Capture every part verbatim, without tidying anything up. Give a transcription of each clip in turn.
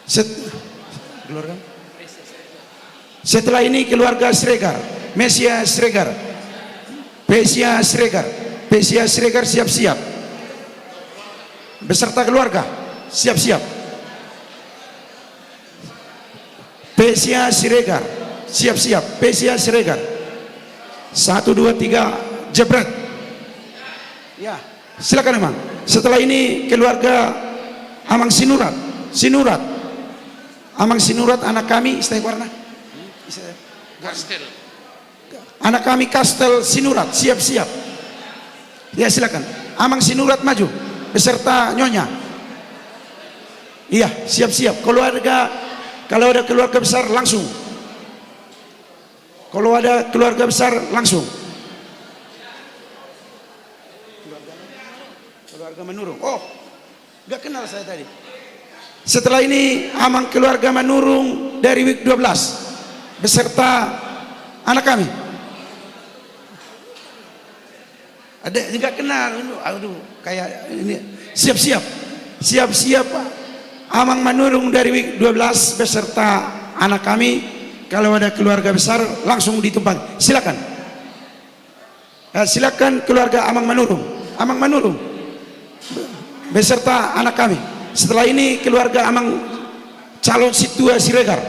Set-, keluarga. Setelah ini keluarga Siregar, Mesia Siregar, Pesia Siregar, Pesia Siregar, siap-siap. Beserta keluarga, siap-siap. Pesia Siregar, siap-siap. Pesia Siregar. Satu, dua, tiga, jebret. Ya, silakan, Amang. Setelah ini keluarga Amang Sinurat, Sinurat. Amang Sinurat, anak kami, istilah warna. Kastel. Anak kami Kastel Sinurat, siap-siap. Ya, silakan. Amang Sinurat maju beserta nyonya. Iya, siap-siap. Keluarga, kalau ada keluarga besar langsung. Kalau ada keluarga besar langsung. Keluarga Manurung. Oh, nggak kenal saya tadi. Setelah ini Amang keluarga Manurung dari Wik dua belas beserta anak kami. Ada, nggak kenal. Aduh, kayak ini. Siap-siap. Siap-siap, Amang Manurung dari Wik dua belas beserta anak kami. Kalau ada keluarga besar, langsung ditumpangi. Silakan. Eh, silakan keluarga Amang Manurung. Amang Manurung. Beserta anak kami. Setelah ini keluarga Amang calon Sintua Siregar.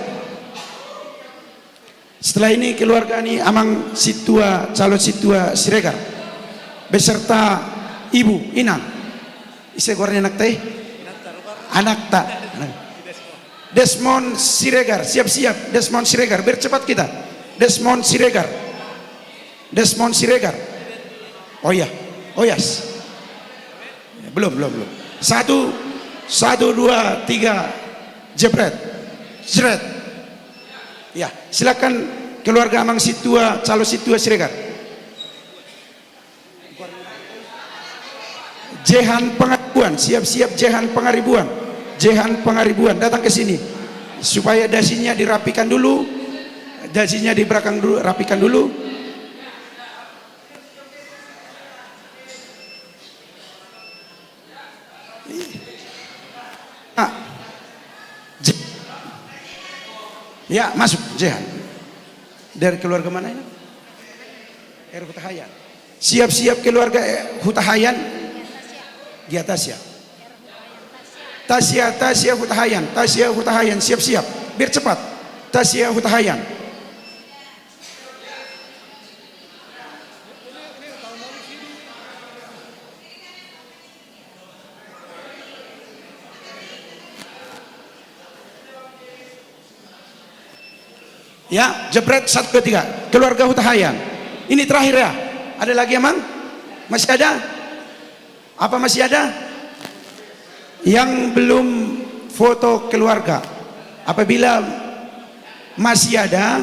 Setelah ini keluarga ni Amang Sintua, calon Sintua Siregar. Beserta ibu, inang. Ise goarna anakta i? Anakta. Desmond Siregar, siap-siap. Desmond Siregar, biar cepat kita. Desmond Siregar. Desmond Siregar. Oh iya. Oh, yes. Belum, belum, belum. Satu, satu, dua, tiga. Jebret. Jret. Ya, silakan keluarga Amang Sintua, calon Sintua Siregar. Jehan Pangaribuan, siap-siap Jehan Pangaribuan. Jehan Pangaribuan, datang ke sini. Supaya dasinya dirapikan dulu. Dasinya di belakang dulu, rapikan dulu. Ah. Je-, ya, masuk, Jehan. Dari keluarga mana ini? R Hutahayan. Siap-siap keluarga, eh, Hutahayan. Gia Tasya. Tasya, Tasya Hutahayan, Tasya Hutahayan, siap-siap. Biar cepat. Tasya Hutahayan. Ya, jebret, satu, dua, tiga. Keluarga Hutahayan. Ini terakhir ya. Ada lagi, Amang? Masih ada? Apa masih ada? Yang belum foto keluarga. Apabila masih ada,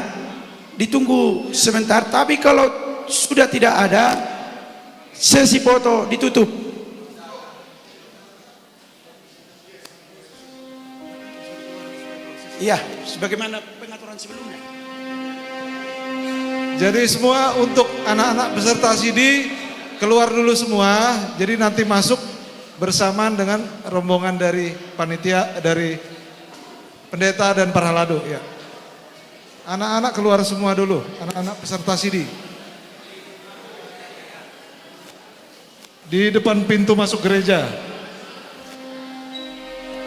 ditunggu sebentar. Tapi kalau sudah tidak ada, sesi foto ditutup. Iya, sebagaimana pengaturan sebelumnya. Jadi semua untuk anak-anak peserta sidi keluar dulu semua. Jadi nanti masuk bersamaan dengan rombongan dari panitia, dari pendeta dan parhalado, ya. Anak-anak keluar semua dulu, anak-anak peserta sidi. Di depan pintu masuk gereja.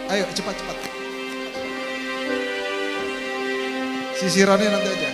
Ayo, cepat, cepat. Sisirannya nanti aja.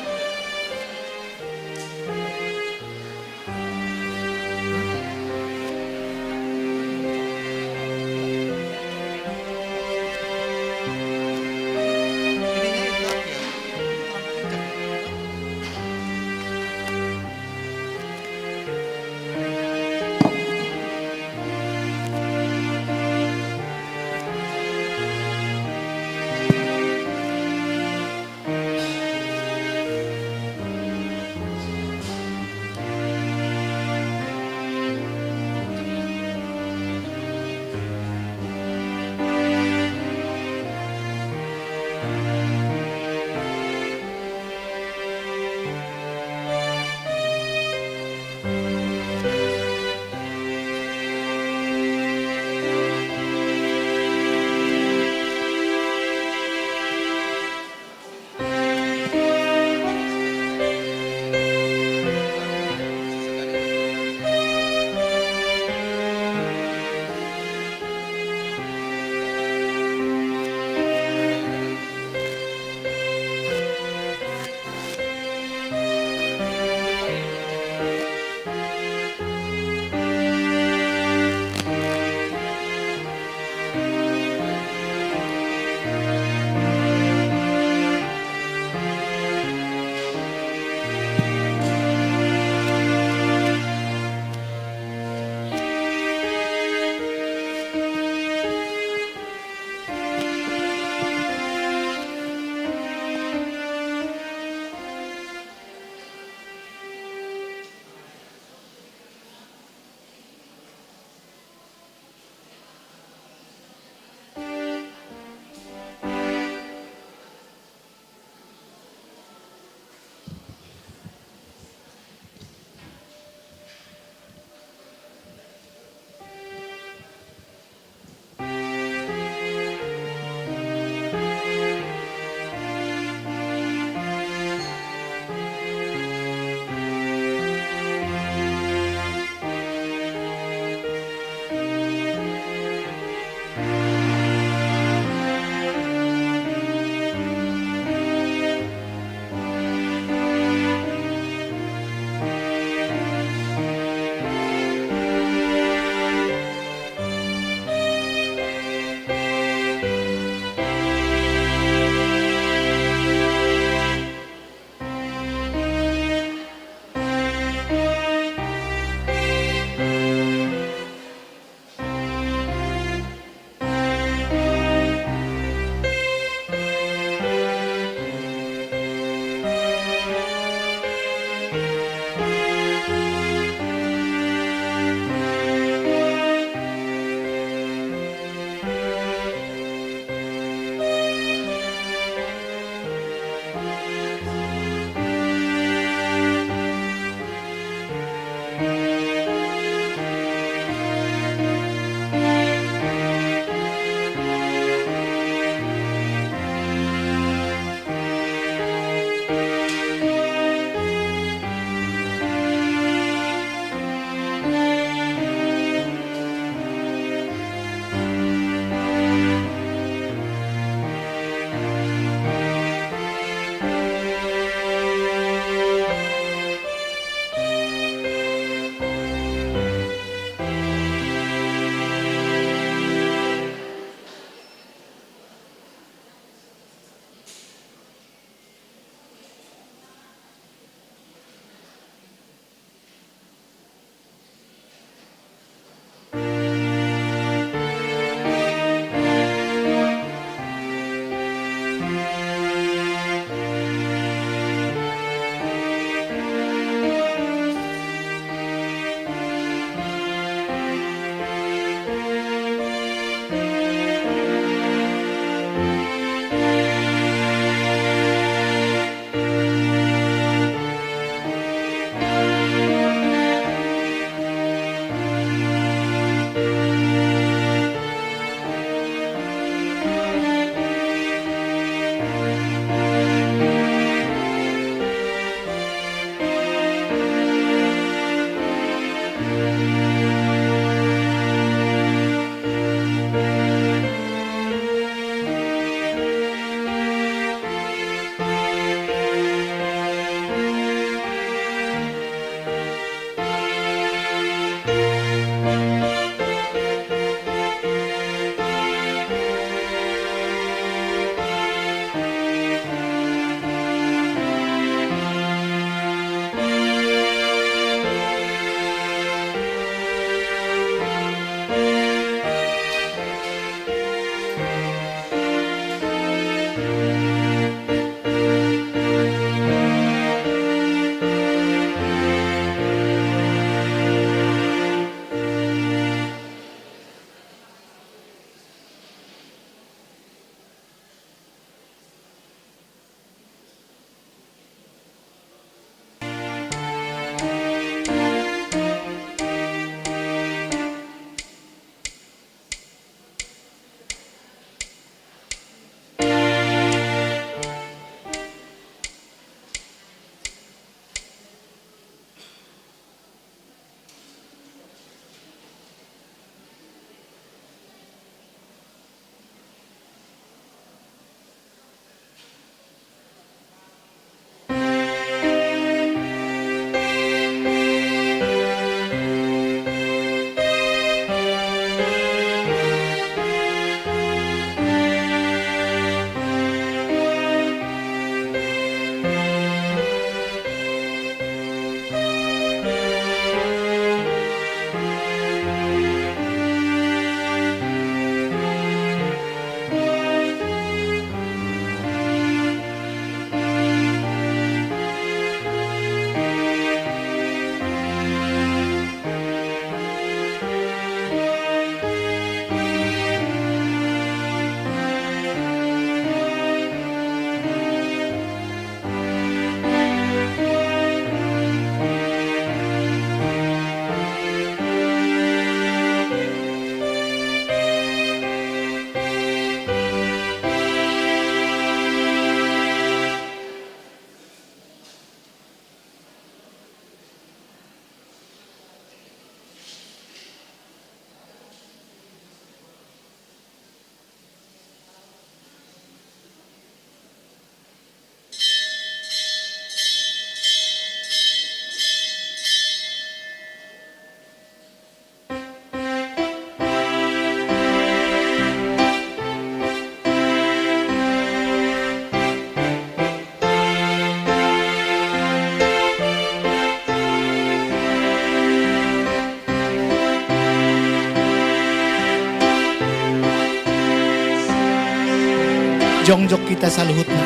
Jongjong hita saluhutna.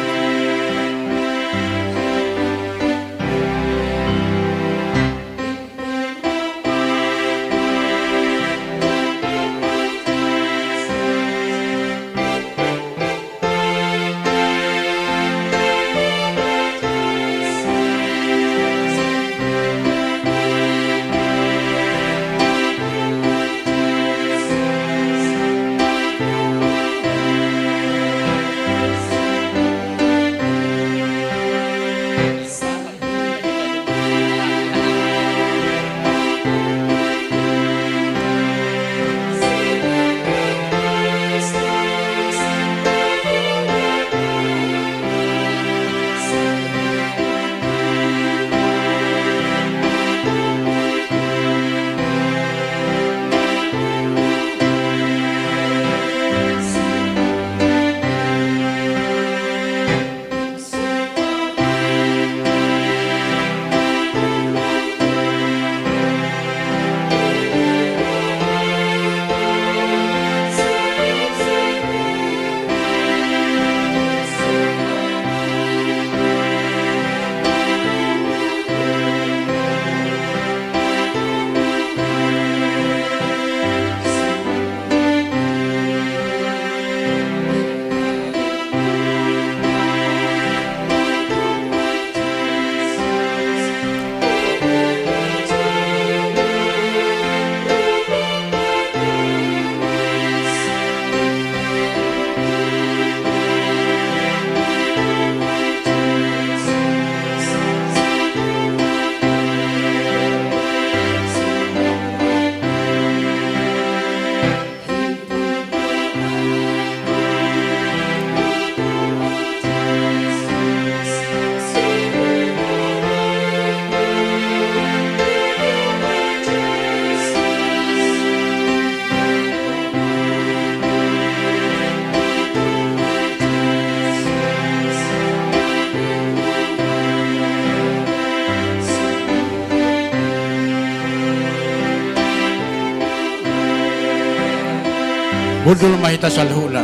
Hundul ma hita saluhutna.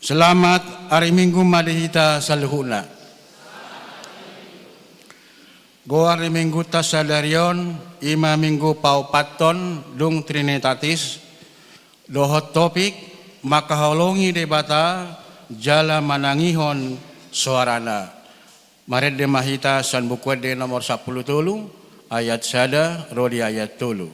Selamat ari Minggu ma di hita saluhutna. Goar ni Minggunta sadari on, i ma Minggu paopathon dung Trinitatis, dohot topik, mangkaholongi Debata jala manangihon soarana. Marende ma hita sian Buku Ende nomor sampulu tolu, ayat sada ro di ayat tolu.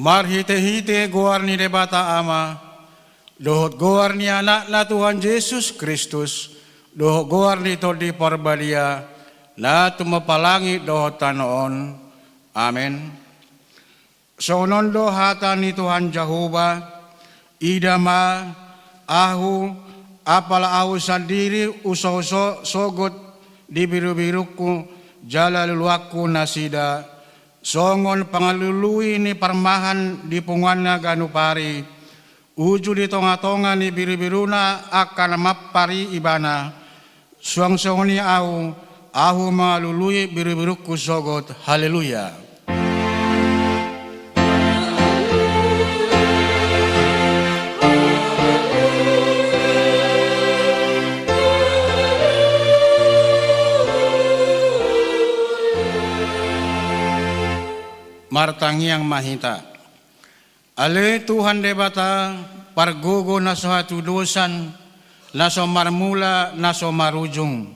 Marhitehite goar ni Debata Ama, dohot goar ni Anakna Tuhan Jesus Kristus, dohot goar ni Tondi Parbadia, na tumompa langit dohot tano on. Amen. Songon on do hata ni Tuhan Jahowa: Ida ma, ahu, apala ahu sandiri husoso sogot di birubirungku jala luluanku nasida, songon pangalului ni parmahan di punguanna ganup ari, uju di tongatonga ni birubiruna angka na mampar i ibana. Suang songon i ahu, ahu mangalului birubirungku sogot. Haleluya. Martangiang ma hita. Ale Tuhan Debata, pargogo na so hatudosan, na so marmula, na so marujung,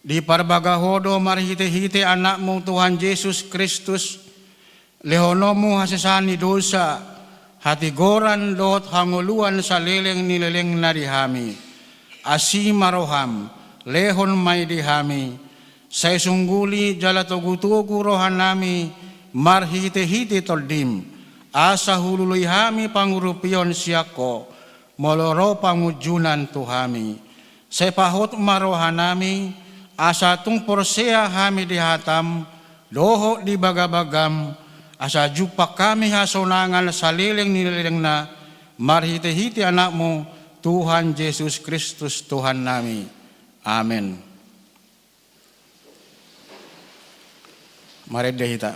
diparbaga Ho do marhitehite Anakmu Tuhan Jesus Kristus, lehononmu hasesaan ni dosa, hatigoran dohot hangoluan saleleng ni lelengna di hami. Asi ma roham, lehon ma i di hami, sai sungguli jala togutogu rohanami marhitehite Tondim, asa hulului hami pangurupion sian Ho, molo ro pangunjunan tu hami. Sai pahot ma rohanami, asa tung porsea hami di hatam dohot di bagabagam, asa jumpang hami hasonangan saleleng ni lelengna, marhitehite Anakmu, Tuhan Jesus Kristus Tuhannami. Amen. Marende hita.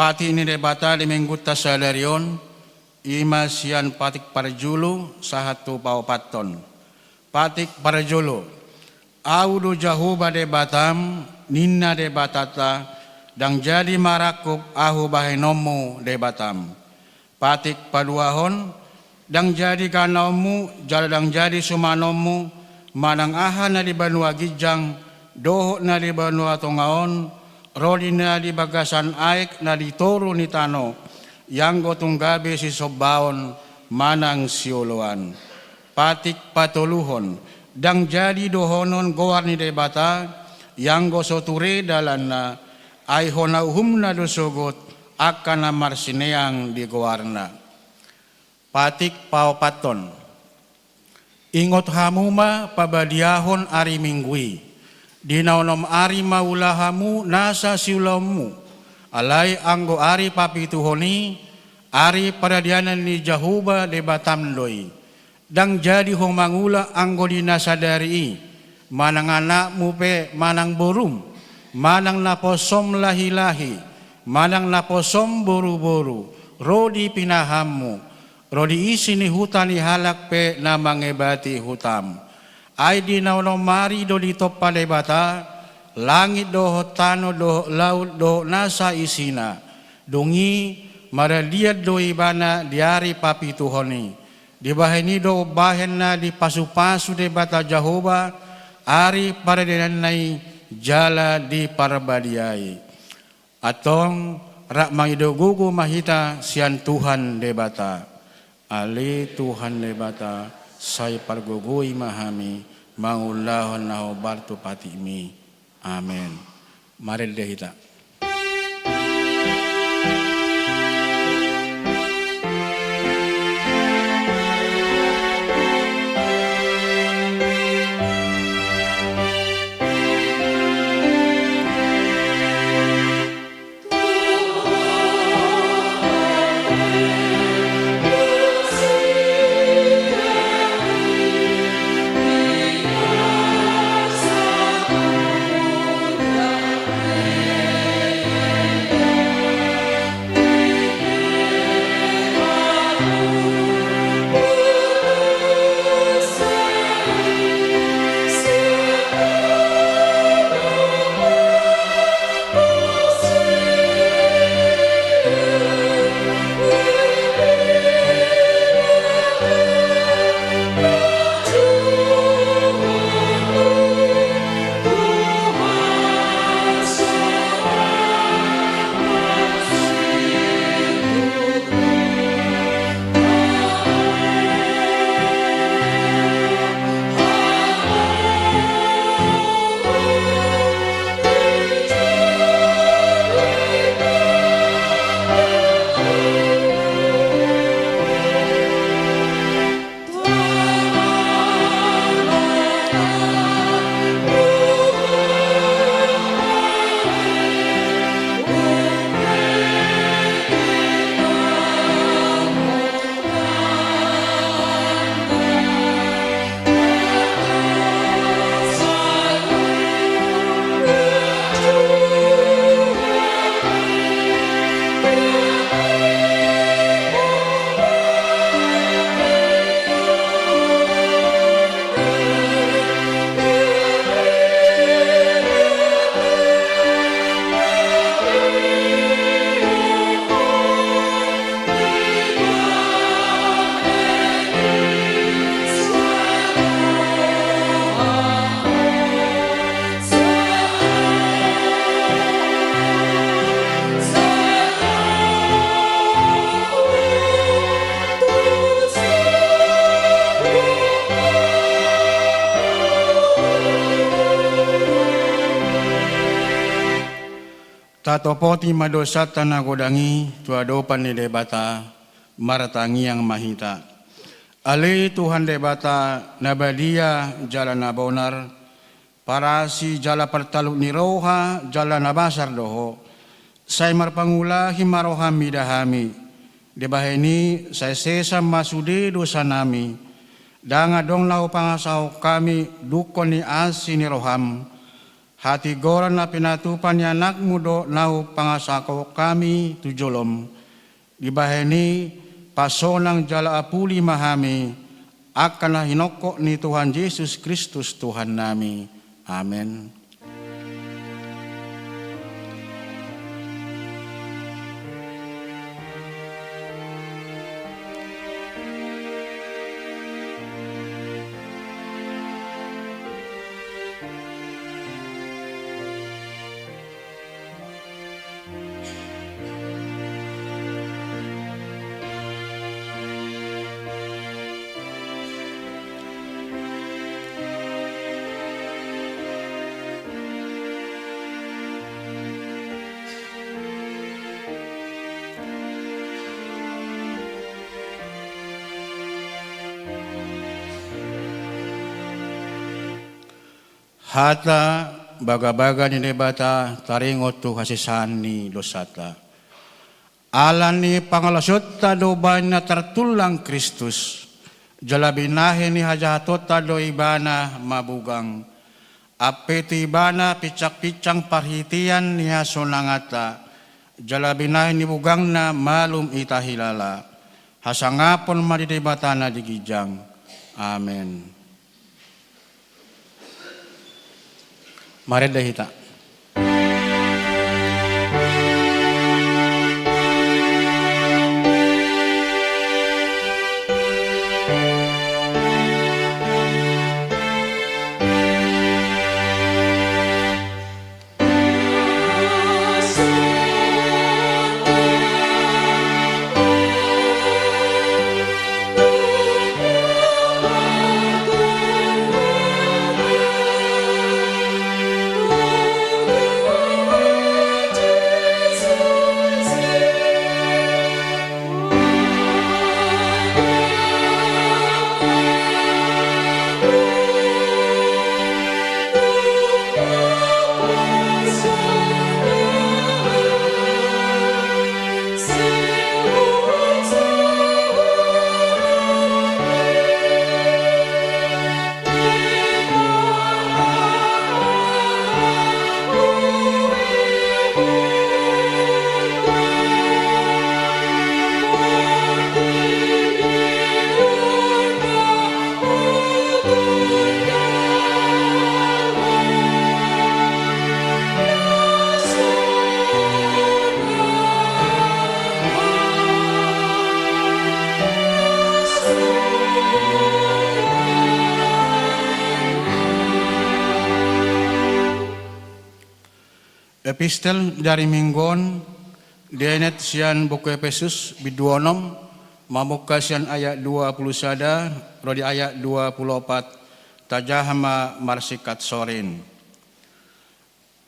Patik ni Debata di Minggunta sadari on, i ma sian patik parjolo sahat tu paopathon. Patik parjolo. Ahu do Jahowa Debatam, ninna Debatanta, ndang jadi marangkup Ahu bahenonmu Debatam. Patik paduahon. Ndang jadi ganaonmu jala ndang jadi sumanonmu manang aha na di banua ginjang dohot na di banua tonga on, ro di na di bagasan aek na di toru ni tano, ianggo tung gabe sisombaon manang sioloan. Patik patoluhon. Ndang jadi dohonon goar ni Debata, ianggo so ture dalanna, ai hona uhumna do sogot angka na marsineang di goarna. Patik paopathon. Ingot hamu ma pabadiahon ari Minggu i. Di na onom ari ma ula hamu nasa siulaonmu. Alai anggo ari papituhon i, Ari paradianan ni Jahowa Debatam do i. Ndang jadi ho mangula anggo di na sadari i, manang anakmu pe manang borum, manang naposom lahi-lahi, manang naposom boru-boru, ro di pinahanmu, ro di isi ni huta ni halak pe na mangebati hutam. Ai di na onom ari do ditompa Debata langit dohot tano dohot laut dohot nasa isina. Dung i maradian do ibana di ari papituhon i. Dibahen i do umbahen na dipasu-pasu Debata Jahowa ari paradiananna i jala diparbadiai. Antong rap mangido gogo ma hita sian Tuhan Debata. Ale Tuhan Debata, sai pargogoi ma hami mangulahon na hombar tu patikmi. Amen. Marende hita. Tatopoti ma dosanta na godang i tu adopan ni Debata, martangiang ma hita. Ale Tuhan Debata, na badia jala na bonar, parasi jala partalup ni roha jala na basar do Ho, sai marpangulahi ma rohaM mida hami. Dibahen i sai sesa ma sude dosanami. Ndang adong na hupangasahon hami dungkon ni asi ni rohaM. Hatigoran na pinatupa ni AnakMu do na hupangasahon hami tu joloM. Dibahen i pasonang jala apuli ma hami, angka na hinongkop ni Tuhan Jesus Kristus Tuhannami. Amen. Hata bagabaga ni Debata taringot tu hasesaan ni dosanta. Ala ni pangalaosionta do bahen na tartulang Kristus, jala binahen ni hajahatonta do ibana mabugang. Ampe tu ibana pinsangpinsang parhitean ni hasonanganta, jala binahen ni bugangna malum hita hilala. Hasangapon ma di Debata na di ginjang. Amen. Marende hita. Epistel dari minggu on dienet sian buku Epesus bindu onom, mamungka sian ayat dua pulu sada ro di ayat dua pulu opat. Tajaha ma marsingkat sorin.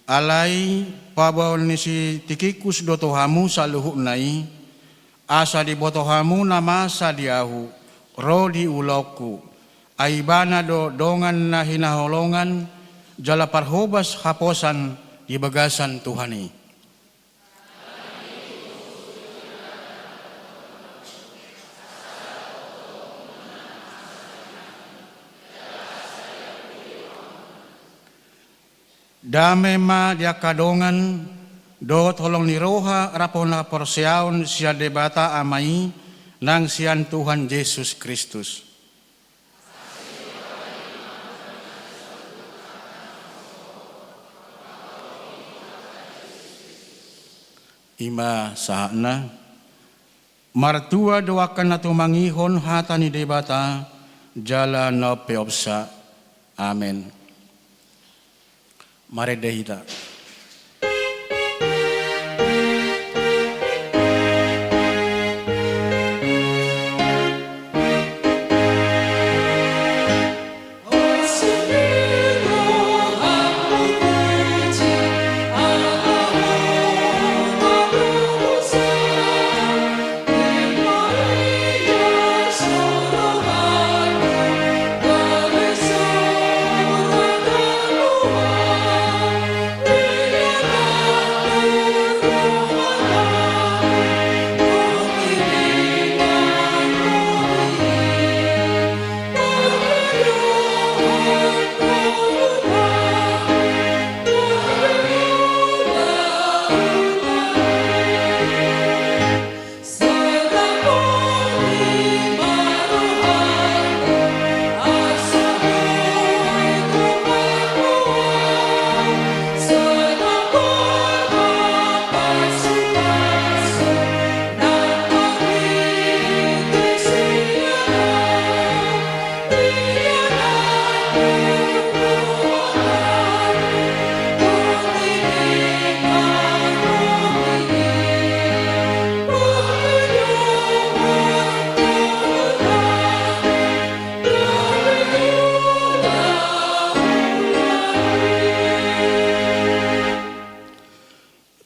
Alai paboaon ni si Tikikus do tu hamu saluhutna i, asa diboto hamu na masa di ahu, ro di ulaonku. Ai ibana do dongan na hinaholongan jala parhobas haposan di bagasan Tuhan i. Dame ma di angka dongan, dohot holong ni roha rap dohot haporseaon sian Debata Ama i, nang sian Tuhan Jesus Kristus. I ma sahatna. Martua do angka na tumangihon hata ni Debata jala na umpeopsa. Amen. Marende hita.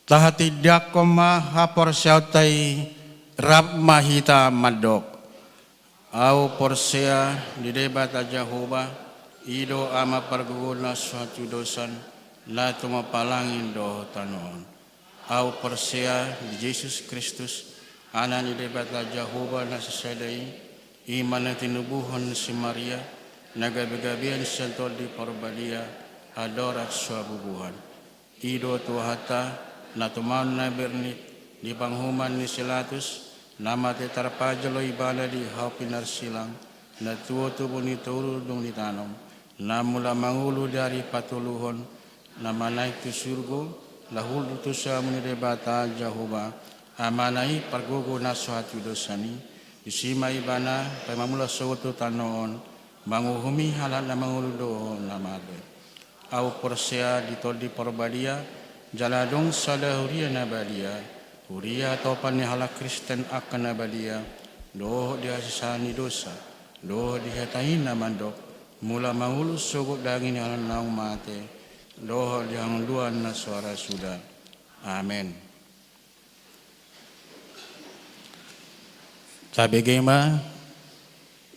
Tahatindangkon ma haporseaonta i, rap ma hita mandok. Ahu porsea di Debata Jahowa, i do Ama pargogoi na so hatudosan, na tumompa langit dohot tano on. Ahu porsea di Jesus Kristus, Anak ni Debata Jahowa na sasada i, i ma na tinubuhon si Maria, na gabe-gabean sian Tondi Parbadia, andorang so habubuhan. I do Tuhanta, na tumaon na bernit di panguhuman ni si Pilatus, na mate tarpajal do ibana di hau pinarsilang, na tuo tubu ni toru dung ditanom, na mula mangolu di ari patoluhon, na manaek tu surgo, laho hundul tu siamun ni Debata Jahowa, Amana i pargogo na so hatidosan i, disi ma ibana paima mula sogot tu tano on, manguhumi halak na mangolu dohot na mate. Ahu porsea di Tondi Parbadia, jala adong sada huria na badia, huria hatopan ni halak Kristen angka na badia, dohot di hasesaan ni dosa, dohot di hata i na mandok, mula mangolu sogot daging ni halak naung mate, dohot di hangoluan na so ra suda. Amen. Tabege ma,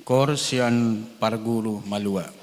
koor sian parguru malua.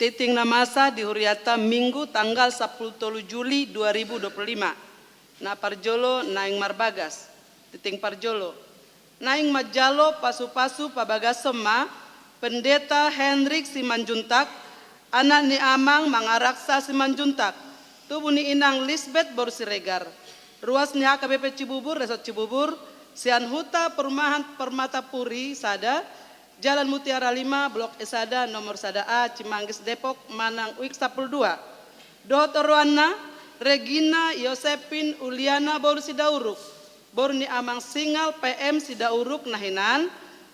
Tingting na masa di hurianta Minggu tanggal sampulu tolu Juli dua ribu dua puluh lima. Na parjolo naeng marbagas. Tingting parjolo. Naeng manjalo pasu-pasu pabagason ma Pendeta Henrik Simanjuntak, anak ni amang Mangaraksa Simanjuntak, tubu ni inang Lisbet boru Siregar, ruas ni H K B P Cibubur, Resort Cibubur, sian Huta Perumahan Permata Puri sada, Jalan Mutiara lima, Blok E sada, nomor sada A, Cimanggis, Depok, manang uik sampulu dua. Dohot oroanna, Regina Yosepin Uliana boru Sidauruk, boru ni amang Singal P M Sidauruk na hinan,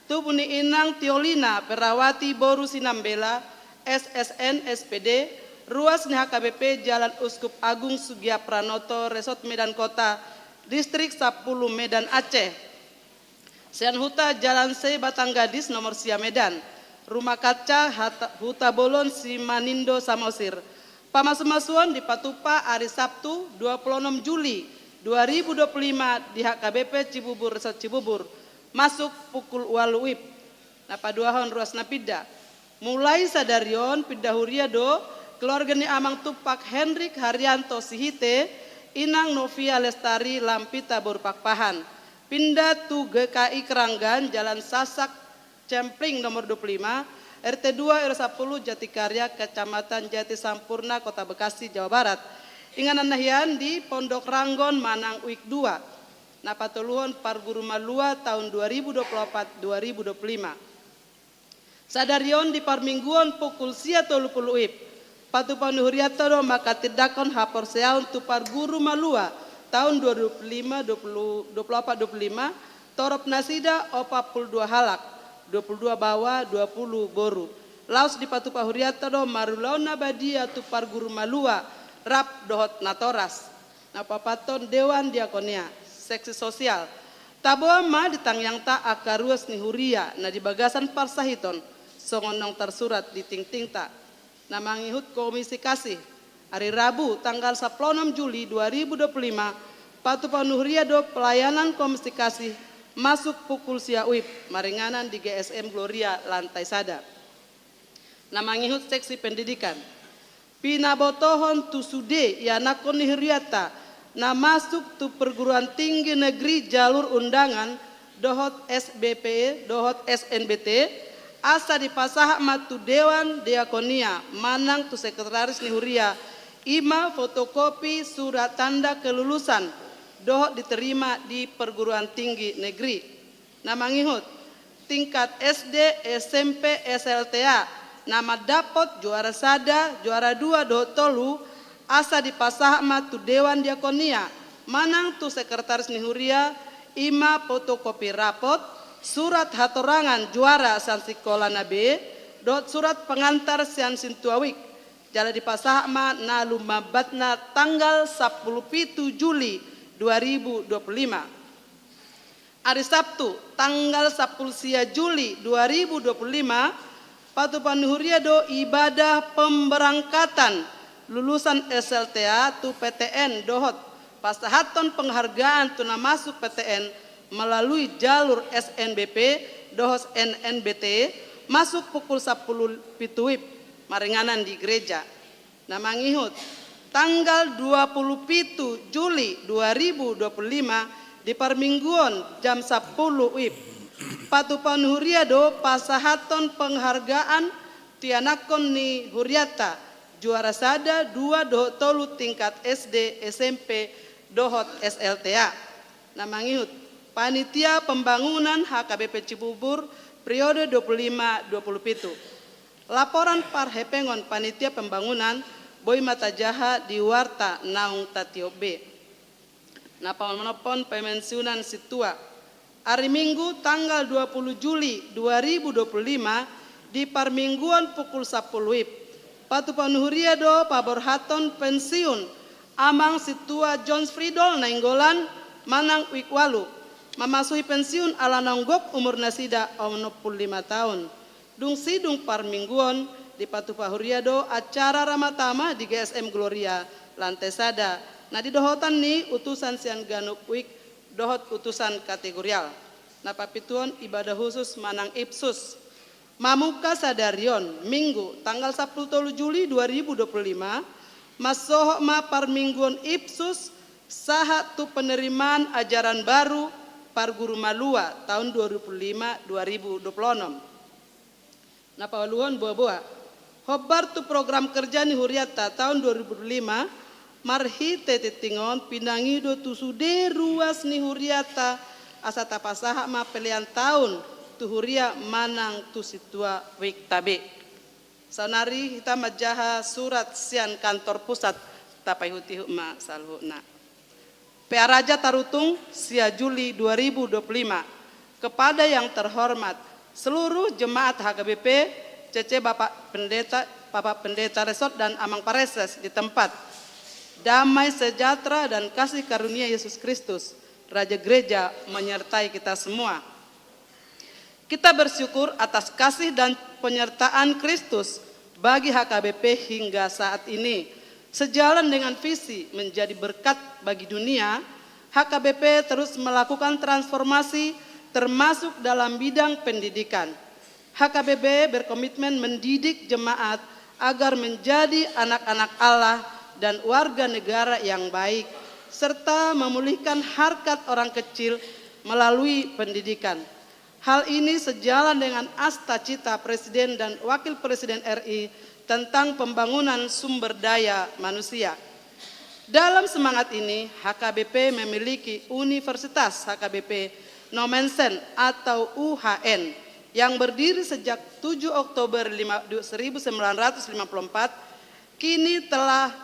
tubu ni inang Tiolina Perawati boru Sinambela, S S N, S P D, ruas ni H K B P Jalan Uskup Agung Sugiya Pranoto, Resort Medan Kota, Distrik sampulu Medan Aceh. Sian Huta Jalan Se Batang Gadis nomor sia Medan, Rumah Kaca, Hata-, Huta Bolon Simanindo Samosir. Pamasu-masuon dipatupa ari Sabtu dua puluh enam Juli dua ribu dua puluh lima di H K B P Cibubur, Resort Cibubur, masuk pukul ualu wib. Na paduahon ruas na pinda. Mulai sadari on pinda huria do keluarga ni amang Tumpak Henrik Haryanto Sihite, inang Novia Lestari Lampita boru Pakpahan. Pinda tu G K I Keranggan, Jalan Sasak Cempling nomor dua puluh lima, R T dua R W sampulu, Jatikarya, Kecamatan Jatisampurna, Kota Bekasi, Jawa Barat. Inganan na hian di Pondok Ranggon manang uik dua. Na patoluhon parguru malua tahun dua ribu dua puluh empat dua ribu dua puluh lima. Sadari on di parmingguon pukul sia tolu pulu wib, patupaon ni hurianta do manghatindanghon haporseaon tu parguru malua tahun dua ribu dua puluh lima, dua puluh, dua puluh empat dua puluh lima, torop nasida opat pulu dua halak, dua pulu dua baoa, dua pulu boru. Laos dipatupa hurianta do marulaon na badia tu parguru malua rap dohot natoras. Na paopathon Dewan Diakonia, seksi sosial. Taboan ma di tangiangta angka ruas ni huria na di bagasan parsahiton, songon naung tarsurat di tingtingta. Na mangihut komisi kasih, ari Rabu tanggal sampulu onom Juli dua ribu dua puluh lima, patupaon ni huria do pelayanan komisi kasih masuk pukul sia wib, maringanan di G S M Gloria lantai sada. Na mangihut seksi pendidikan. Pinabotohon tu sude ianakhon ni hurianta na masuk tu perguruan tinggi negeri jalur undangan dohot S B P dohot S N B T, asa dipasahat ma tu Dewan Diakonia manang tu sekretaris ni huria, i ma fotokopi surat tanda kelulusan dohot diterima di perguruan tinggi negeri. Na mangihut, tingkat S D, S M P, S L T A, na mandapot juara sada, juara dua dohot tolu, asa dipasahat ma tu Dewan Diakonia manang tu sekretaris ni huria, i ma fotokopi rapot, surat hatorangan juara sian sikola na B, dohot surat pengantar sian sintua wik. Jala dipasahat ma na lumambatna tanggal sampulu pitu Juli dua ribu dua puluh lima. Ari Sabtu, tanggal sampulu sia Juli dua ribu dua puluh lima, patupaon ni huria do ibadah pemberangkatan lulusan S L T A tu P T N dohot pasahathon penghargaan tu na masuk P T N melalui jalur S N B P dohot S N B T masuk pukul sampulu pitu wib maringanan di gereja. Na mangihut, tanggal dua puluh pitu Juli dua ribu dua puluh lima di parmingguon jam sampulu wib, patupaon huria do pasahathon penghargaan tu ianakhon ni hurianta, juara sada, dua dohot tolu tingkat S D, S M P dohot S L T A. Na mangihut, panitia pembangunan H K B P Cibubur periode dua puluh lima dua puluh pitu. Laporan parhepengon panitia pembangunan boi ma tajaha di warta naung tatiop be. Na paonomhon, pemensiunan sintua. Ari Minggu tanggal dua puluh Juli dua ribu dua puluh lima di parmingguon pukul sampulu wib, patupaon huria do paborhathon pensiun Amang Sintua John Fridol Nainggolan manang uik ualu, mamasuhi pensiun ala naung gok umur nasida onom pulu lima taon. Dung sidung parmingguon, dipatupa huria do acara ramatama di G S M Gloria, lantai sada, na di dohotan ni utusan sian ganup uik dohot utusan kategorial. Na papituhon, ibadah husus manang ipsus. Mamungka sadari on, Minggu, tanggal sampulu tolu Juli dua ribu dua puluh lima, mansohot ma parmingguon Ipsus sahat tu penerimaan ajaran baru parguru malua taon dua ribu dua puluh lima dua ribu dua puluh onom. Na pauluhon, boa-boa. Hombar tu program kerja ni hurianta taon dua ribu dua puluh lima, marhite tingting on pinangido tu sude ruas ni hurianta, asa tapasahat ma pelean taon tu huria manang tu sintua wikta be. Saonari hita manjaha surat sian kantor pusat, tapaihut-ihut ma saluhutna. P A Raja Tarutung, sia Juli dua ribu dua puluh lima. Kepada yang terhormat seluruh jemaat H K B P, C C Bapak Pendeta, Bapak Pendeta Resort dan Amang Pareses di tempat. Damai sejahtera dan kasih karunia Yesus Kristus, Raja Gereja, menyertai kita semua. Kita bersyukur atas kasih dan penyertaan Kristus bagi H K B P hingga saat ini. Sejalan dengan visi menjadi berkat bagi dunia, H K B P terus melakukan transformasi, termasuk dalam bidang pendidikan. H K B P berkomitmen mendidik jemaat agar menjadi anak-anak Allah dan warga negara yang baik, serta memulihkan harkat orang kecil melalui pendidikan. Hal ini sejalan dengan asta cita Presiden dan Wakil Presiden R I tentang pembangunan sumber daya manusia. Dalam semangat ini, H K B P memiliki Universitas H K B P Nommensen atau U H N yang berdiri sejak tujuh Oktober lima, seribu sembilan ratus lima puluh empat, kini telah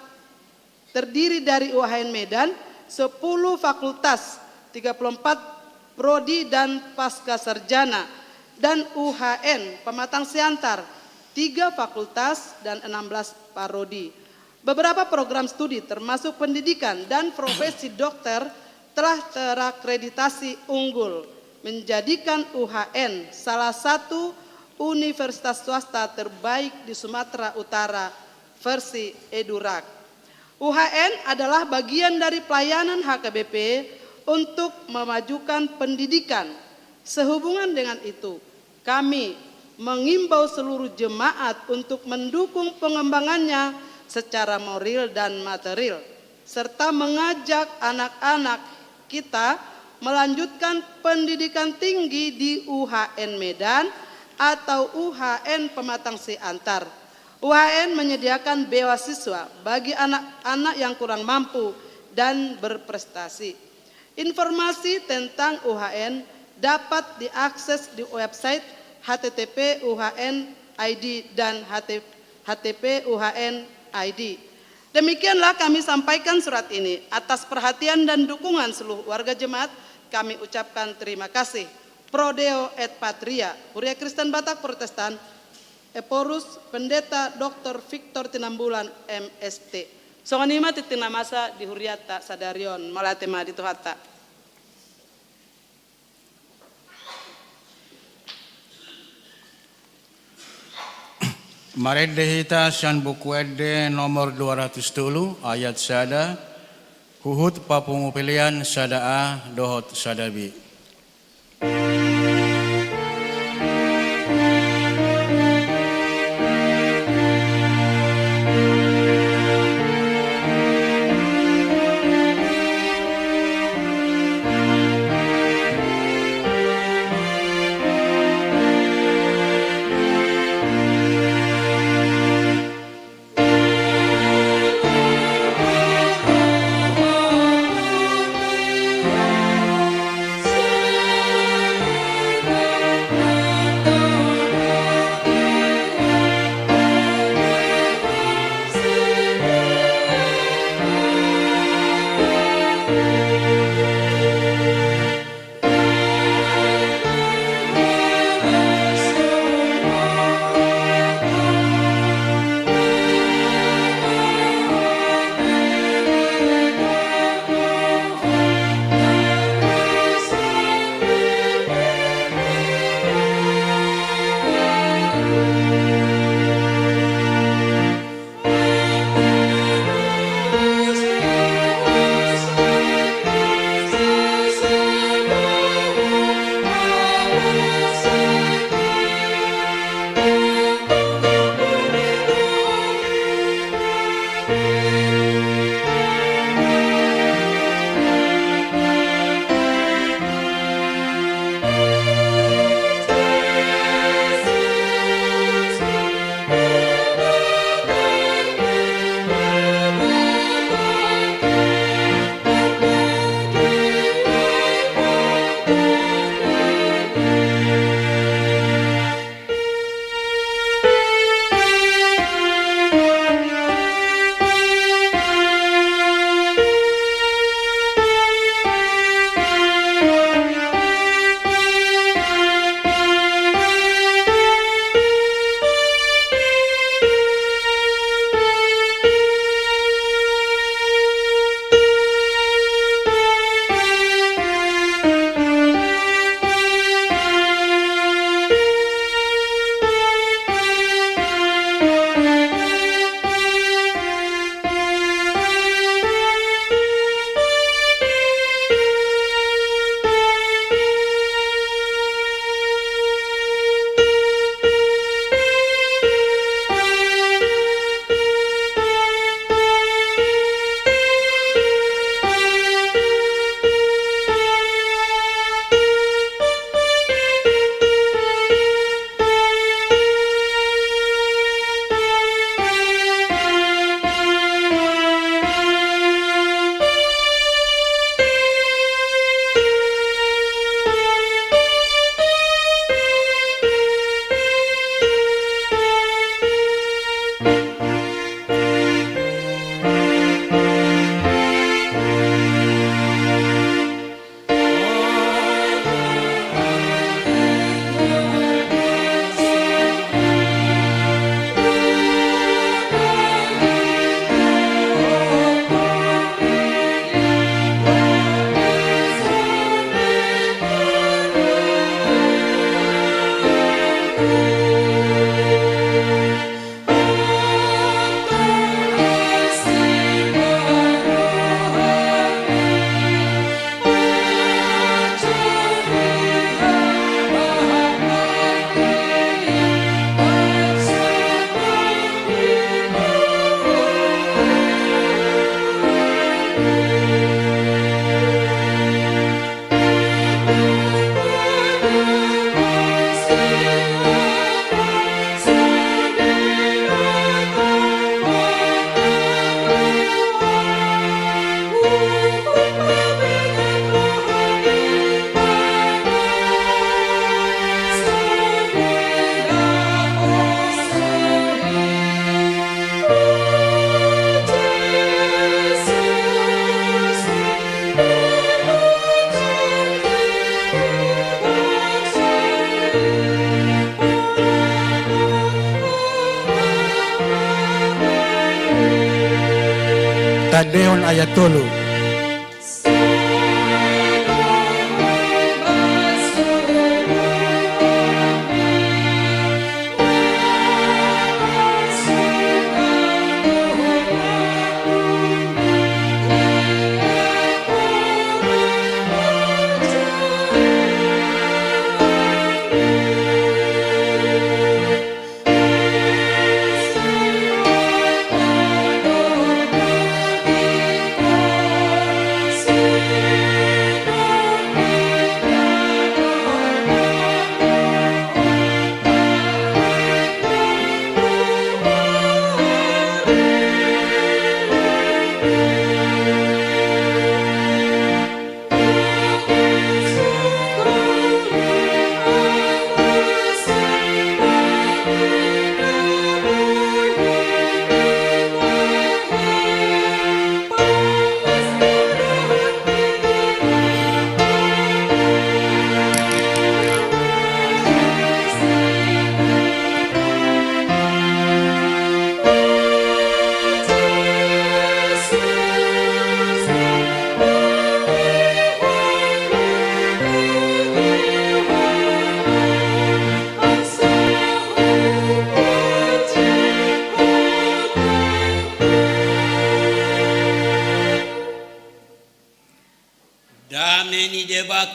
terdiri dari U H N Medan, sepuluh fakultas, tiga puluh empat prodi dan pasca sarjana, dan U H N Pematang Siantar, tiga fakultas dan enam belas parodi. Beberapa program studi, termasuk pendidikan dan profesi dokter, telah terakreditasi unggul, menjadikan U H N salah satu universitas swasta terbaik di Sumatera Utara versi Edurak. U H N adalah bagian dari pelayanan H K B P untuk memajukan pendidikan. Sehubungan dengan itu, kami mengimbau seluruh jemaat untuk mendukung pengembangannya secara moral dan material, serta mengajak anak-anak kita melanjutkan pendidikan tinggi di U H N Medan atau U H N Pematang Siantar. U H N menyediakan beasiswa bagi anak-anak yang kurang mampu dan berprestasi. Informasi tentang U H N dapat diakses di website H T T P U H N I D dan H T, H T P U H N I D. Demikianlah kami sampaikan surat ini. Atas perhatian dan dukungan seluruh warga jemaat, kami ucapkan terima kasih. Pro Deo et Patria, Huria Kristen Batak Protestan, Ephorus, Pendeta Doktor Victor Tinambulan, M St. Songon i ma tingting na masa di hurianta sadari on, mauliate ma di Tuhanta. Marende hita sian Buku Ende nomor dua ratus tolu, ayat sada, huhut papungu pelean sada A dohot sada B. Leon ayat tolu. Dame ni Debata.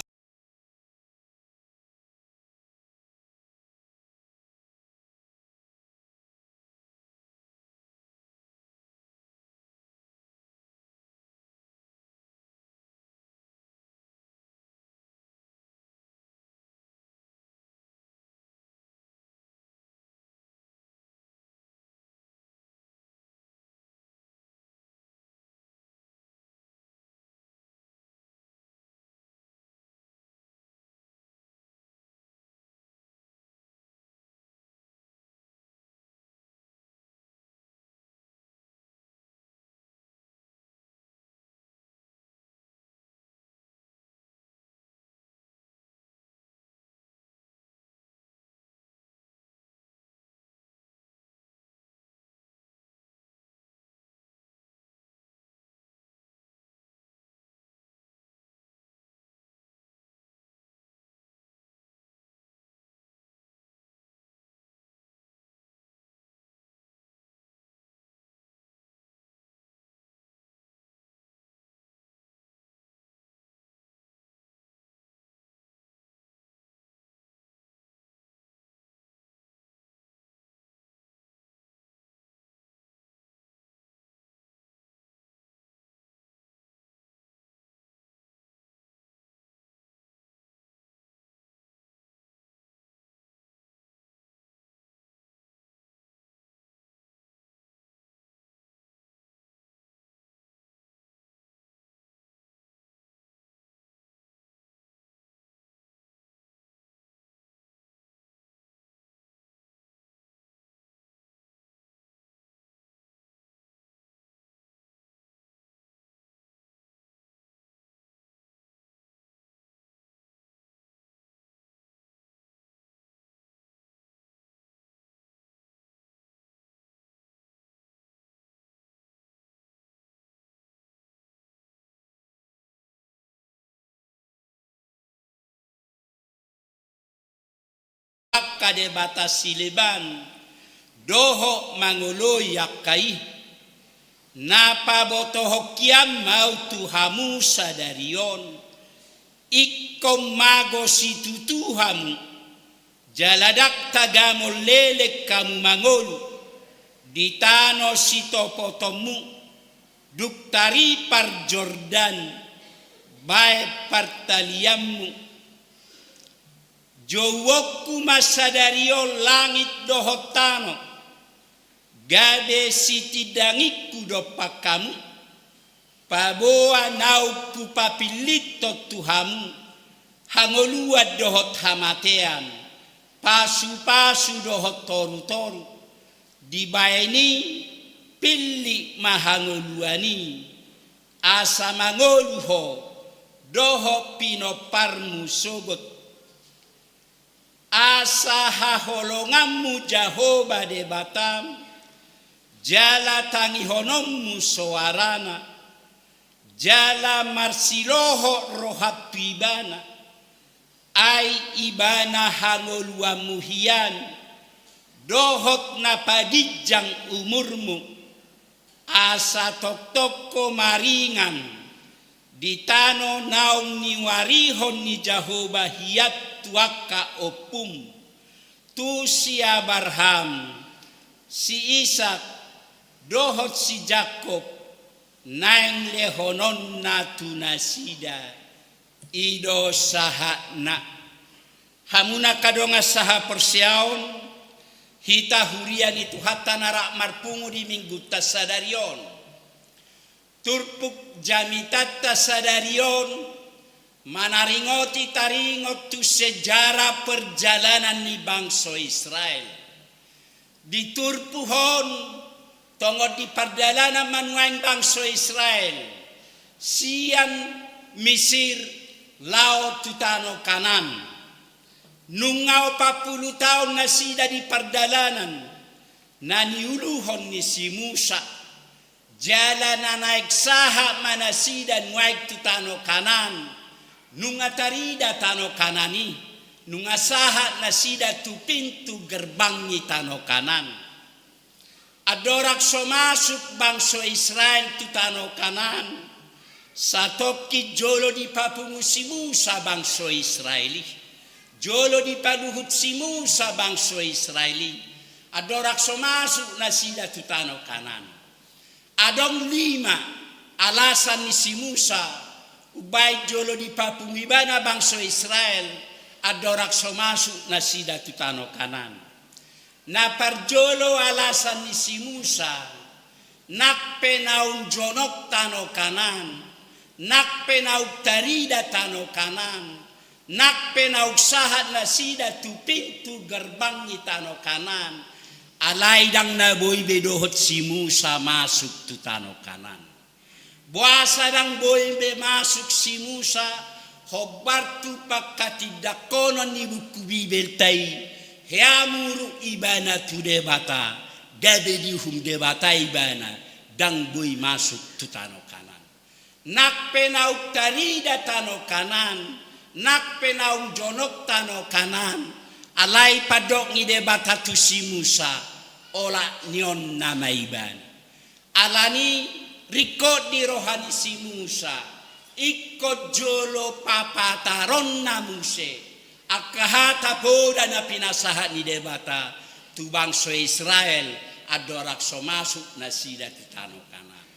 Angka debata sileban dohot mangoloi angka i. Na pabotohon hian ma ahu tu hamu sadari on, ingkon mago situtu hamu, jala ndang tagamon leleng hamu mangolu di tano sitopotonmu, dung taripar Jordan, baen partalianmu. Jouonku ma sadari on langit dohot tano, gabe sitindangingku dompak hamu, paboa naung hupapillithon tu hamu hangoluan dohot hamatean, pasupasu dohot torutoru. Dibaen i, pillit ma hangoluan i, asa mangolu ho dohot pinomparmu sogot. Asa haholonganmu Jahowa Debatam, jala tangihononmu soarana, jala marsilohot roham tu ibana, ai ibana hangoluanmu hian, dohot na paginjang umurmu, asa tongtong ho maringan di tano naung niuarihon ni Jahowa hian tu angka ompum, tu si Abraham, si Isak, dohot si Jakob, naeng lehononna tu nasida. I do sahatna. Hamu na angka dongan sahaporseaon, hita huria ni Tuhanta na rap marpungu di Minggunta sadari on. Turpuk jamitanta sadari on manaringoti taringot tu sejarah perjalanan ni bangso Israel. Di turpuk on, tongon di pardalanan ma nuaeng bangso Israel sian Misir laho tu tano Kanaan. Nunga opat pulu taon nasida di pardalanan na niuluhon ni si Musa. Jala na naeng sahat ma nasida nuaeng tu tano Kanaan. Nunga tarida tano Kanaan i, nunga sahat nasida tu pintu gerbang ni tano Kanaan. Andorang so masuk bangso Israel tu tano Kanaan, satongkin jolo dipapungu si Musa bangso Israel i. Jolo dipaluhut si Musa bangso Israel i. Andorang so masuk nasida tu tano Kanaan. Adong lima alasan ni si Musa, umbaen jolo dipapungu ibana bangso Israel, andorang so masuk nasida tu tano Kanaan. Na parjolo alasan ni si Musa, nang pe naung jonok tano Kanaan, nang pe naung tarida tano Kanaan, nang pe naung sahat nasida tu pintu gerbang ni tano Kanaan, alai ndang na boi be dohot si Musa masuk tu tano Kanaan. Boasa ndang boi be masuk si Musa, hombar tu pangkatindangkonon ni buku Bibelta i, hea muruk ibana tu Debata, gabe diuhum Debata ibana, ndang boi masuk tu tano Kanaan. Nang pe naung tarida tano Kanaan, nang pe naung jonok tano Kanaan, alai pandok ni Debata tu si Musa, olat ni on nama ibana. Alani ringkot di roha ni si Musa, ingkon jolo papataronna muse angka hata poda na pinasahat ni Debata tu bangso Israel, andorang so masuk nasida tu tano Kanaan.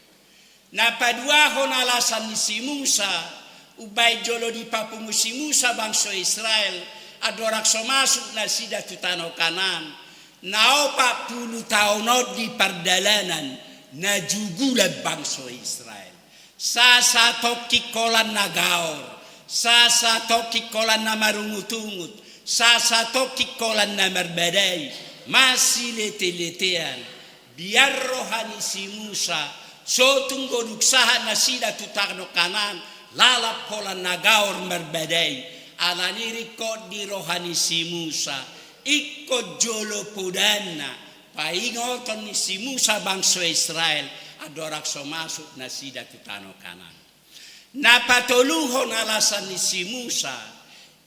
Na paduahon alasan ni si Musa, umbaen jolo dipapungu si Musa bangso Israel, andorang so masuk nasida tu tano Kanaan, na opat pulu taon on di pardalanan, na jugulan bangso Israel. Sasatongkin holan na gaor, sasatongkin holan na marungutungut, sasatongkin holan na marbadai, masileteletean. Biar roha ni si Musa, so tung godung sahat nasida tu tano Kanaan, lalap holan na gaor marbadai, alani ringkot di roha ni si Musa, ingkon jolo podanna, paingoton ni si Musa bangso Israel, andorang so masuk nasida tu tano Kanaan. Na patoluhon alasan ni si Musa,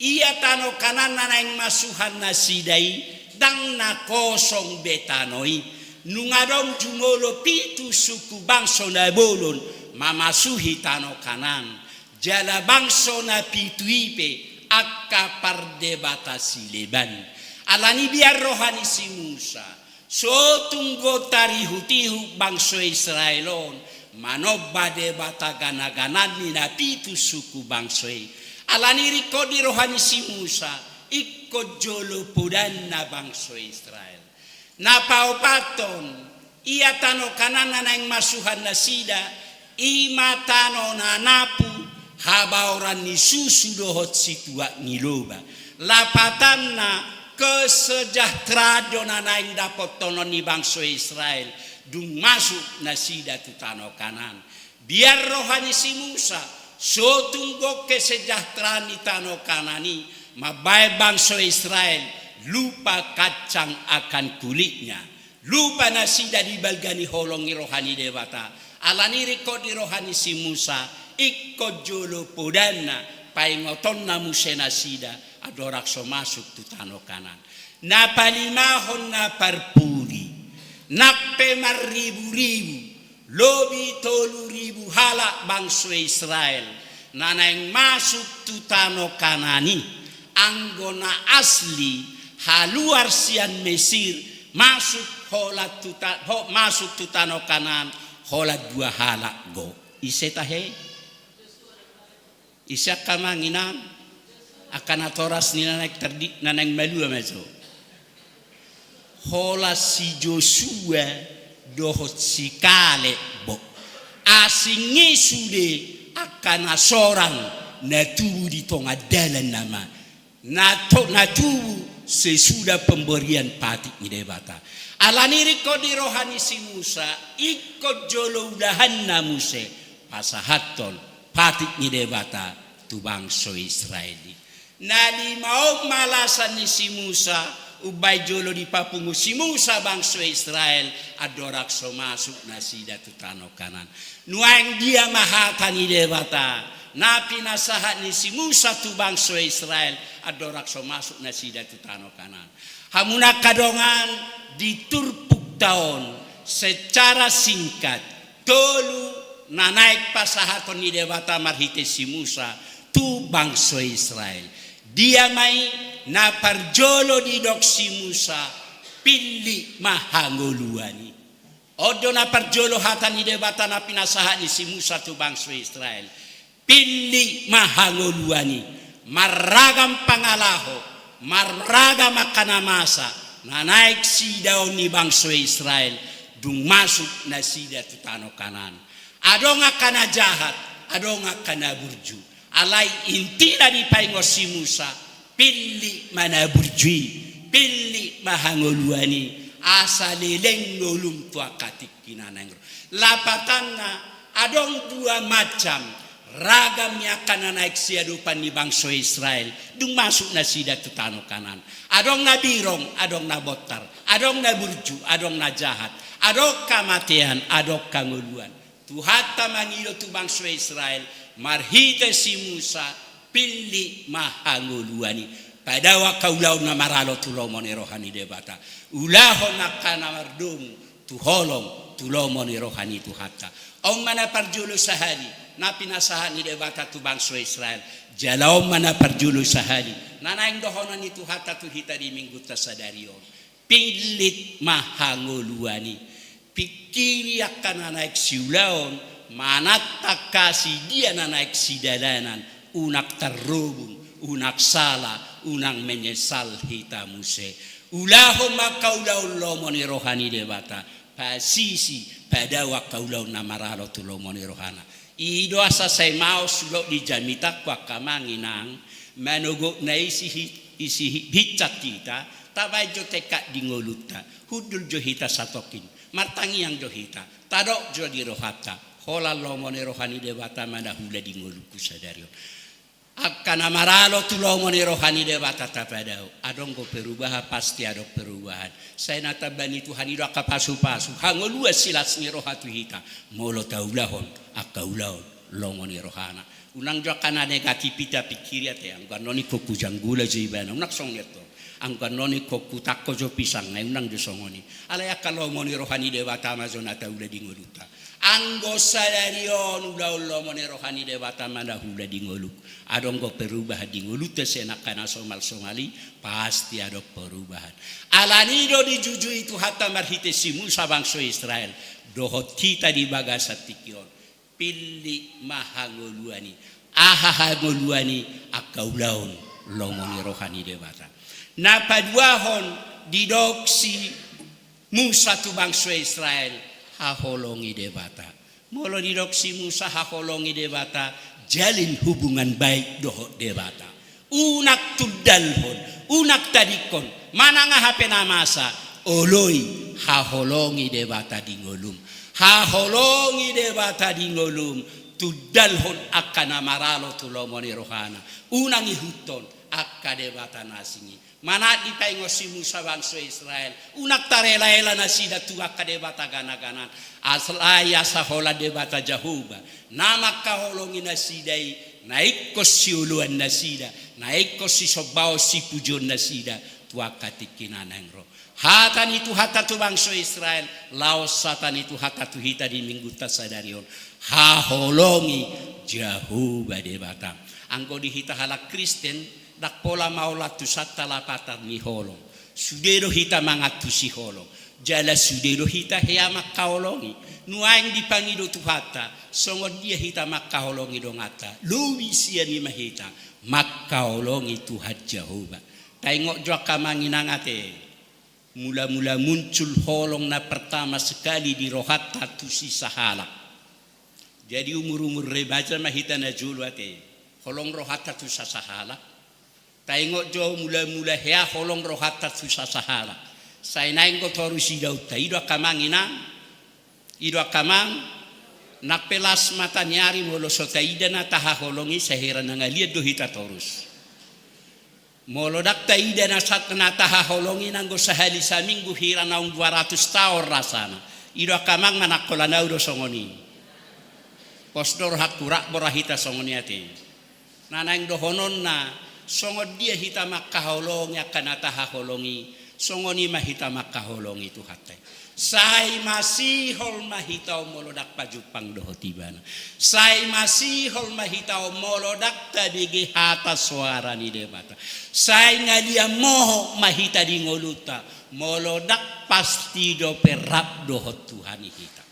ia tano Kanaan na naeng masuhan nasida i, ndang na kosong be tano i. Nunga adong jumolo pitu suku bangso na bolon mamasuhi tano Kanaan. Jala bangso na pitu i pe angka pardebata sileban. Alani biar roha ni si Musa, so tung do tarihutihut bangso Israel on manomba debata ganaganan ni na pitu suku bangso i. Alani ringkot di roha ni si Musa, ingkon jolo podanna bangso Israel. Na paopathon, ia tano Kanaan na naeng masuhan nasida, i ma tano na napu, habaoran ni susu dohot situak ni loba. Lapatanna, kesejahteraan do na naeng dapothonon ni bangso Israel, dung masuk nasida tu tano Kanaan. Biar roha ni si Musa, so tung do kesejahteraan ni tano Kanaan i, mambaen bangso Israel, lupa kacang akan kulitnya. Lupa nasida di balga ni holong ni roha ni Debata. Alani ringkot di roha ni si Musa, Ingkon jolo podanna, paingotonna muse nasida andorang so masuk tu tano Kanaan. Na palimahon na parpudi, nang pe marriburibu, lobi tolu ribu halak bangso Israel na naeng masuk tu tano Kanaan i. Anggo na asli haluar sian Mesir masuk holan tu ta-, ho-, masuk tu tano Kanaan holan dua halak do. Ise tahe? Ise angka amang inang? Angka natoras ni na naeng tardi-, na naeng malua ma jo. Holan si Josua dohot si Kaleb bo. Asing i sude angka na sorang na tubu di tonga dalan nama. Na to-, na tubu sesudah pemberian patik ni Debata. Alani i ringkot di roha ni si Musa, ingkon jolo ulahanna muse pasahathon patik ni Debata tu bangso Israel i. Na lima on ma alasan ni si Musa, umbaen jolo dipapungu si Musa bangso Israel andorang so masuk nasida tu tano Kanaan. Nuaeng dia ma hata ni Debata na pinasahat ni si Musa tu bangso Israel andorang so masuk nasida tu tano Kanaan? Hamu angka dongan, di turpukta on secara singkat, tolu na naeng pasahaton ni Debata marhite si Musa tu bangso Israel. Dia ma i? Na parjolo didok si Musa, pillit ma hangoluan i. On do na parjolo hata ni Debata na pinasahat ni si Musa tu bangso Israel. Pillit ma hangoluan i. Marragam pangalaho, marragam angka na masa na naeng siidaon ni bangso Israel dung masuk nasida tu tano Kanaan. Adong angka na jahat, adong angka na burju. Alai intina dipaingot si Musa, pillit ma na burju i, pillit ma hangoluan i, asa leleng ngolum tu angka tingki na naeng ro. Lapatanna, adong dua macam ragam ni angka na naeng siadopan ni bangso Israel dung masuk nasida tu tano Kanaan. Adong na birong, adong na bontar, adong na burju, adong na jahat, adong hamatean, adong hangoluan. Tuhanta mangido tu bangso Israel marhite si Musa, pillit ma hangoluan i. Padao angka ulaon na maralo tu lomo ni roha ni Debata. Ulahon angka na mardomu tu holong tu lomo ni roha ni Tuhanta. On ma na parjolo sahali na pinasahat ni Debata tu bangso Israel. Jala on ma na parjolo sahali na naeng dohonon ni Tuhanta tu hita di Minggunta sadari on. Pillit ma hangoluan i. Pingkiri angka na naeng siulaon, manat angka asi dia na naeng sidalanan, unang tarrobung, unang sala, unang menyesal hita muse. Ulahon ma angka ulaon lomo ni roha ni Debata, pasisi, padao angka ulaon na maralo tu lomo ni rohana. I do asa sai maos sulok di jamitangku angka amang inang, manogot na isi hi-, isi hi-, hinsat hita, tabaen jo tekad di ngolunta, hundul jo hita satongkin, martangiang jo hita, tadok jo di rohanta, holan lomo ni roha ni Debata ma na hula di ngolungku sadari on. Angka na maralo tu lomo ni roha ni Debata tapadao, adong do perubahan, pasti adong perubahan. Sai na tamba ni Tuhan i do angka pasupasu, hangoluan, silas ni roha tu hita, molo taulahon angka ulaon lomo ni rohana. Unang jo angka na negatif hita pingkiri ate, anggo annon ingkon hujanggola jo ibana, unang songon i antong. Anggo annon ingkon hutangko jo pisang, ai unang jo songon i. Alai angka lomo ni roha ni Debata ma jo na taula di ngolunta. Anggo sadari on ulaon lomo ni roha ni Debata ma na hula di ngolungku, adong do perubahan di ngolunta sian angka na somalsomal i, pasti adong perubahan. Alani i do dijujui Tuhanta marhite si Musa bangso Israel dohot hita di bagasan tingki on. Pillit ma hangoluan i. Aha hangoluan i? Angka ulaon lomo ni roha ni Debata. Na paduahon, didok si Musa tu bangso Israel, haholongi Debata. Molo didok si Musa haholongi Debata, jalin hubungan baik dohot Debata. Unang tundalhon, unang tadingkon, manang aha pe na masa, oloi, haholongi Debata di ngolum. Haholongi Debata di ngolum, tundalhon angka na maralo tu lomo ni rohana. Unang ihuthon, angka debata na asing i. Manat dipaingot si Musa bangso Israel, unang tarelaela nasida tu angka debata ganaganan. Alai asa holan Debata Jahowa na mangkaholongi nasida i, na ingkon sioloan nasida, na ingkon sisombaon sipujion nasida tu angka tingki na naeng ro. Hata ni Tuhanta tu bangso Israel, laos hata ni Tuhanta tu hita di minggunta sadari on. Haholongi Jahowa Debata. Anggo di hita halak Kristen, ndang pola maol antusanta lapatan ni holong. Sude do hita mangantusi holong. Jala sude do hita hea mangkaholongi. Nuaeng dipangido Tuhanta, songon dia hita mangkaholongi donganta, lobi sian i ma hita mangkaholongi Tuhan Jahowa. Taingot jo angka amang inang ate, mula-mula muncul holong na pertama sekali di rohanta tu sisahalak. Jadi umur-umur remaja ma hita najolo ate, holong rohanta tu sasahalak. Taingot jo mula-mula hea holong rohanta tu sasahalak. Sai naeng do torus idaonta, i do angka amang inang. I do angka amang, nang pe las mata ni ari molo so taida na tahaholongi, sai hira na ngalian do hita torus. Molo ndang taida na sat-, na tahaholongi nanggo sahali saminggu, hira naung dua ratus taon rasana. I do angka amang, manang holan au do songon i. Pos do rohangku, rap do roha hita songon i ate. Na naeng dohononna, songon dia hita mangkaholongi angka na tahaholongi, songon i ma hita mangkaholongi Tuhanta i. Sai masihol ma hita on molo ndang pajumpang dohot Ibana. Sai masihol ma hita on molo ndang tabege hata soara ni Debata. Sai ngalian mohop ma hita di ngolunta molo ndang pasti dope rap dohot Tuhan i hita.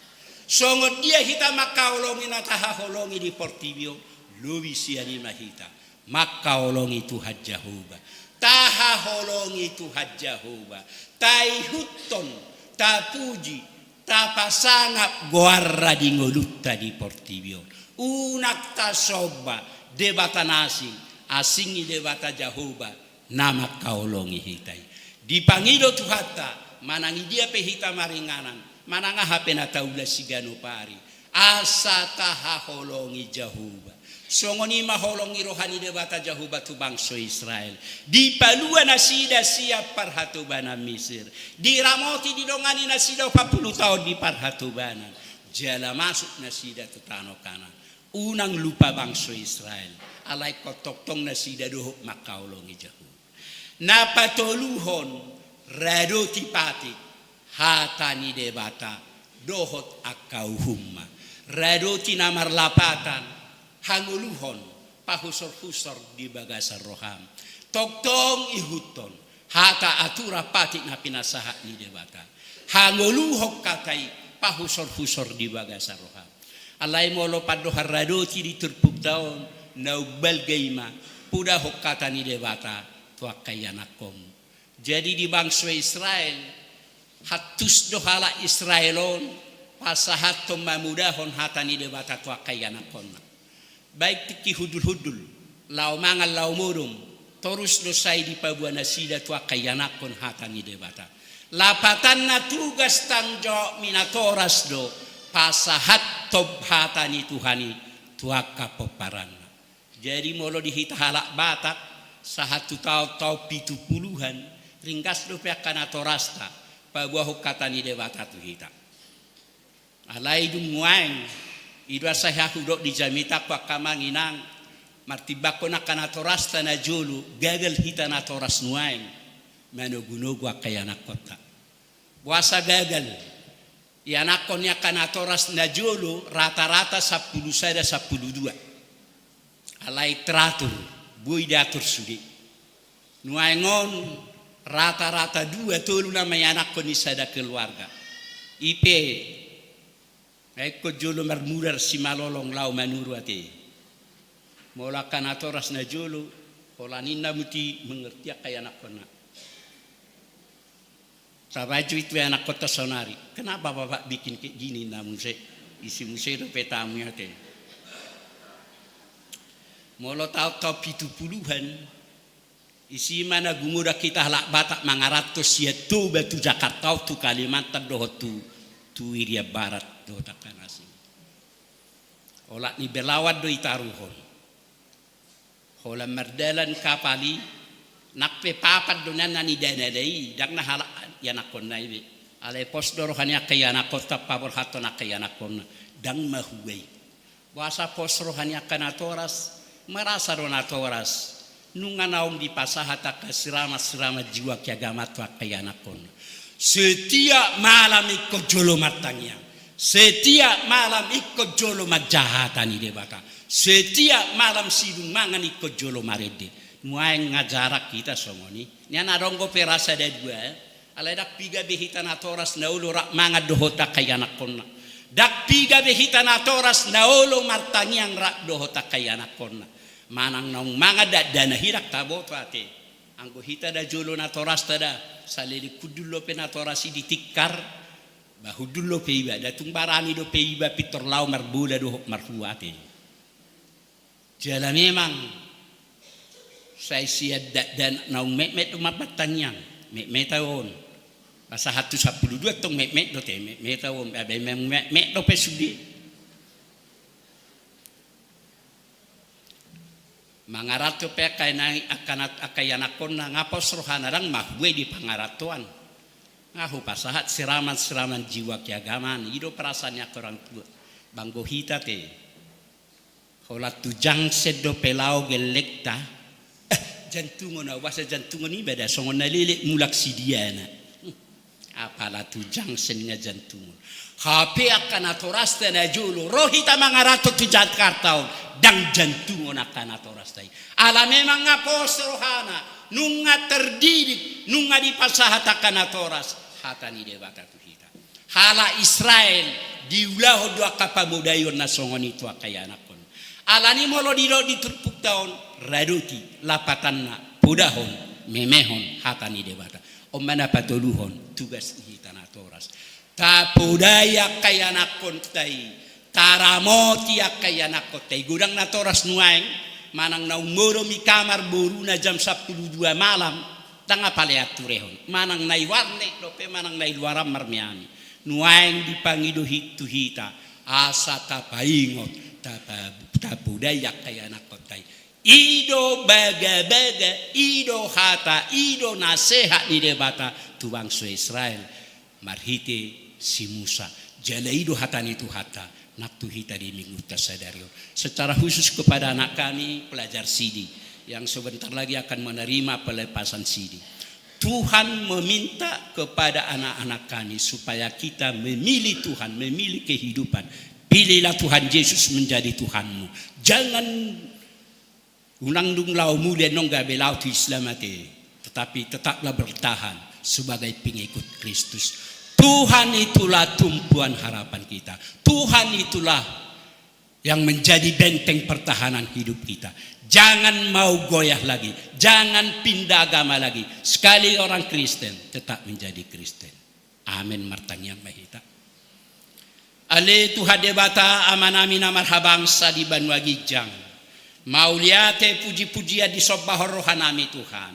Songon dia hita mangkaholongi na tahaholongi di portibi on, lobi sian i ma hita mangkaholongi Tuhan Jahowa. Tahaholongi Tuhan Jahowa, taihuthon, tapuji, tapasangap goarna di ngolunta di portibi on. Unang tasomba debata na asing, asing i Debata Jahowa na mangkaholongi hita i. Dipangido Tuhanta, manang i dia pe hita maringanan, manang aha pe na taula siganup ari, asa tahaholongi Jahowa. Songon i ma holong ni roha ni Debata Jahowa tu bangso Israel. Dipalua nasida sian parhatobanan Misir. Diramoti, didongani nasida opat pulu taon di parhatobanan. Jala masuk nasida tu tano Kanaan. Unang lupa bangso Israel, alai ingkon tongtong nasida dohot mangkaholongi Jahowa. Na patoluhon, radoti patik hata ni Debata dohot angka uhumna. Radoti na marlapatan, hangoluhon, pahusorhusor di bagasan roham. Tongtong ihuthon hata, aturan, patik na pinasahat ni Debata. Hangoluhon hata i, pahusorhusor di bagasan roham. Alai molo pandohan radoti di turpukta on, na umbalga i ma, podahon hata ni Debata tu angka ianakkonmu. Jadi di bangso Israel, hantus do halak Israel on pasahathon mamodahon hata ni Debata tu angka ianakkonna. Baik tingki hundulhundul, laho mangan, laho modom, torus do sai dipaboa nasida tu angka ianakkon hata ni Debata. Lapatanna, tugas tanggung jawab ni natoras do pasahathon hata ni Tuhan i tu angka pomparanna. Jadi molo di hita halak Batak, sahat tu taon-taon pitu puluhan, ringgas dope angka natorasta paboahon hata ni Debata tu hita. Alai dung nuaeng, i do asa hea hudok di jamitangku angka amang inang, martimbangkon angka natorasta na jolo, gagal hita natoras nuaeng manogunogu angka ianakkonta. Boasa gagal? Ianakkon ni angka natoras na jolo rata-rata sampulu sada, sampulu dua. Alai teratur, boi diatur sude. Nuaeng on rata-rata dua tolu nama ianakkon ni sada keluarga. I pe, ingkon jolo marmudar simalolong laho manuru ate. Molo angka natoras na jolo, holan ninna muti mengerti angka ianakkonna. Tabaen jo i tu ianakkonta saonari. Kenapa Bapak bikin kayak gini, ninna muse? Isi muse dope tamu i ate. Molo taon-taon pitu puluhan, isi ma na gumodang hita halak Batak mangaranto sian Toba tu Jakarta on, tu Kalimantan dohot tu, tu Irian Barat dohot angka na asing. Olat ni belawan do itaruhon. Holan mardalan kapal i, nang pe papat do nian na nidana i, ndang na halak ianakkonna i be. Alai pos do roha ni angka ianakkonta paborhathon angka ianakkonna, ndang mahua i. Boasa pos roha ni angka natoras? Merasa do natoras nunga naung dipasahat angka siraman-siraman jiwa keagamaan tu angka ianakkonna. Setiap malam ingkon jolo martangiang, setiap malam ingkon jolo manjaha hata ni Debata, setiap malam sidung mangan ingkon jolo marende. Nuaeng nga jarang hita songon i. Nian adong dope rasa dadua, eh? Alai ndang piga be hita natoras na olo rap mangan dohot angka ianakkonna. Ndang piga be hita natoras na olo martangiang rap dohot angka ianakkonna. Manang naung mangan dakdanak i ndang taboto ate. Anggo hita da jolo natorasta da, saleleng hundul dope natoras i di tikar, ba hundul dope iba, da tung barani dope iba pintor laho marbola dohot marhua ate. Jala memang sai sian dakdanak naung metmet do martangiang, metmet au on. Pasahat tu sampulu dua tong metmet do te, metmet au on, ba memang metmet dope sude. Mangaranto pe angka ina-, angka nat-, angka ianakkonna nga pos rohana, ndang mahua i di pangarantoan. Nga hupasahat siraman-siraman jiwa keagamaan, i do perasaan ni angka orang tua. Ba anggo hita te, holan tu jangsen dope laho gellengta, eh, jantungon au, boasa jantungon iba da songon na lelek mulak sidiana. Apala tu jangsen nga jantungon. Hape angka natorasta na jolo ro hita mangaranto tu Jakarta on, ndang jantungon angka natorasta i. Ala memang nga pos rohana, nunga terdidik, nunga dipasahat angka natoras hata ni Debata tu hita. Halak Israel diulahon do angka pamodaion na songon i tu angka ianakkon. Alani molo didok di turpukta on, radoti, lapatanna, podahon, memehon hata ni Debata. On ma na patoluhon tugas ni hita natoras. Tapodai angka ianakkonta i, taramoti angka ianakkonta i. Godang natoras nuaeng, manang naung modom i kamar boruna jam sampulu dua malam, ndang apala i aturehon. Manang na i warnet dope, manang na i luaran marmeami. Nuaeng dipangido hi-, tu hita, asa tapaingot, tapa-, tapodai angka ianakkonta i. I do bagabaga, i do hata, i do nasehat ni Debata tu bangso Israel marhite si Musa. Jala i do hata ni Tuhanta nang tu hita di minggunta sadari on. Secara khusus kepada anak kami, pelajar sidi, yang sebentar lagi akan menerima pelepasan sidi. Tuhan meminta kepada anak-anak kami supaya kita memilih Tuhan, memilih kehidupan. Pilihlah Tuhan Yesus menjadi Tuhanmu. Jangan, unang dung laho muli annon gabe laho tu Islam ate, tetapi tetaplah bertahan sebagai pengikut Kristus. Tuhan itulah tumpuan harapan kita. Tuhan itulah yang menjadi benteng pertahanan hidup kita. Jangan mau goyah lagi, jangan pindah agama lagi. Sekali orang Kristen, tetap menjadi Kristen. Amen. Martangiang ma hita. Ale Tuhan Debata, Amanami na marhabangsa di banua ginjang, mauliate puji-pujian disombahon rohanami Tuhan.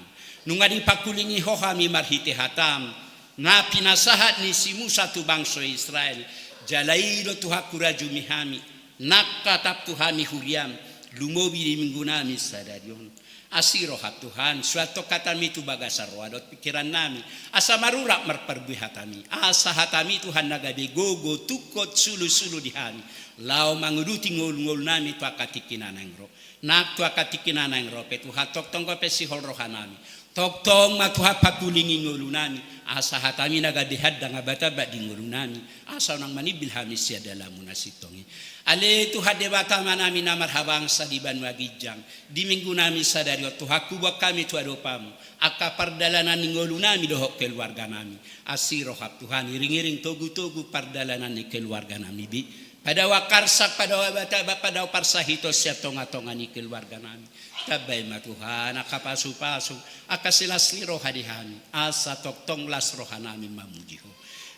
Nunga dipangkulingi Ho hami marhite hataM na pinasahat ni si Musa tu bangso Israel. Jala i do Tuhanku rajumi hami, nang hatap tu hami huriaM, lumobi di minggunami sadari on. Asi rohaM Tuhan, suanhon hataMi tu bagasan roha dohot pingkirannami, asa marurat marparbue hataMi, asa hataMi Tuhan na gabe gogo, tungkot, sulu-sulu di hami, laho manguduti ngolu-ngolunami tu angka tingki na naeng ro. Nang tu angka tingki na naeng ro pe Tuhan, tongtong dope sihol rohanami. Tongtong ma Tuhan pangkulingi ngolunami, asa hataMi na gabe handang abat-abat di ngolunami, asa unang manimbil hami sian dalanMu na sintong i. Ale Tuhan Debata Amanami na marhabangsa di banua ginjang, di minggunami sadari on Tuhan, huboan hami tu adopanMu angka pardalanan ni ngolunami dohot keluarganami. Asi rohaM Tuhan, iring-iring togu-togu pardalanan ni keluarganami be. Padao angka arsak, padao abat-abat, padao parsahiton sian tonga-tonga ni keluarganami. Tambai ma Tuhan angka pasu-pasu, angka silas ni roha di hami, asa tongtong las rohanami mamuji Ho.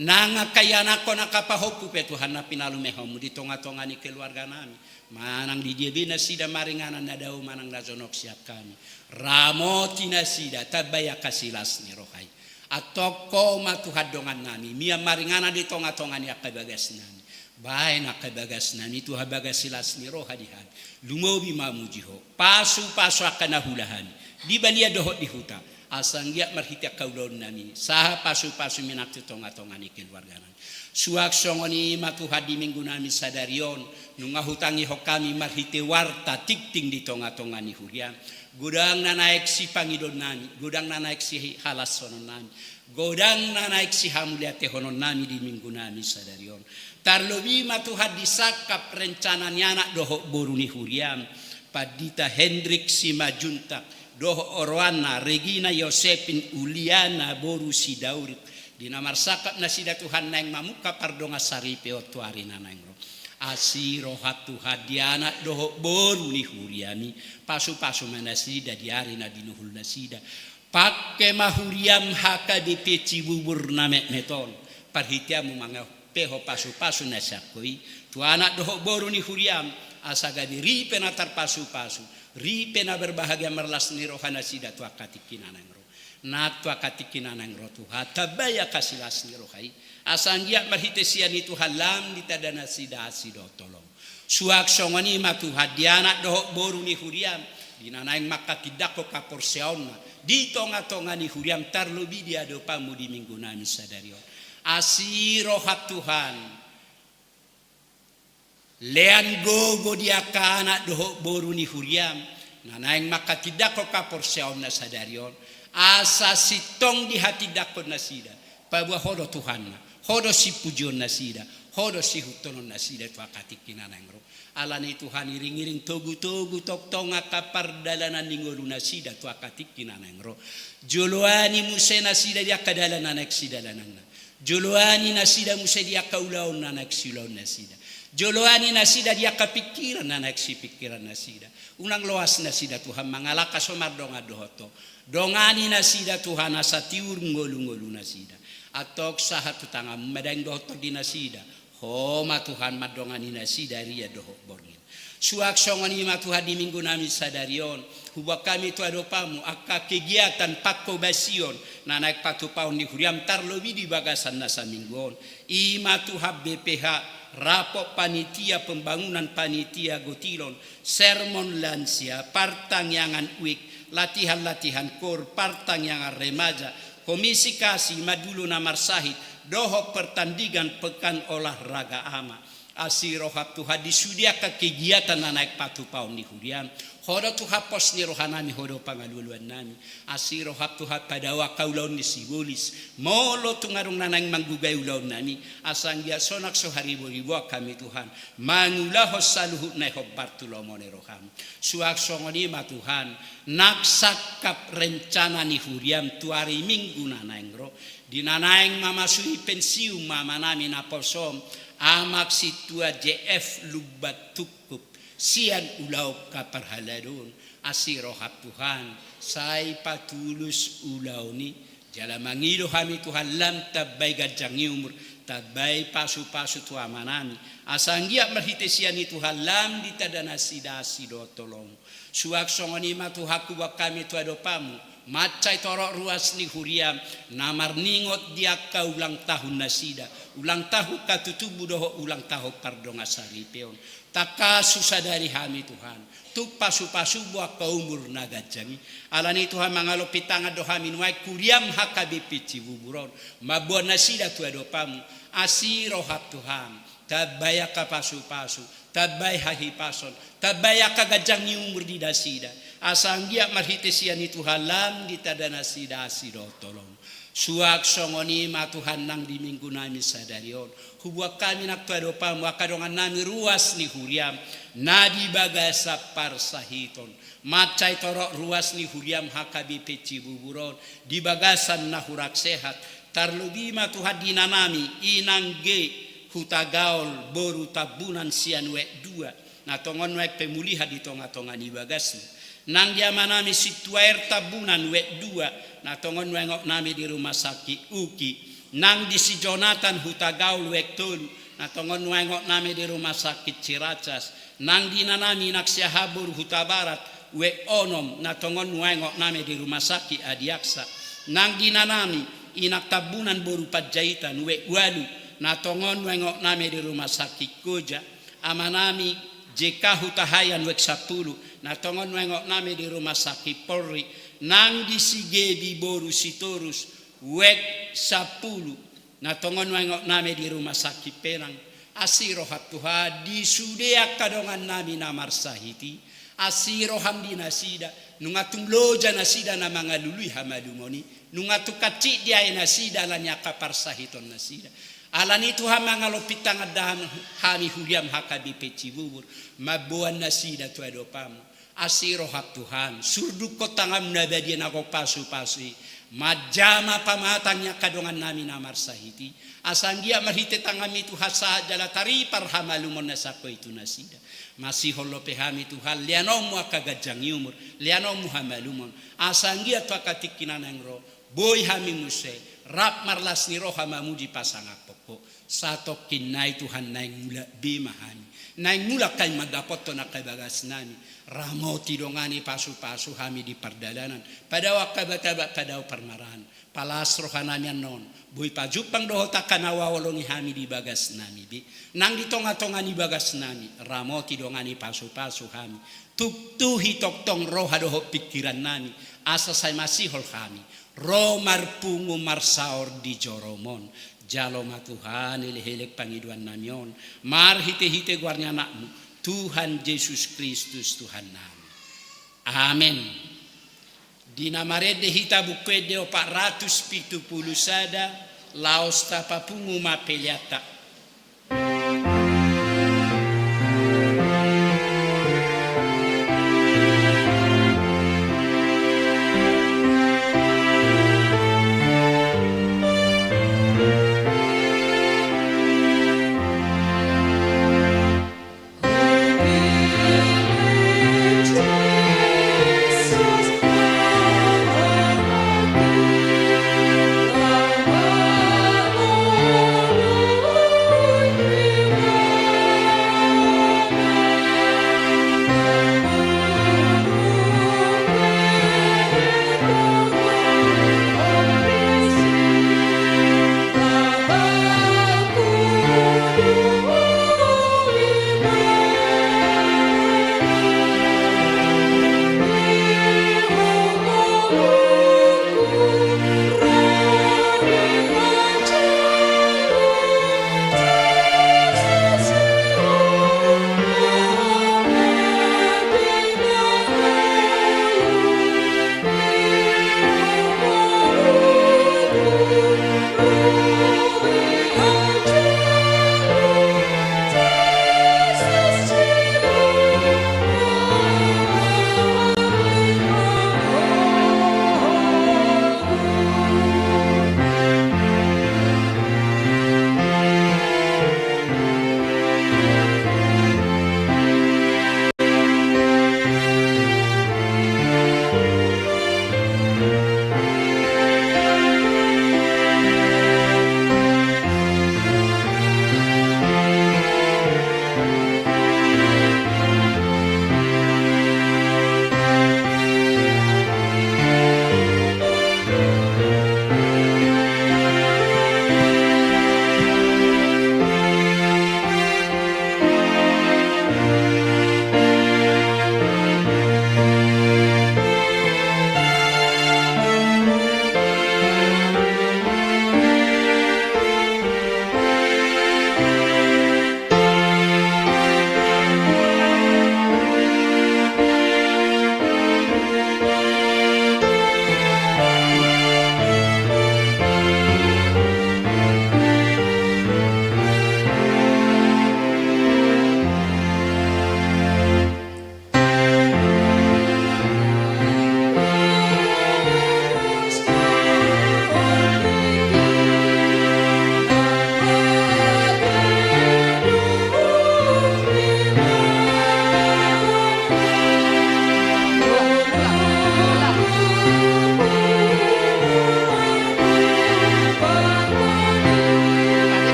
Nang angka ianakkon, angka pahompu pe Tuhan na pinalumehonMu di tonga-tonga ni keluarganami, manang di dia be nasida maringanan na dao manang na jonok sian hami, ramoti nasida, tambai angka silas ni roha i. Antong Ho ma Tuhan dongannami, mian maringanan di tonga-tonga ni angka bagasnami. Baen angka bagasnami, Tuhan, bagas silas ni roha di hami. Lumobi mamuji Ho. Pasu-pasu angka na huula hami di balian dohot di huta, asa anggiat marhite angka ulaonnami sahat pasu-pasu mian tu tonga-tonga ni keluarganami. Suang songon i ma Tuhan di minggunami sadari on, nunga hutangihon hami marhite warta tingting di tonga-tonga ni huriam. Godang na naeng sipangidoonnami, godang na naeng sihalashononnami, godang na naeng sihamauliatehononnami di minggunami sadari on. Tarlobi ma Tuhan di sangkap rencana ni anak dohot boru ni huriam, Pandita Hendrik Simanjuntak dohot oroanna Regina Yosepin Uliana boru Sidauri, di na marsangkap nasida Tuhan naeng mamungka pardongansaripeon tu ari na naeng ro. Asi roham Tuhan di anak dohot boru ni huriami, pasu-pasu ma nasida di ari na binuhul nasida. Pangke ma huriam H K B P Cibubur na metmet on, parhiteanmu mangalehon pasu-pasu na sian Ho i tu anak dohot boru ni huriam, asa gabe ripe na tarpasu-pasu, ripe na berbahagia marlas ni roha nasida tu angka tingki na naeng ro. Nang tu angka tingki na naeng ro Tuhan, tambai angka silas ni roha i, asa anggiat marhite sian i Tuhan lam ditanda nasida asi dohot holong. Suang songon i ma Tuhan di anak dohot boru ni huriam, di na naeng manghatindanghon haporseaonna di tonga-tonga ni huriam, tarlobi di adopanmu di minggunami sadari on. Asi roham Tuhan, lean gogo di angka anak dohot boru ni huriam na naeng manghatindanghon haporseaonna sadari on, asa sintong dihatindanghon nasida. Paboa Ho do Tuhanna, Ho do sipujion nasida, Ho do siihuthonon nasida tu angka tingki na naeng ro. Alani i Tuhan, iring-iring togu-togu tongtong angka pardalanan ni ngolu nasida tu angka tingki na naeng ro. Joloani muse nasida di angka dalan na naeng sidalananna. Joloani nasida muse di angka ulaon na naeng siulaon nasida. Joloani nasida di angka pingkiran na naeng sipingkiran nasida. Unang loas nasida Tuhan mangalangka so mardongan dohot Ho. Dongani nasida Tuhan asa tiur ngolu-ngolu nasida. Antong sahat tu tanganmu ma daging dohot tondi nasida. Ho ma Tuhan mandongani nasida rian dohot borngin. Suang songon i ma Tuhan di minggunami sadari on, huboan hami tu adopanmu angka kegiatan pangkobasion na naeng patupaon ni huriam, tarlobi di bagasan na saminggu on. I ma Tuhan B P H, rapot panitia pembangunan panitia gotilon, sermon lansia, partangiangan week, latihan-latihan koor, partangiangan remaja, komisi kasih, madulu na marsahit, dohot pertandingan pekan olahraga ama. Asi roham Tuhan di sude angka kegiatan na naeng patupaon ni huriam. Ho do Tuhan pos ni rohanami, Ho do pangalualuannami. Asi roham Tuhan padao angka ulaon ni sibolis. Molo tung adong na naeng manggugai ulaonnami, asa anggiat sonang so haribo-riboan hami Tuhan mangulahon saluhut na ihombar tu lomo ni roham. Suang songon i ma Tuhan, nang sangkap rencana ni huriam tu ari Minggu na naeng ro, di na naeng mamasui pensiun ma amanami naposo on, Amang Sintua J F Lumban Tungkup, sian ulaon haparhalado on. Asi roham Tuhan, sai patulus ulaon i, jala mangido hami Tuhan lam tambai ganjang ni umur, tambai pasu-pasu tu amanami, asa anggiat marhite sian i Tuhan lam ditanda nasida asi dohot holong. Suang songon i ma Tuhan huboan hami tu adopanmu, mansai torop ruas ni huriam, na marningot di angka ulang tahun nasida, ulang tahun hatutubu dohot ulang tahun pardongansaripeon. Tangkas husadari hami Tuhan, tung pasu-pasum do angka umur na ganjang i. Alani i Tuhan mangalompit tangan do hami nuaeng huriam H K B P Cibubur on, mamboan nasida tu adopanmu. Asi roham Tuhan, tambai angka pasu-pasu, tambai hahipason, tambai angka ganjang ni umur di nasida, asa anggiat marhite sian i Tuhan lam ditanda nasida asi dohot holong. Suang songon i ma Tuhan nang di Minggunami sadari on, huboan hami nang tu adopanmu angka dongannami ruas ni huriam na di bagasan parsahiton, mansai torop ruas ni huriam H K B P Cibubur on di bagasan na hurang sehat, tarlobi ma Tuhan di inanami, Inang G Hutagaol boru Tambunan sian week dua, na tongon nuaeng pemulihan di tonga-tonga ni bagasna. Nang di amanami Sintua R Tambunan week dua, na tongon nuaeng ooknami di rumah sakit UKI. Nang di si Jonathan Hutagaol week tolu, na tongon nuaeng ooknami di rumah sakit Ciracas. Nang di inanami Inang Siahaan boru Hutabarat week onom, na tongon nuaeng ooknami di rumah sakit Adiaksa. Nang di inanami Inang Tambunan boru Panjaitan week ualu, Na tongon nuaeng ongnami di rumah sakit Koja, amanami J K Hutahaean, uek sampulu, na tongon nuaeng ongnami di rumah sakit Polri, nang di Sigebi boru Sitorus, uek sampulu, na tongon nuaeng ongnami di rumah sakit Penang. Asi roham Tuhan di sude angka dongannami na marsahit i. Asi roham di nasida, nunga tung loja nasida na mangalului hamalumon i, nunga tung hansit diae nasida ala ni angka parsahiton nasida. Ala ni i Tuhan, mangalompit tangan da hami huliam H K B P Cibubur, mamboan nasida tu adopanmu. Asi roham Tuhan, surdukkon tanganmu na badia na gok pasupasu i, manjama pamatang ni angka dongannami na marsahit i. Asa anggiat marhite tanganmi Tuhan sahat jala taripar hamalumon na sangkoi tu nasida. Masihol dope hami Tuhan, leanonmu angka ganjang ni umur, leanonmu hamalumon. Asa anggiat tu angka tingki na naeng ro, boi hami muse rap marlas ni roha mamuji pasangaphon Ho. Satongkin nai Tuhan, naeng mulak be ma hami, naeng mulak hami mangdapothon angka bagasnami. Ramoti, dongani, pasupasu hami di pardalanan. Padao angka bataba, padao parmaraan. Palas rohanami annon, boi pajumpang dohot angka na huhaholongi hami di bagasnami be, nang di tongatonga ni bagasnami. Ramoti, dongani, pasupasu hami. Tuktuhi tongtong roha dohot pingkirannami, asa sai masihol hami ro marpungu marsaor di joromon. Jalo ma Tuhan elek-elek pangidoannami on, marhite-hite goar ni Anakmu, Tuhan Jesus Kristus Tuhannami. Amen. Di na marende hita, Buku Ende opat ratus pitu pulu sada, laos tapapungu ma peleanta.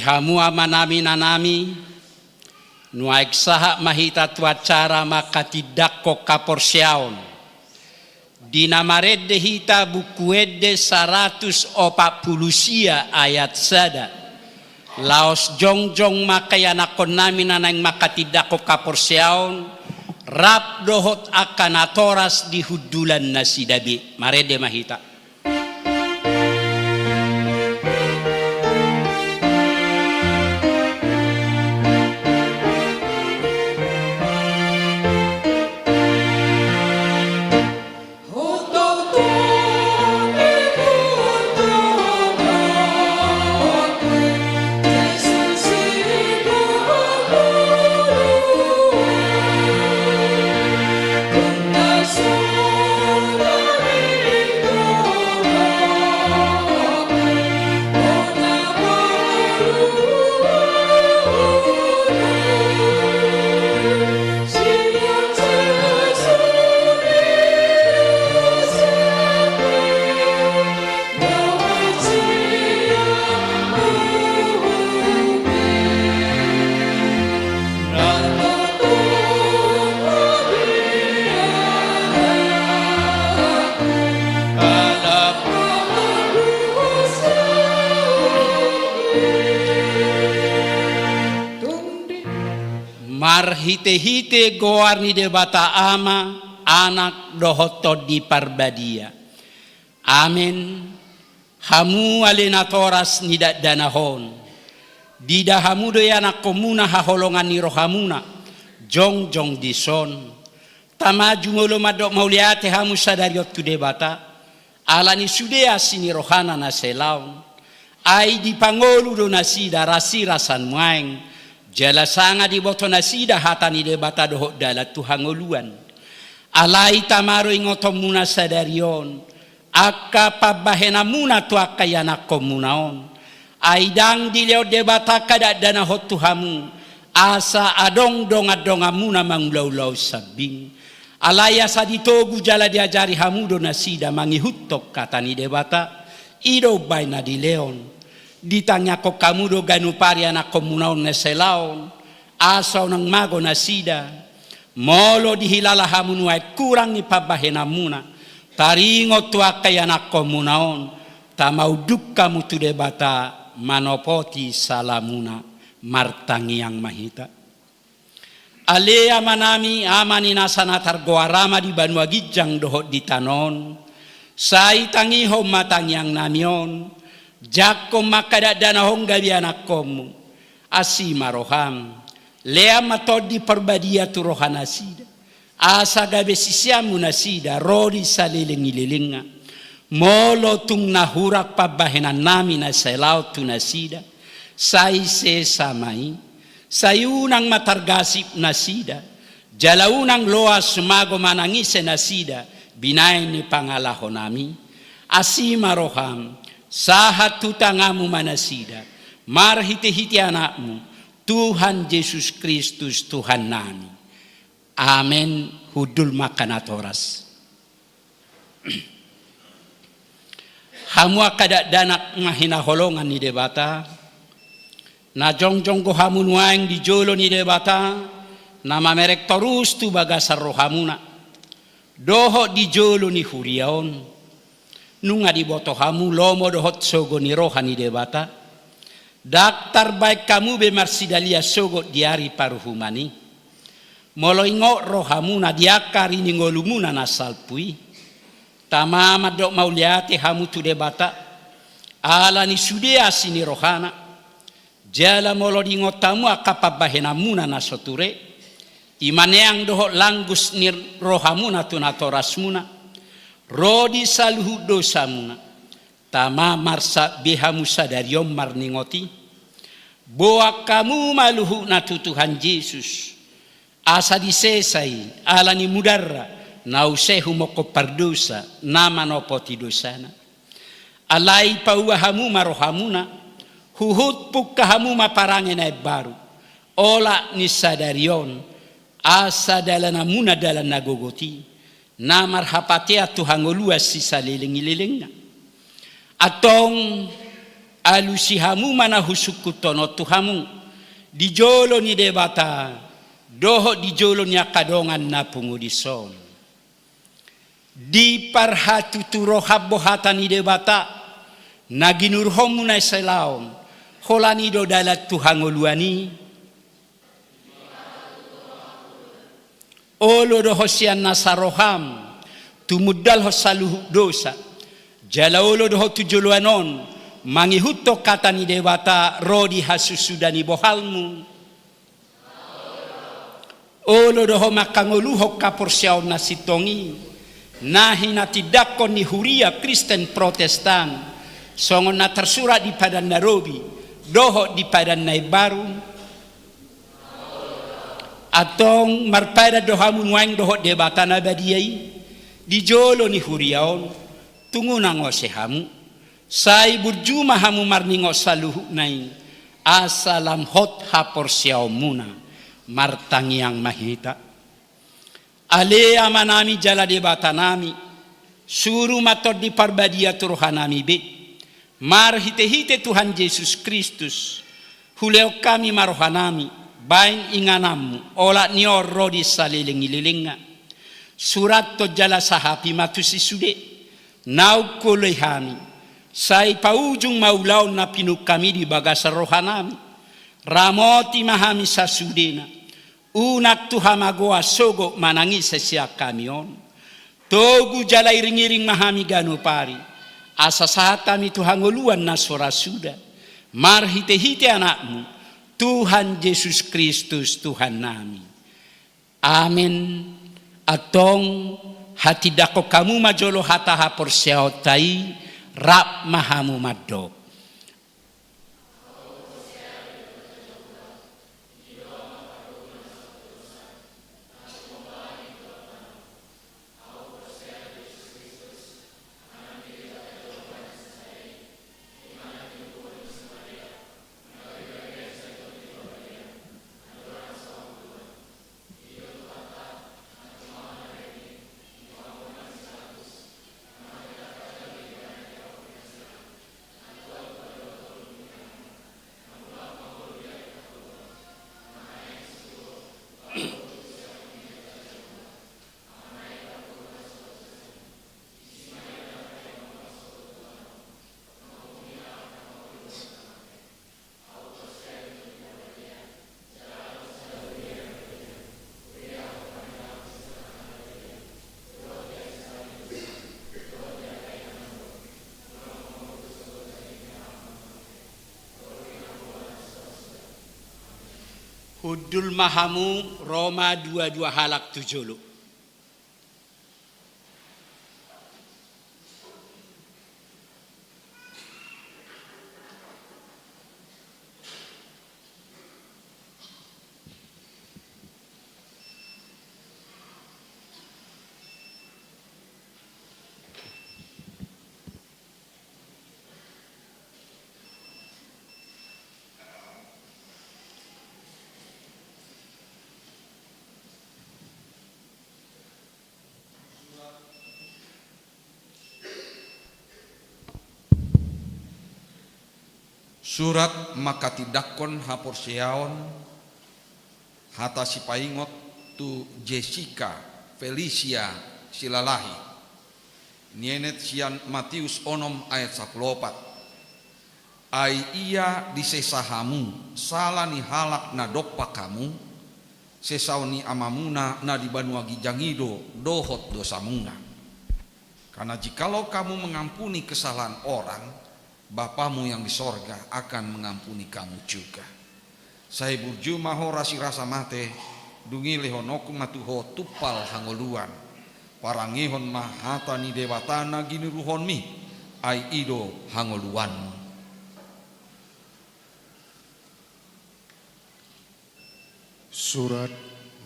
Hamu amanami, inanami, nuaeng sahat ma hita tu acara manghatindanghon haporseaon. Di na marende hita Buku Ende saratus opat pulu sia ayat sada. Laos jongjong ma angka ianakhonnami na naeng manghatindanghon haporseaon, rap dohot angka natoras di hundulan nasida be. Marende ma hita. Marhitehite goar ni Debata Ama, Anak dohot Tondi Parbadia. Amen. Hamu ale natoras ni dakdanak on, diida hamu do ianakhonmuna haholongan ni rohamuna, jongjong dison. Tama jumolo mandok mauliate hamu sadari on tu Debata, ala ni sude asi ni rohana na sai laon. Ai dipangolu do nasida rasirasa nuaeng, jala sanga diboto nasida hata ni Debata dohot dalan tu hangoluan. Alai tama do ingotonmuna sadari on, angka pambahenanmuna tu angka ianakhonmuna on. Ai ndang dilehon Debata angka dakdanak on tu hamu, asa adong dongandonganmuna mangulaulaon sambing. Alai asa ditogu jala diajari hamu do nasida mangihuthon hata ni Debata, i do umbahen na dilehon. Ditangiangkon hamu do ganup ari ianakhonmuna on na sai laon, asa unang mago nasida. Molo dihilala hamu nuaeng kurang ni pambahenanmuna, taringot tu angka ianakhonmuna on, tama unduk hamu tu Debata manopoti salamuna. Martangiang ma hita. Ale Amanami, Ama ni nasa na targoar Ama di banua ginjang dohot di tano on, sai tangihon ma tangiangnami on, jangkon ma angka dakdanak on gabe ianakhonmu. Asi ma roham, lean ma Tondi Parbadia tu rohanasida, asa gabe siseanmu nasida ro di saleleng ni lelengna. Molo tung na hurang pambahenannami na sai laon tu nasida, sai sesa ma i. Sai unang ma targasip nasida, jala unang loas mago manang ise nasida binahen ni pangalahonami. Asi ma roham, sahat tu tanganmu ma nasida, marhitehite Anakmu, Tuhan Jesus Kristus Tuhannami. Amen. Hundul ma angka natoras. Hamu angka dakdanak na hinaholongan ni Debata, na jongjong do hamu nuaeng di jolo ni Debata, na mamereng torus tu bagasan rohamuna, dohot di jolo ni huria on. Nunga diboto hamu lomo dohot sogo ni roha ni Debata. Ndang tarbaen hamu be marsidalian sogot di ari paruhuman i. Molo ingot rohamuna di angka ari ni ngolumuna na salpu i, tama mandok mauliate hamu tu Debata, ala ni sude asi ni rohana. Jala molo diingot hamu angka pambahenanmuna na so ture, i ma neang dohot langgus ni rohamuna tu natorasmuna, ro di saluhut dosamuna, tama marsat be hamu sadari on marningot i. Boan hamu ma luhutna tu Tuhan Jesus, asa disesa i ala ni mudarna, na use humongkop pardosa na manopoti dosana. Alai paua hamu ma rohamuna, huhut pungka hamu ma parange na imbaru, olat ni sadari on, asa dalananmuna dalan na gogot i, na marhapatean tu hangoluan sisaleleng ni lelengna. Antong, Alusi hamu ma na husungkunhon on tu hamu, di jolo ni Debata dohot di jolo ni angka dongan na pungu dison. Diparhatutu roham do hata ni Debata, na ginuruhonmu na sai laon, holan i do dalan tu hangoluan i. Olo do ho sian nasa roham, tumundalhon saluhut dosa, jala olo do ho tu joloan on, mangihuthon hata ni Debata ro di hasusuda ni bohalmu. Olo do ho mangkangoluhon haporseaon na sintong i, na hinatindangkon ni huria Kristen Protestan, songon na tarsurat di Padan na Robi dohot di Padan na Imbaru. Antong marpadan do hamu nuaeng dohot Debata na badia i, di jolo ni huria on, tung unang ose hamu. Sai burju ma hamu marningot saluhutna i, asa lam hot haporseaonmuna. Martangiang ma hita. Ale Amanami jala Debatanami, suru ma Tondi Parbadia tu rohanami be, marhitehite Tuhan Jesus Kristus, hulehon hami ma rohanami, baen ingananmu, olat ni on ro di saleleng ni lelengna. Surathon jala sahapi ma tusi sude naung huoloi hami, sai paujung ma ulaon na pinungka-Mi di bagasan rohanami. Ramoti ma hami sasudena, unang tu hamagoan sogot manang ise sian hami on. Togu jala iring-iring ma hami ganup ari, asa sahat hami tu hangoluan na so ra suda, marhitehite Anakmu, Tuhan Jesus Kristus Tuhannami. Amen. Antong hatindangkon hamu ma jolo hata haporseaonta i, rap ma hamu mandok. Hundul ma hamu, ro ma dua-dua halak tu jolo. Surat mangkatindangkon haporseaon, hata sipaingot tu Jessica Felicia Silalahi. Nienet sian Matius onom ayat sampulu opat. Ai ia disesa hamu sala ni halak na dompak hamu, sesaon ni Amamuna na di banua ginjang i do dohot dosamuna. Karena jikalau kamu mengampuni kesalahan orang, Bapamu yang di sorga akan mengampuni kamu juga. Sai burju ma ho rasirasa mate, dung i lehononku ma tu ho tumpal hangoluan. Parangehon ma hata ni Debata na ginuruhonmi, ai i do hangoluanmu. Surat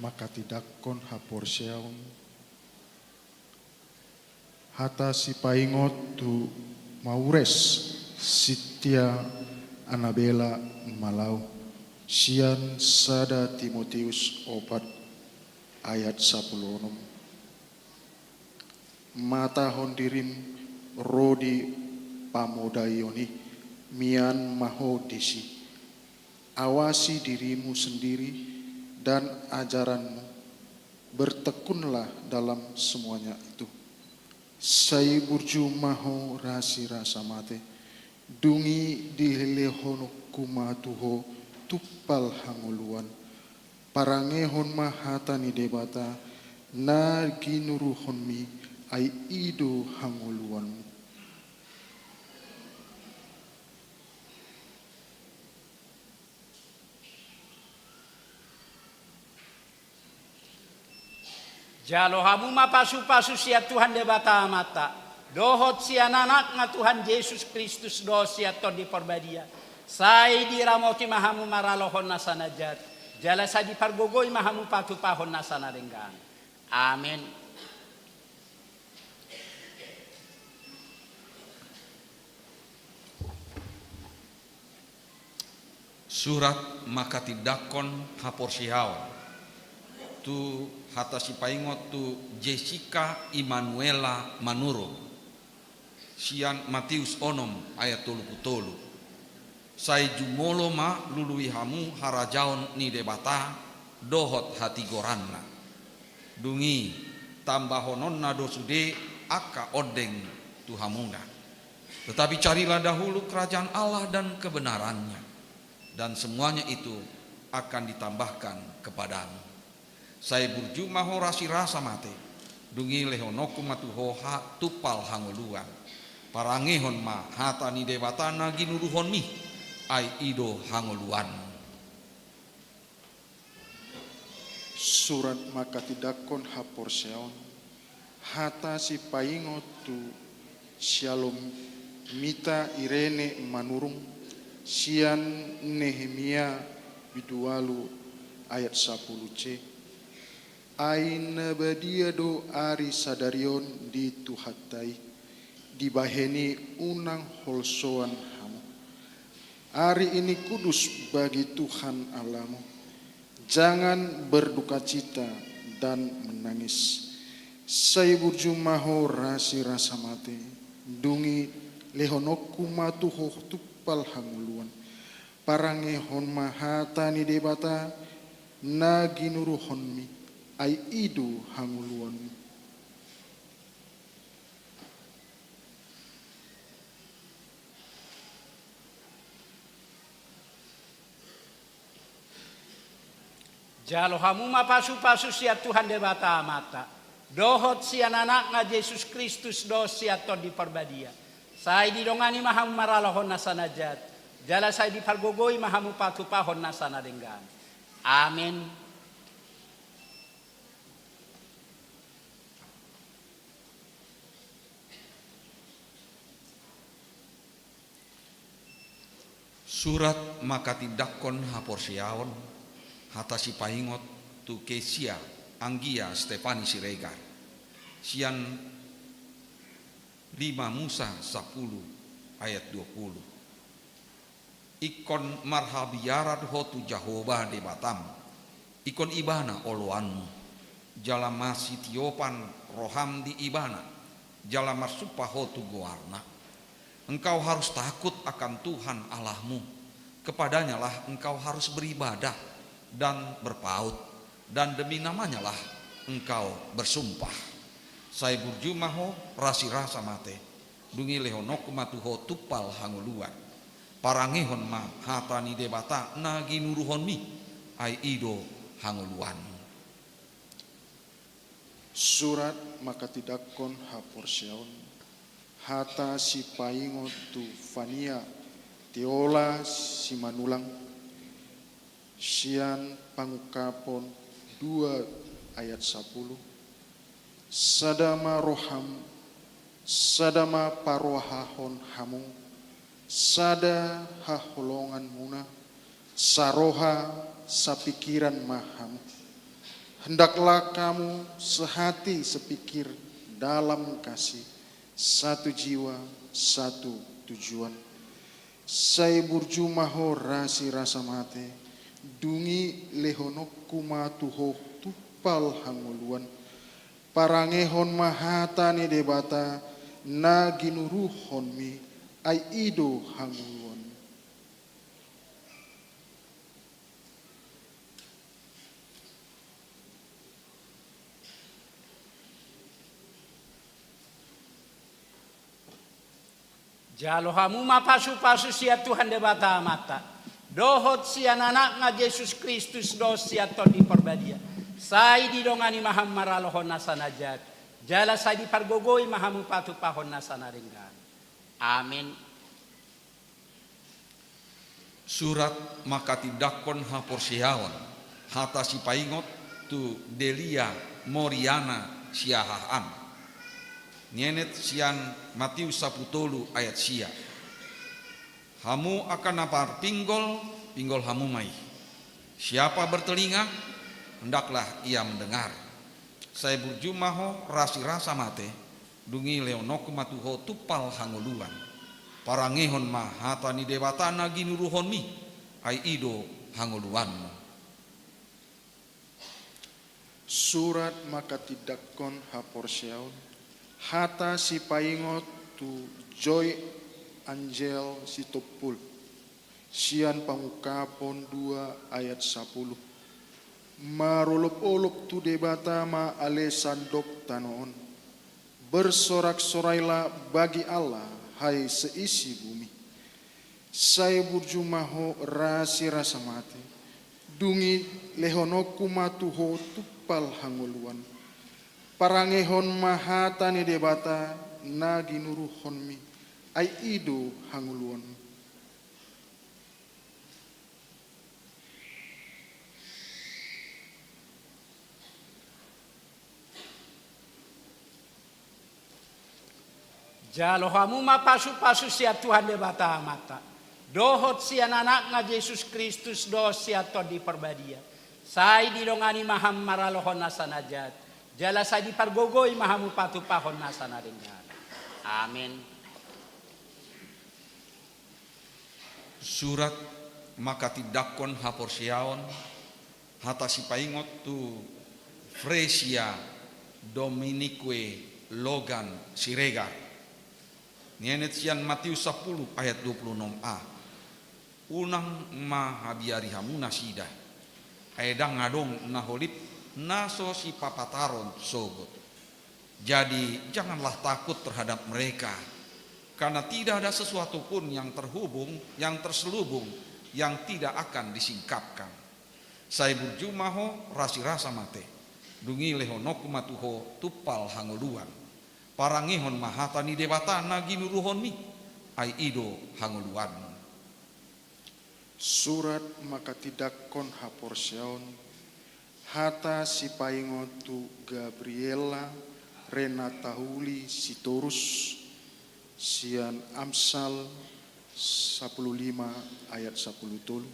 mangkatindangkon haporseaon. Hata sipaingot tu Maures Sintia Anabela Malau, sian sada Timoteus opat ayat sampulu onom. Matahon dirim ro di pamodaion i, mian ma ho disi. Awasi dirimu sendiri dan ajaranmu, bertekunlah dalam semuanya itu. Sai burju ma ho rasirasa mate, dung i dilehononku ma tu ho tumpal hangoluan, parangehon ma hata ni Debata na ginuruhonmi, ai i do hangoluanmu. Jalo hamu ma pasupasu sian Tuhan Debata Amanta, dohot sian Anakna Tuhan Jesus Kristus dohot sian Tondi Parbadia. Sai diramoti ma hamu maralohon nasa na jat, jala sai dipargogoi ma hamu patupahon nasa na denggan. Amen. Surat manghatindanghon haporseaon tu hata sipaingot tu Jessica Immanuela Manurung, sian Matius onom ayat tolu pulu tolu. Sai jumolo ma lului hamu harajaon ni Debata dohot hatigoranna. Dung i tambahononna do sude angka ondeng tu hamuna. Tetapi carilah dahulu kerajaan Allah dan kebenarannya, dan semuanya itu akan ditambahkan kepadamu. Sai burju ma ho rasirasa mate, dung i lehononku ma tu ho ha tumpal hangoluan. Parangehon ma hata ni Debata na ginuruhonmi, ai i do hangoluanmu. Surat manghatindanghon haporseaon, hata sipaingot tu Syalomita Irene Manurung, sian Nehemia bindu ualu ayat sapulu C. Ai na badia do ari sadari on di Tuhanta i, dibahen i unang holsoan hamu. Ari ini kudus bagi Tuhan Allahmu. Jangan berdukacita dan menangis. Sai burju ma ho rasirasa mate, dung i lehononku ma tu ho tumpal hangoluan. Parangehon ma hata ni Debata na ginuruhonmi, ai i do hangoluanmu. Jalo hamu ma pasupasu sian Tuhan Debata Amanta, dohot sian Anakna Jesus Kristus dohot sian Tondi Parbadia. Sai didongani ma hamu maralohon nasa na jat, jala sai dipargogoi ma hamu patupahon nasa na denggan. Amen. Surat manghatindanghon haporseaon, hata sipaingot tu Kesia anggia Stefani Siregar, sian lima Musa sapulu ayat dua pulu. Ingkon marhabiaran ho tu Jahowa Debatam, ingkon Ibana oloanmu, jala masitiopan roham di Ibana, jala marsumpa ho tu goarna. Engkau harus takut akan Tuhan Allahmu, kepadanyalah engkau harus beribadah dan berpaut, dan demi namanyalah engkau bersumpah. Sai burju ma ho rasirasa mate, dung i lehononku ma tu ho tumpal hangoluan. Parangehon ma hata ni Debata na ginuruhonmi, ai i do hangoluanmu. Surat manghatindanghon haporseaon, hata sipaingot tu Fania Teola Simanulang, sian Pangungkapon dua ayat sapulu. Sada ma roham, sada ma paroahahon hamu, sada haholonganmuna, saroha, sapikiran ma hamu. Hendaklah kamu sehati sepikir dalam kasih, satu jiwa, satu tujuan. Sai burju ma ho rasirasa mate, dung i lehononku ma tu ho tumpal hangoluan. Parangehon ma hata ni Debata na ginuruhonmi, ai i do hangoluanmu. Jalo hamu ma pasupasu sian Tuhan Debata Amanta, dohot sian Anakna Jesus Kristus dohot sian Tondi Parbadia. Sai didongani ma hamu maralohon nasa na jat, jala sai dipargogoi ma hamu patupahon nasa na denggan. Amen. Surat manghatindanghon haporseaon, hata sipaingot tu Delia Moriana Siahaan. Nienet sian Matius sampulu tolu ayat sia. Hamu angka na marpinggol, pinggol hamu ma i. Siapa bertelinga, hendaklah ia mendengar. Sai burju ma ho rasirasa mate, dung i lehononku ma tu ho tumpal hangoluan. Parangehon ma hata ni Debata na ginuruhonmi, ai i do hangoluanmu. Surat manghatindanghon haporseaon, hata sipaingot tu Joy Angel Sitompul. Sian Pangungkapon dua ayat sapuluh. Marolopolop tu Debata ma ale sandok tano on. Bersorak-sorailah bagi Allah, hai seisi bumi. Sai burju ma ho rasirasa mate, dung i lehononku ma tu ho tumpal hangoluan. Parangehon ma hata ni Debata na ginuruhonmi, ai i do hangoluanmu. Jalo hamu ma pasupasu sian Tuhan Debata Amanta, dohot sian Anakna Jesus Kristus dohot sian Tondi Parbadia. Sai didongani ma hamu maralohon nasa na jat, jala sai dipargogoi ma hamu patupahon nasa na denggan. Amen. Surat manghatindanghon haporseaon, hata sipaingot tu Fresia Dominique Logan Siregar. Nienet sian Matius sampulu ayat dua puluh enam a. Unang ma habiari hamu nasida. Ai ndang adong na holip na so sipapataron sogot. Jadi, janganlah takut terhadap mereka, karena tidak ada sesuatu pun yang terhubung, yang terselubung, yang tidak akan disingkapkan. Sai burju ma ho rasirasa mate, dung i lehononku ma tu ho tumpal hangoluan. Parangehon ma hata ni Debata na ginuruhonmi, ai i do hangoluanmu. Surat manghatindanghon haporseaon, hata sipaingot tu Gabriela Renata Huli Sitorus, sian Amsal sampulu lima ayat sampulu tolu.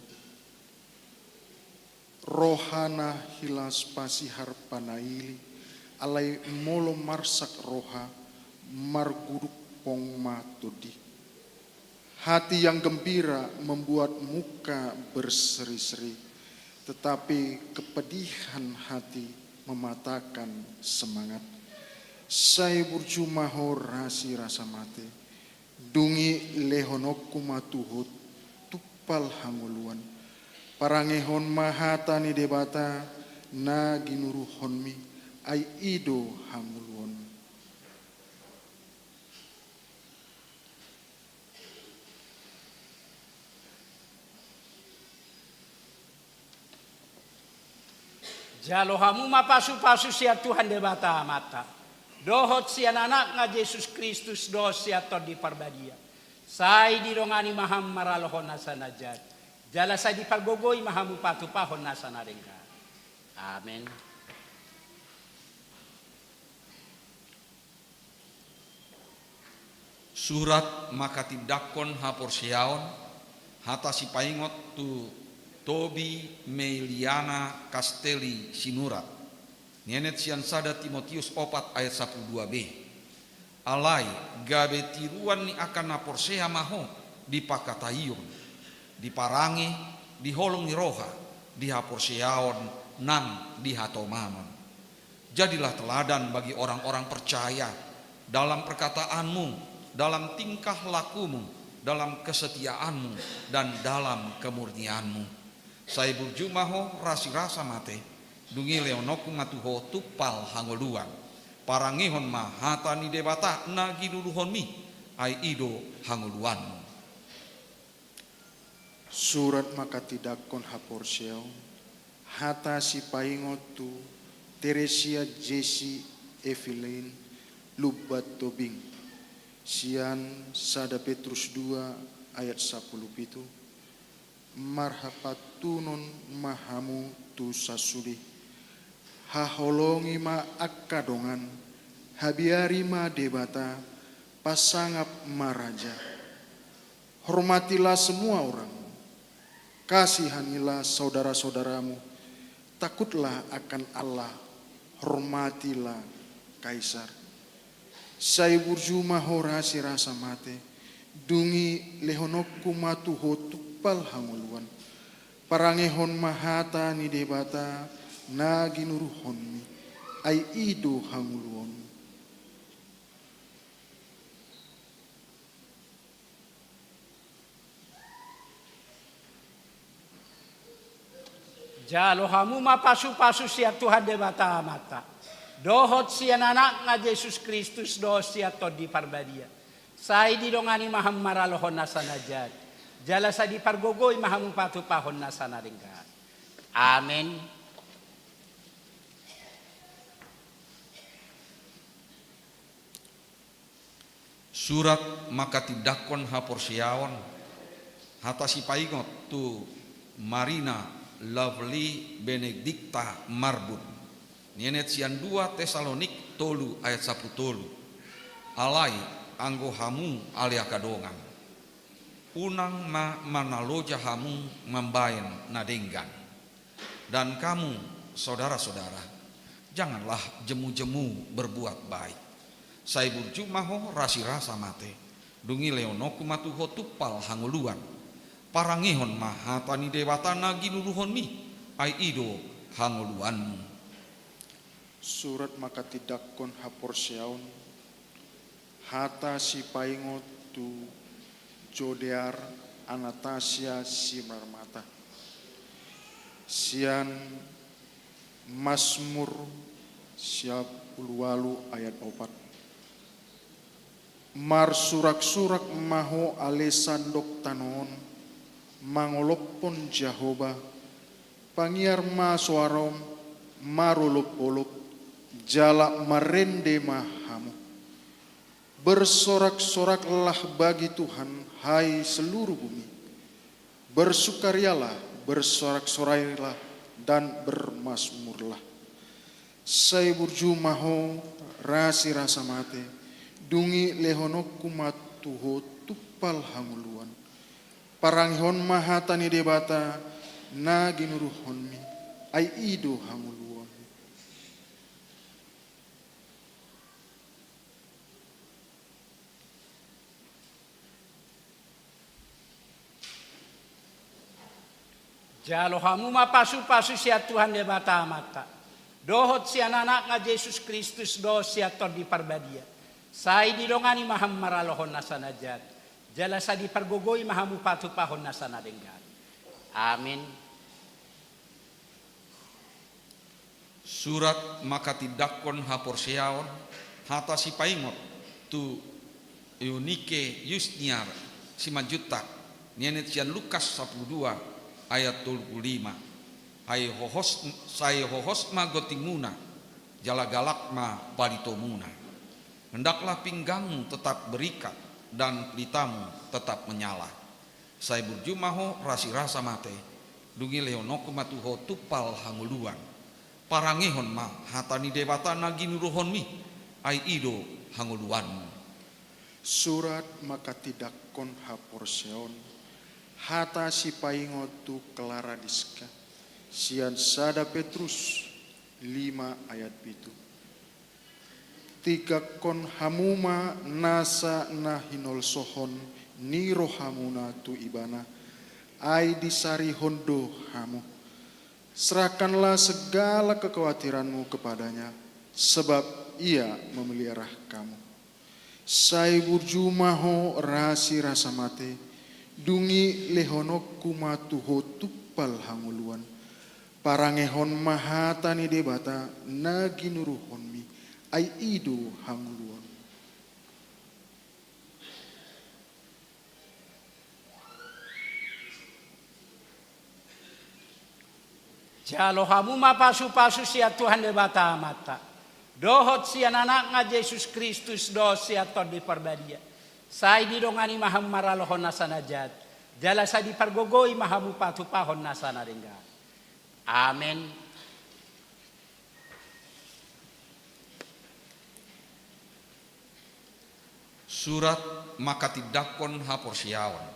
Rohana hilas pasihar panaili, alai molo marsak roha, marguduk pong ma tondi. Hati yang gembira membuat muka berseri-seri, tetapi kepedihan hati mematahkan semangat. Sai burju ma ho rasirasa mate, dung i lehononku ma tu ho tumpal hangoluan. Parangehon ma hata ni Debata na ginuruhonmi, ai i do hangoluanmu. Jalo hamu ma pasupasu sian Tuhan Debata Amanta, dohot sian Anakna Jesus Kristus dohot sian Tondi Parbadia. Sai didongani ma hamu maralohon nasa na jat, jala sai dipargogoi ma hamu patupahon nasa na denggan. Amen. Surat manghatindanghon haporseaon, hata sipaingot tu Tobi Meliana Castelli Sinurat. Nienet sian sada Timotius opat ayat sampulu dua b. Alai gabe tiruan ni angka na porsea ma ho di pangkataion, di parange, di holong ni roha, di haporseaon nang di hatomanon. Jadilah teladan bagi orang-orang percaya dalam perkataanmu, dalam tingkah lakumu, dalam kesetiaanmu, dan dalam kemurnianmu. Sai burju ma ho rasirasa mate, dung i lehononku ma tu ho tumpal hangoluan. Parangehon ma hata ni Debata na ginuruhonmi, ai i do hangoluanmu. Surat manghatindanghon haporseaon, hata sipaingot tu Teresia Jesi Evelyn Lumban Tobing, sian sada Petrus dua ayat sampulu pitu. Marhapantunon ma hamu tu sasudi. Haholongi ma angka dongan, habiari ma Debata, pasangap ma raja. Hormatilah semua orang, kasihanilah saudara-saudaramu, takutlah akan Allah, hormatilah Kaisar. Sai burju ma ho rasirasa mate, dung i lehononku ma tu ho tumpal hangoluan. Parangehon ma hata ni Debata na ginuruhonmi, ai i do hangoluanmu. Jalo hamu ma pasupasu sian Tuhan Debata Amanta, dohot sian Anakna Jesus Kristus, dohot sian Tondi Parbadia. Sai didongani ma hamu maralohon nasa na jat, jala sai dipargogoi ma hamu patupahon nasa na denggan. Amen. Surat manghatindanghon haporseaon, hata sipaingot tu Marina Lovely Benedicta Marbun. Nienet sian dua Tesalonik tolu ayat sampulu tolu. Alai anggo hamu ale angka dongan, unang ma manaloja hamu mambaen na denggan. Dan kamu, saudara-saudara, janganlah jemu-jemu berbuat baik. Sai burju ma ho rasirasa mate, dung i lehononku ma tu ho tumpal hangoluan. Parangehon ma hata ni Debata na ginuruhonmi, ai i do hangoluanmu. Surat manghatindanghon haporseaon, hata sipaingot tu Jodear Anastasia Simarmata, sian Masmur sia pulu ualu ayat opat. Marsuraksurak ma ho ale sandok tano on, mangolophon Jahowa, pangiar ma soarom marolopolop, jala marende ma hamu. Bersoraksoraklah bagi Tuhan, hai seluruh bumi. Bersukarialah, bersoraksoraklah, dan bermasmurlah. Sai burju ma ho rasirasa mate, dung i lehononku ma tu ho tumpal hangoluan. Parangehon ma hata ni Debata na ginuruhonmi, ai i do hangoluanmi. Jalo hamu ma pasupasu sian Tuhan Debata Amanta, dohot sian Anakna Jesus Kristus, dohot sian Tondi Parbadia. Sai didongani ma hamu maralohon nasa na jat, jala sai dipargogoi ma hamu patupahon nasa na denggan. Amin. Surat manghatindanghon haporseaon, hata sipaingot tu Eunike Yusniar Simanjuntak, nienet sian Lukas sampulu dua ayat tolu pulu lima. Ai hohos, sai hohos ma gontingmuna, jala galak ma palitomuna. Hendaklah pinggangmu tetap berikat dan pelitamu tetap menyala. Sai burju ma ho rasirasa mate, dung i lehononku ma tu ho tumpal hangoluan. Parangehon ma hata ni Debata na ginuruhonmi, ai i do hangoluanmu. Surat manghatindanghon haporseaon, hata sipaingot tu Klara Diska, sian sada Petrus lima ayat pitu. Tingkanghon hamu ma nasa na hinolsohon ni rohamuna tu Ibana, ai disarihon do hamu. Serahkanlah segala kekhawatiranmu kepada-Nya, sebab Ia memelihara kamu. Sai burju ma ho rasirasa mate, dung i lehononku ma tu ho tumpal hangoluan. Parangehon ma hata ni Debata na ginuruhonmi, ai i do hangoluan. Jalo hamu ma pasupasu sian Tuhan Debata Amanta, dohot sian Anakna Jesus Kristus, dohot sian Tondi Parbadia. Sai didongani ma hamu maralohon nasa na jat, jala sai dipargogoi ma hamu patupahon nasa na denggan. Amen. Surat manghatindanghon haporseaon.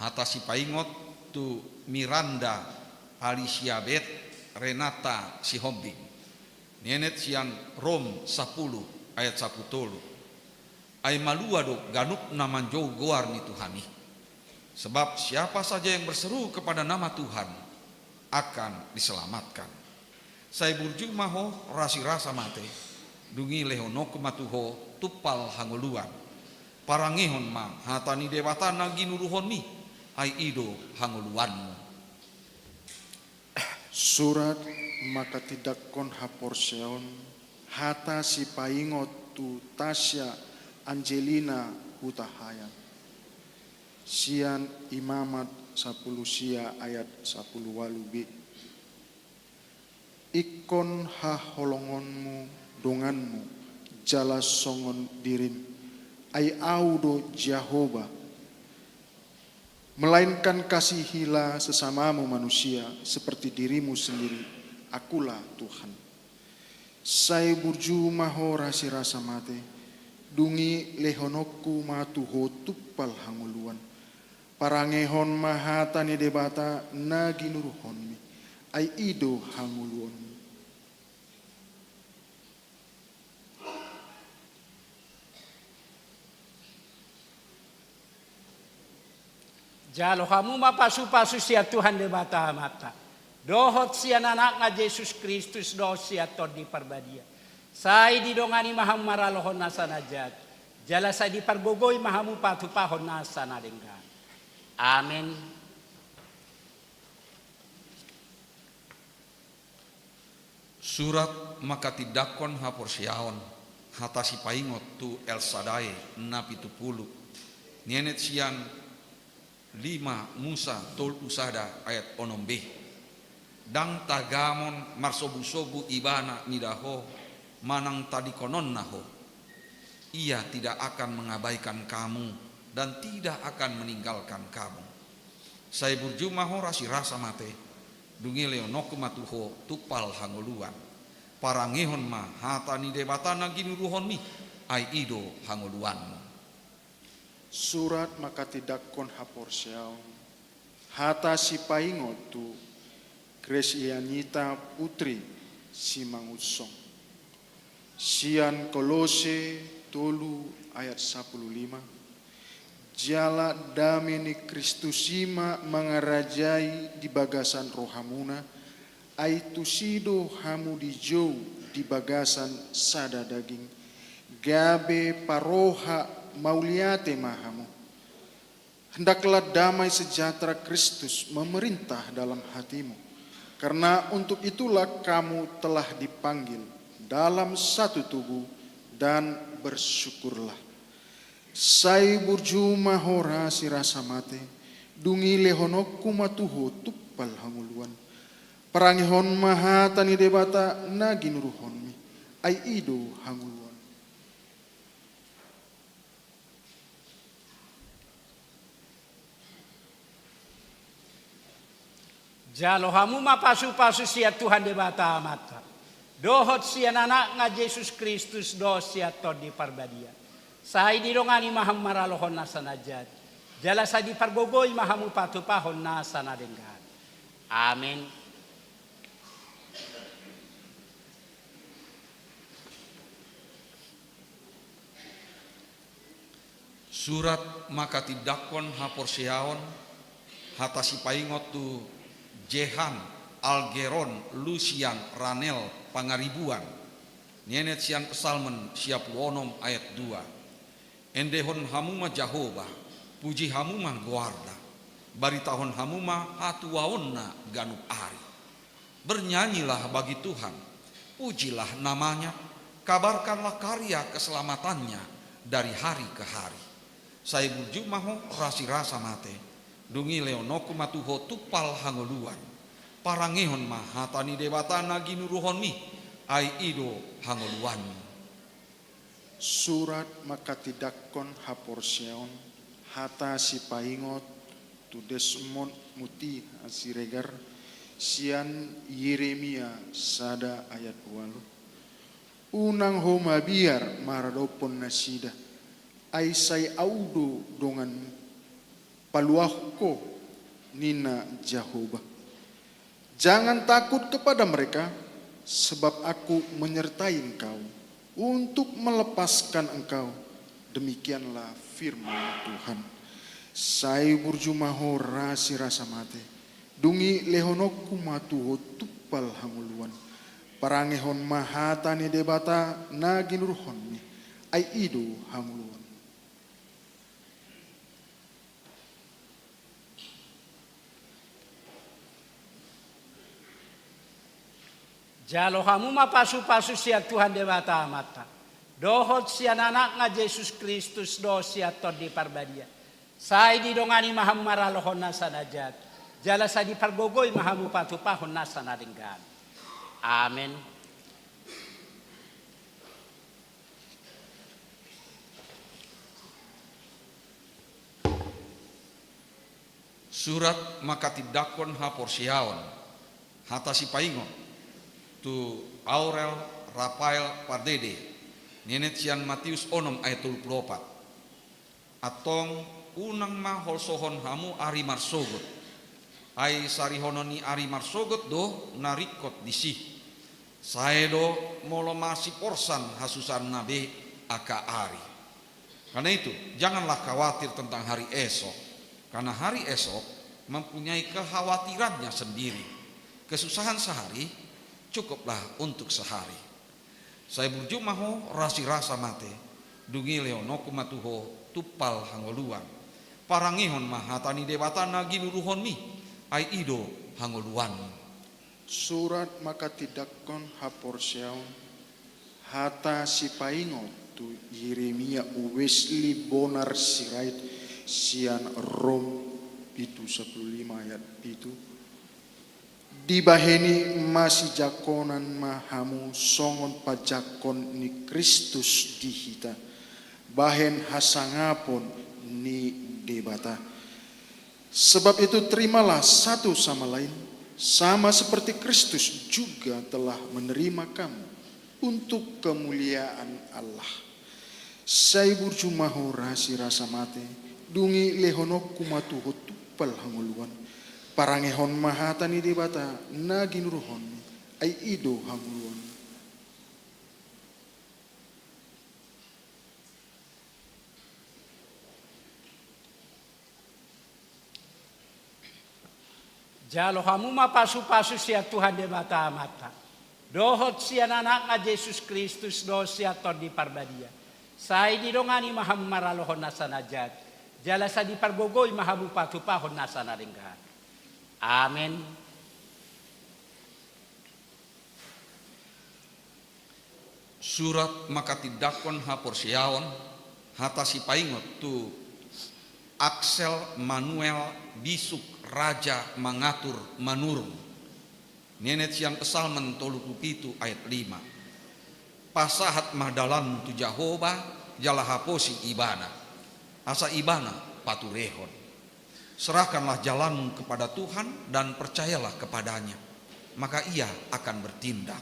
Hata sipaingot tu Miranda Aliciabet Renata Sihombing. Nienet sian Rom sampulu ayat sampulu tolu. Ai malua do ganup na manjou goar ni Tuhan i. Sebab siapa saja yang berseru kepada nama Tuhan akan diselamatkan. Sai burju ma ho rasirasa mate, dung i lehononku ma tu ho tumpal hangoluan. Parangehon ma hata ni Debata na ginuruhonmi, ai i do hangoluanmu. Surat manghatindanghon haporseaon. Hata sipaingot tu Tasya Angelina Hutahaean. Sian Imamat sampulu sia ayat sampulu ualu b. Ingkon haholongonmu donganmu, jala songon dirim, ai Ahu do Jahowa. Melainkan kasihilah sesamamu manusia seperti dirimu sendiri, Akulah Tuhan. Sai burju ma ho rasirasa mate, dung i lehononku ma tu ho tumpal hangoluan. Parangehon ma hata ni Debata na ginuruhonmi, ai i do hangoluanmi. Jalo hamu ma pasupasu sian Tuhan Debata Amanta, dohot sian Anakna Jesus Kristus, dohot sian Tondi Parbadia. Sai didongani ma hamu maralohon nasa na jat, jala sai dipargogoi ma hamu patupahon nasa na denggan. Amen. Surat manghatindanghon haporseaon. Hata sipaingot tu El Sadai na pitu pulu. Nienet sian lima Musa tolu sada ayat onom b. Ndang tagamon marsobusobu Ibana mida ho, manang tadingkononna ho. Ia tidak akan mengabaikan kamu dan tidak akan meninggalkan kamu. Sai burju ma ho rasirasa mate, dung i lehononku ma tu ho tumpal hangoluan. Parangehon ma hata ni Debata na ginuruhonmi, ai i do hangoluanmu. Surat manghatindanghon haporseaon. Hata sipaingot tu Gresianita Putri Simangunsong. Sian Kolose tolu ayat sampulu lima. Jala dame ni Kristus i ma mangarajai di bagasan rohamuna, ai tusi do hamu dijou di bagasan sada daging, gabe paroha mauliate ma hamu. Hendaklah damai sejahtera Kristus memerintah dalam hatimu, karena untuk itulah kamu telah dipanggil dalam satu tubuh, dan bersyukurlah. Sai burju ma ho rasirasa mate, dung i lehononku ma tu ho tumpal hangoluan. Parangehon ma hata ni Debata na ginuruhonmi, ai i do hangoluan. Jalo hamu ma pasupasu sian Tuhan Debata Amanta, dohot sian Anakna Jesus Kristus, dohot sian Tondi Parbadia. Sai didongani ma hamu maralohon nasa na jat, jala sai dipargogoi ma hamu patupahon nasa na denggan. Amen. Surat manghatindanghon haporseaon. Hata sipaingot tu Jehan Algeron Lusian Ranel Pangaribuan. Nienet sian Psalmen sia pulu onom ayat dua. Endehon hamu ma Jahowa, puji hamu ma goarna, baritahon hamu ma hatuaonna ganup ari. Bernyanyilah bagi Tuhan, pujilah nama-Nya, kabarkanlah karya keselamatan-Nya dari hari ke hari. Sai burju ma ho rasirasa mate, dung i lehononku ma tu ho tumpal hangoluan. Parangehon ma hata ni Debata na ginuruhonmi, ai i do hangoluanmi. Surat manghatindanghon haporseaon, hata sipaingot tu Desmond Muti Siregar, sian Yeremia sada ayat ualu. Unang ho mabiar maradophon nasida, ai sai Ahu do donganmu, paluahon ho, ninna Jahowa. Jangan takut kepada mereka, sebab Aku menyertai engkau untuk melepaskan engkau. Demikianlah firman Tuhan. Sai burju ma ho rasirasa mate, dung i lehononku ma tu ho tumpal hangoluan. Parangehon ma hata ni Debata na ginuruhonmi, ai i do hangoluan. Jalo hamu ma pasupasu sian Tuhan Debata Amanta, dohot sian Anakna Jesus Kristus dohot sian Tondi Parbadia. Sai didongani ma hamu maralohon nasa na jat, jala sai dipargogoi ma hamu patupahon nasa na denggan. Amen. Surat manghatindanghon haporseaon, hata sipaingot tu Aurel Rafael Pardede, nienet sian Matius onom ayat tolu pulu opat. Antong, unang ma holsohon hamu ari marsogot, ai sarihonon ni ari marsogot do na ringkot disi. Sae do molo masiporsan hasusaanna be angka ari. Karena itu, janganlah khawatir tentang hari esok, karena hari esok mempunyai kekhawatirannya sendiri. Kesusahan sehari cukuplah untuk sehari. Sai burju ma ho rasirasa mate, dung i lehononku ma tu ho tumpal hangoluan. Parangehon ma hata ni Debata na ginuruhonmi, ai i do hangoluanmu. Surat manghatindanghon haporseaon, hata sipaingot tu Yeremia Wesley Bonar Sirait, sian Rom pitu sapulu lima ayat pitu. Dibahen i masijangkonan ma hamu songon panjangkon ni Kristus di hita, bahen hasangapon ni Debata. Sebab itu, terimalah satu sama lain, sama seperti Kristus juga telah menerima kamu untuk kemuliaan Allah. Sai burju ma ho rasirasa mate, dung i lehononku ma tu ho tumpal hangoluan. Parangehon ma hata ni Debata na ginuruhonmi, ai i do hangoluan. Jalo hamu ma pasupasu sian Tuhan Debata Amanta, dohot sian Anakna Jesus Kristus dohot sian Tondi Parbadia. Sai didongani ma hamu maralohon nasa na jat, jala sai dipargogoi ma hamu patupahon nasa na denggan. Amen. Surat manghatindanghon haporseaon, hata sipaingot tu Axel Manuel Bisuk Raja Mangatur Manurung, nienet sian Psalmen tolu pulu pitu ayat lima. Pasahat ma dalanmu tu Jahowa, jala haposi Ibana, asa Ibana paturehon. Serahkanlah jalanmu kepada Tuhan dan percayalah kepada-Nya, maka Ia akan bertindak.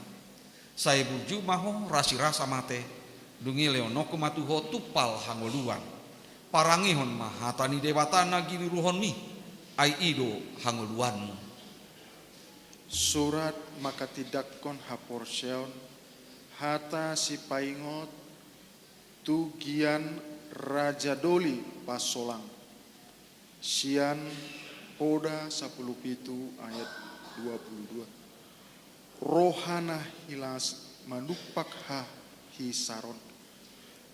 Sai burju ma ho rasirasa mate, dung i lehononku ma tu ho tumpal hangoluan. Parangehon ma hata ni Debata na ginuruhonmi, ai i do hangoluanmu. Surat manghatindanghon haporseaon, hata sipaingot tu Gian Raja Doli Pasolang, sian Poda sapulu pitu ayat dua pulu dua. Roha na hilas manumpak hahisaron,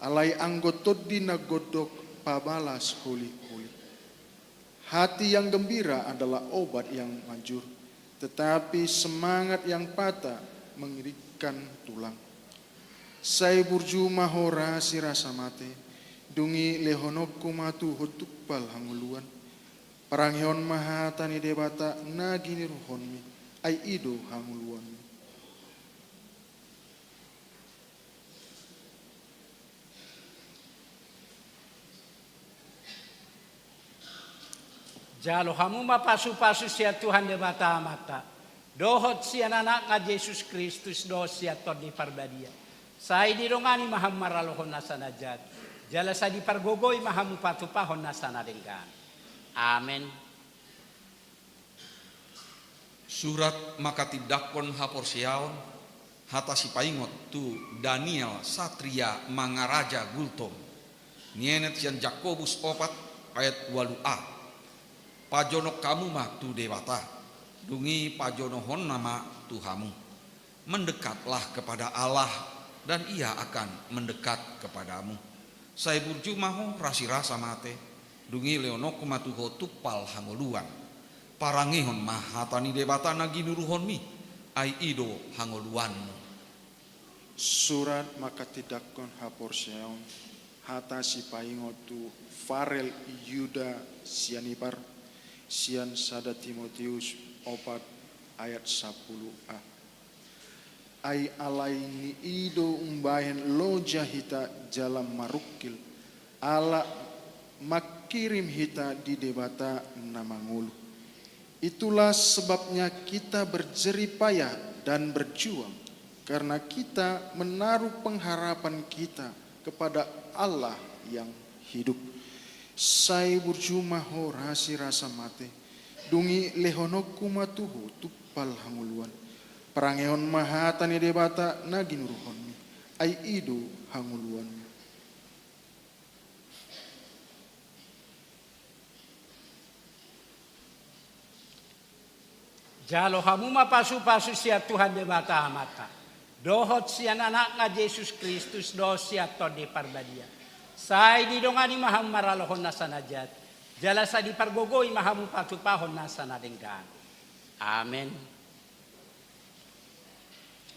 alai anggo Tondi na gondok pabalas holiholi. Hati yang gembira adalah obat yang manjur, tetapi semangat yang patah mengiringkan tulang. Sai burju ma ho rasirasa mate, dung i lehononku ma tu ho tumpal hangoluan. Parangehon ma hata ni Debata na ginuruhonmi, Ai i do hangoluanmu. Jalo hamu ma pasupasu sian Tuhan Debata Amanta, dohot sian Anakna Jesus Kristus dohot sian Tondi Parbadia. Sai didongani ma hamu maralohon nasa na jat, jala sai dipargogoi ma hamu patupahon nasa na denggan. Amen. Surat manghatindanghon haporseaon, hata sipaingot tu Daniel satria mangaraja gultom. Nienet sian Jakobus opat ayat ualu a. Pajonok hamu ma tu Debata, dung i pajonohonna ma tu hamu. Mendekatlah kepada Allah, dan Ia akan mendekat kepadamu. Sai burju ma ho rasirasa mate, dung i lehononku ma tu ho tumpal hangoluan. Parangehon ma hata ni Debata na ginuruhonmi, ai i do hangoluanmu. Surat manghatindanghon haporseaon, hata sipaingot tu Farel Yuda Sianipar, sian sada Timoteus opat ayat sapulu a. Ai alai ni i do umbahen loja hita jala marungkil, ala mangkirim hita di Debata na mangolu. Itulah sebabnya kita berjerih payah dan berjuang, karena kita menaruh pengharapan kita kepada Allah yang hidup. Sai burju ma ho rasirasa mate, dung i lehononku ma tu ho tumpal hangoluan. Parangehon ma hata ni Debata na ginuruhonmi, ai i do hangoluanmi. Jalo hamu ma pasupasu sian Tuhan Debata Amanta, dohot sian Anakna Jesus Kristus dohot sian Tondi Parbadia. Sai didongani ma hamu maralohon nasa na jat, jala sai dipargogoi ma hamu patupahon nasa na denggan. Amen.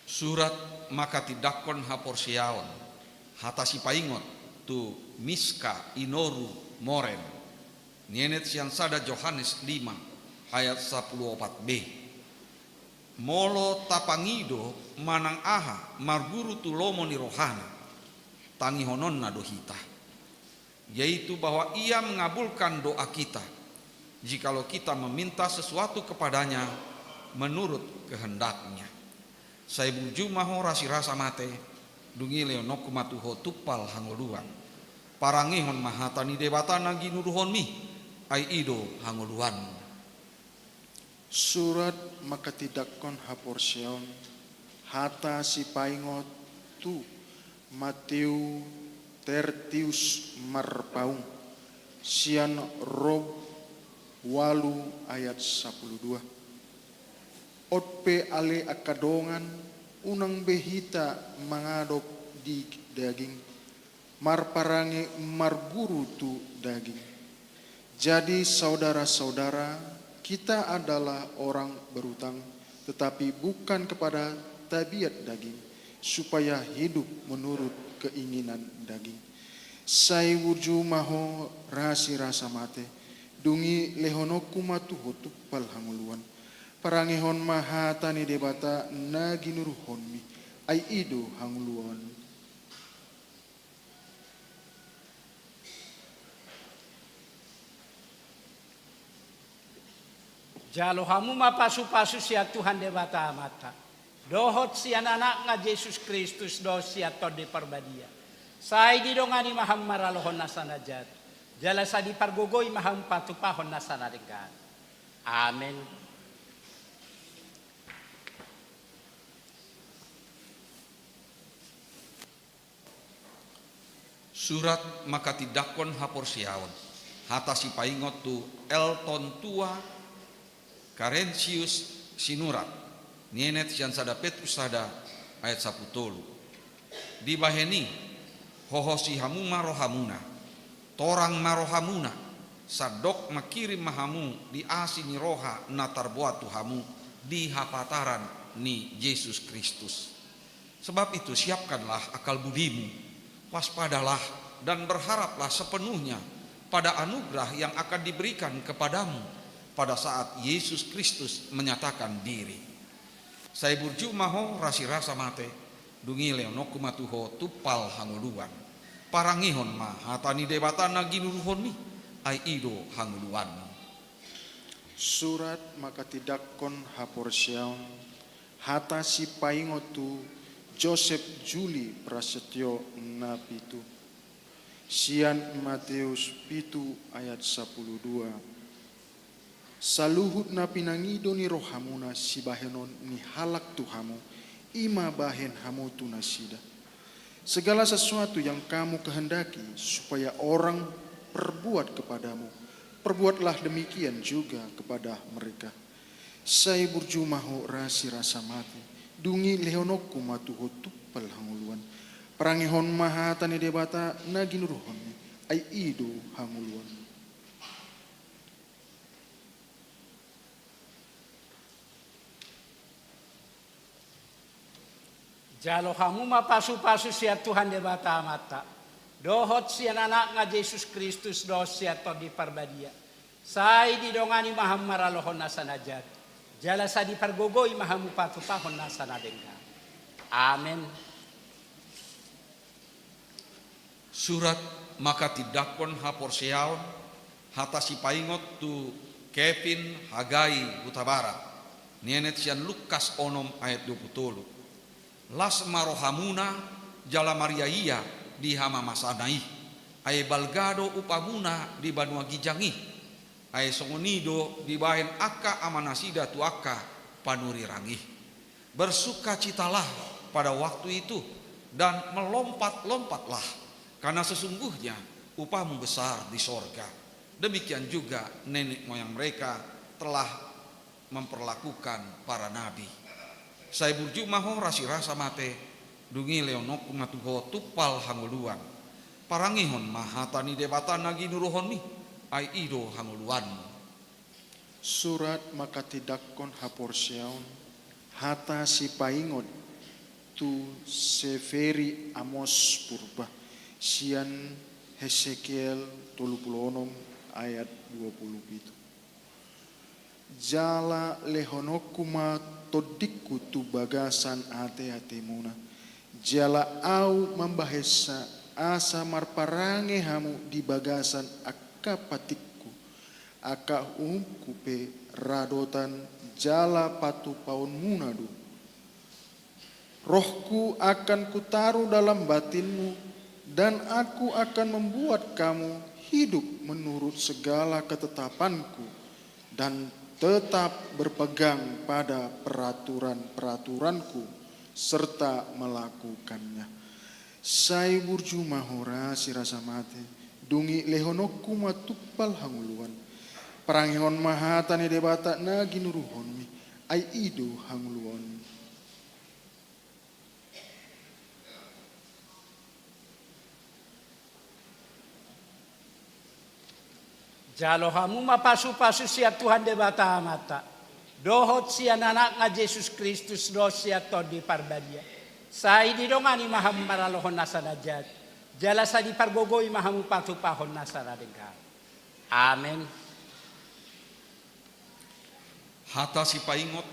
Surat manghatindanghon haporseaon, hata sipaingot tu Miska Inoru Moren. Nienet sian sada Johannes lima ayat sapulu opat b. Molo tapangido manang aha marguru tu lomo ni rohana, tangihononna do hita, yaitu bahwa Ia mengabulkan doa kita, jikalau kita meminta sesuatu kepada-Nya menurut kehendak-Nya. Sai burju ma ho rasirasa mate, dung i lehononku ma tu ho tumpal hangoluan. Parangehon ma hata ni Debata na ginuruhonmi, ai i do hangoluanmu. Surat manghatindanghon haporseaon, hata sipaingot tu Mateu Tertius Marpaung, sian Rom ualu ayat sapulu dua. On pe ale angka dongan, unang be hita mangadop di daging, marparange marguru tu daging. Jadi saudara-saudara, kita adalah orang berutang, tetapi bukan kepada tabiat daging, supaya hidup menurut keinginan daging. Sai burju ma ho rasirasa mate, dung i lehononku ma tu ho tumpal hangoluan. Parangehon ma hata ni Debata na ginuruhonmi, ai i do hangoluan. Jalo hamu ma pasupasu sian Tuhan Debata Amanta, dohot sian Anakna Jesus Kristus dohot sian Tondi Parbadia. Sai didongani ma hamu maralohon nasa na jat, jala sai dipargogoi ma hamu patupahon nasa na denggan. Amen. Surat manghatindanghon haporseaon, hata sipaingot tu Elton Tua Karentius Sinurat, nienet sian sada Petrus sada ayat sapulu tolu. Dibahen i, hohosi hamu ma rohamuna, torang ma rohamuna, sandok mangkirim ma hamu di asi ni roha na tarboan tu hamu di hapataran ni Jesus Kristus. Sebab itu, siapkanlah akal budimu, waspadalah, dan berharaplah sepenuhnya pada anugerah yang akan diberikan kepadamu pada saat Yesus Kristus menyatakan diri. Sai burju ma ho rasirasa mate, dung i lehononku ma tu ho tumpal hangoluan. Parangehon ma hata ni Debata na ginuruhonmi, ai i do hangoluanmu. Surat manghatindanghon haporseaon, hata sipaingot tu Josep Juli Prasetyo na pitu. Sian Mateus pitu ayat sapuluh dua. Saluhut na pinangido ni rohamuna sibahenon ni halak tu hamu, i ma bahen hamu tu nasida. Segala sesuatu yang kamu kehendaki supaya orang perbuat kepadamu, perbuatlah demikian juga kepada mereka. Sai burju ma ho rasirasa mate, dung i lehononku ma tu ho tumpal hangoluan. Parangehon ma hata ni Debata na ginuruhonmi, ai i do hangoluanmu. Jalo hamu ma pasupasu sian Tuhan Debata Amanta, dohot sian Anakna Jesus Kristus dohot sian Tondi Parbadia. Sai didongani ma hamu maralohon nasa na jat, jala sai dipargogoi ma hamu patupahon nasa na denggan. Amen. Surat manghatindanghon haporseaon, hata sipaingot tu Kevin Hagai Hutabarat, nienet sian Lukas onom ayat dua puluh tolu. Las ma rohamuna jala mariaia di hamamasana i, ai balga do upamuna di banua ginjang i. Ai songon i do dibahen angka amanasida tu angka panurirang i. Bersukacitalah pada waktu itu, dan melompat-lompatlah, karena sesungguhnya upamu besar di sorga. Demikian juga nenek moyang mereka telah memperlakukan para nabi. Sai burju ma ho rasirasa mate, dung i lehononku ma tu ho tumpal hangoluan. Parangehon ma hata ni Debata na ginuruhonmi, ai i do hangoluanmu. Surat manghatindanghon haporseaon, hata sipaingot tu Severi Amos Purba, sian Hesekiel tolu puluh onom ayat dua puluh pitu. Jala lehononku ma tondingku tu bagasan ateatemuna, jala ahu mambahensa asa marparange hamu di bagasan angka patikku, angka uhumku pe radotan jala patupaonmuna do. Rohku akan kutaruh dalam batinmu, dan aku akan membuat kamu hidup menurut segala ketetapanku, dan tetap berpegang pada peraturan-peraturanku serta melakukannya. Sai burju ma ho rasirasa mate, dung i lehononku ma tumpal hangoluan. Parangehon ma hata ni Debata na ginuruhonmi, ai i do hangoluanmu. Jalo hamu ma pasupasu sian Tuhan Debata Amanta, dohot sian Anakna Jesus Kristus dohot sian Tondi Parbadia. Sai didongani ma hamu maralohon nasa na jat, jala sai dipargogoi ma hamu patupahon nasa na denggan. Amen. Hata sipaingot,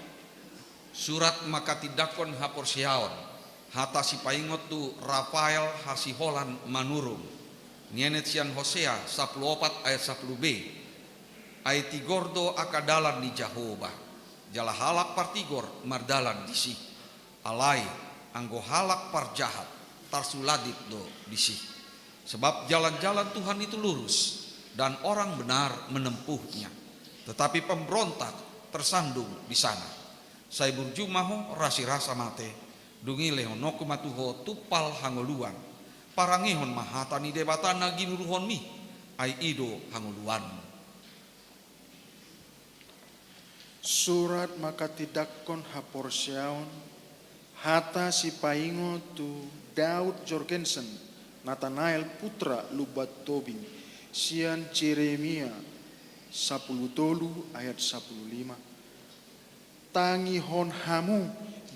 surat manghatindanghon haporseaon, hata sipaingot tu Rafael Hasiholan Manurung, nienet sian Hosea sampulu opat ayat sampulu b. Ai tigor do angka dalan ni Jahowa, jala halak partigor mardalan disi. Alai, anggo halak parjahat, tarsuladit do disi. Sebab jalan-jalan Tuhan itu lurus, dan orang benar menempuhnya. Tetapi pemberontak tersandung di sana. Sai burju ma ho rasirasa mate, dung i lehononku ma tu ho tumpal hangoluan. Parangehon ma hata ni Debata na ginuruhonmi, ai i do hangoluanmu. Surat manghatindanghon haporseaon, hata sipaingot tu Daud Jorgensen, Natanael Putra Lumban Tobing, sian Jeremia sampulu tolu ayat sampulu lima. Tangihon hamu,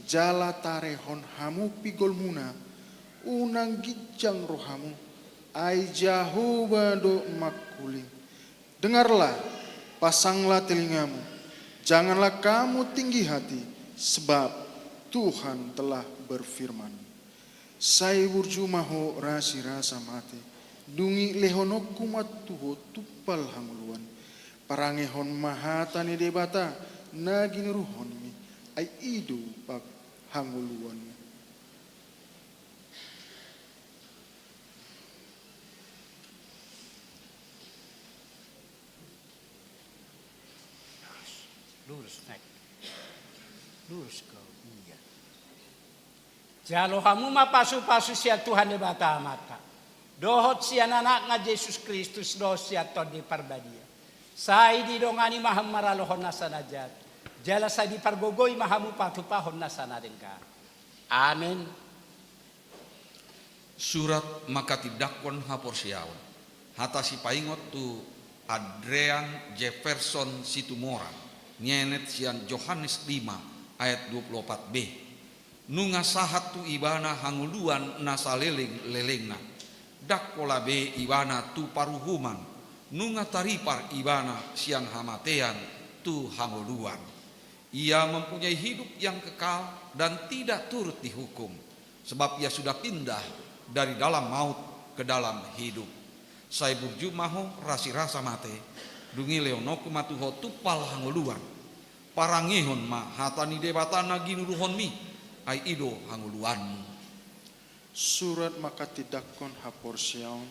jala tarehon hamu pinggolmuna, unang ginjang rohamu, ai Jahowa do mangkuling. Dengarlah, pasanglah telingamu, janganlah kamu tinggi hati, sebab Tuhan telah berfirman, sai burju ma ho rasirasa mate, dung i lehononku ma tu ho tumpal hangoluan. Parangehon ma hata ni Debata na ginuruhonmi, ai i do hangoluanmu. Lurus, naik. Lurus kau, iya. Jalo hamu ma pasupasu sian Tuhan Debata Amanta, dohot sian Anakna Jesus Kristus, dohot sian Tondi Parbadia. Sai didongani ma hamu maralohon nasa na jat, jala sai dipargogoi ma hamu patupahon nasa na denggan. Amen. Surat manghatindanghon haporseaon. Hata sipaingot tu Adrian Jefferson Situmorang, nienet sian Johannes lima ayat dua puluh opat b. Nunga sahat tu ibana hangoluan na salelenglelengna. Ndang hola be ibana tu paruhuman. Nunga taripar ibana sian hamatean tu hangoluan. Ia mempunyai hidup yang kekal dan tidak turut dihukum, sebab ia sudah pindah dari dalam maut ke dalam hidup. Sai burju ma ho rasirasa mate, dung i lehononku ma tu ho tumpal hangoluan. Parangehon ma hata ni Debata na ginuruhonmi, ai i do hangoluanmu. Surat manghatindanghon haporseaon.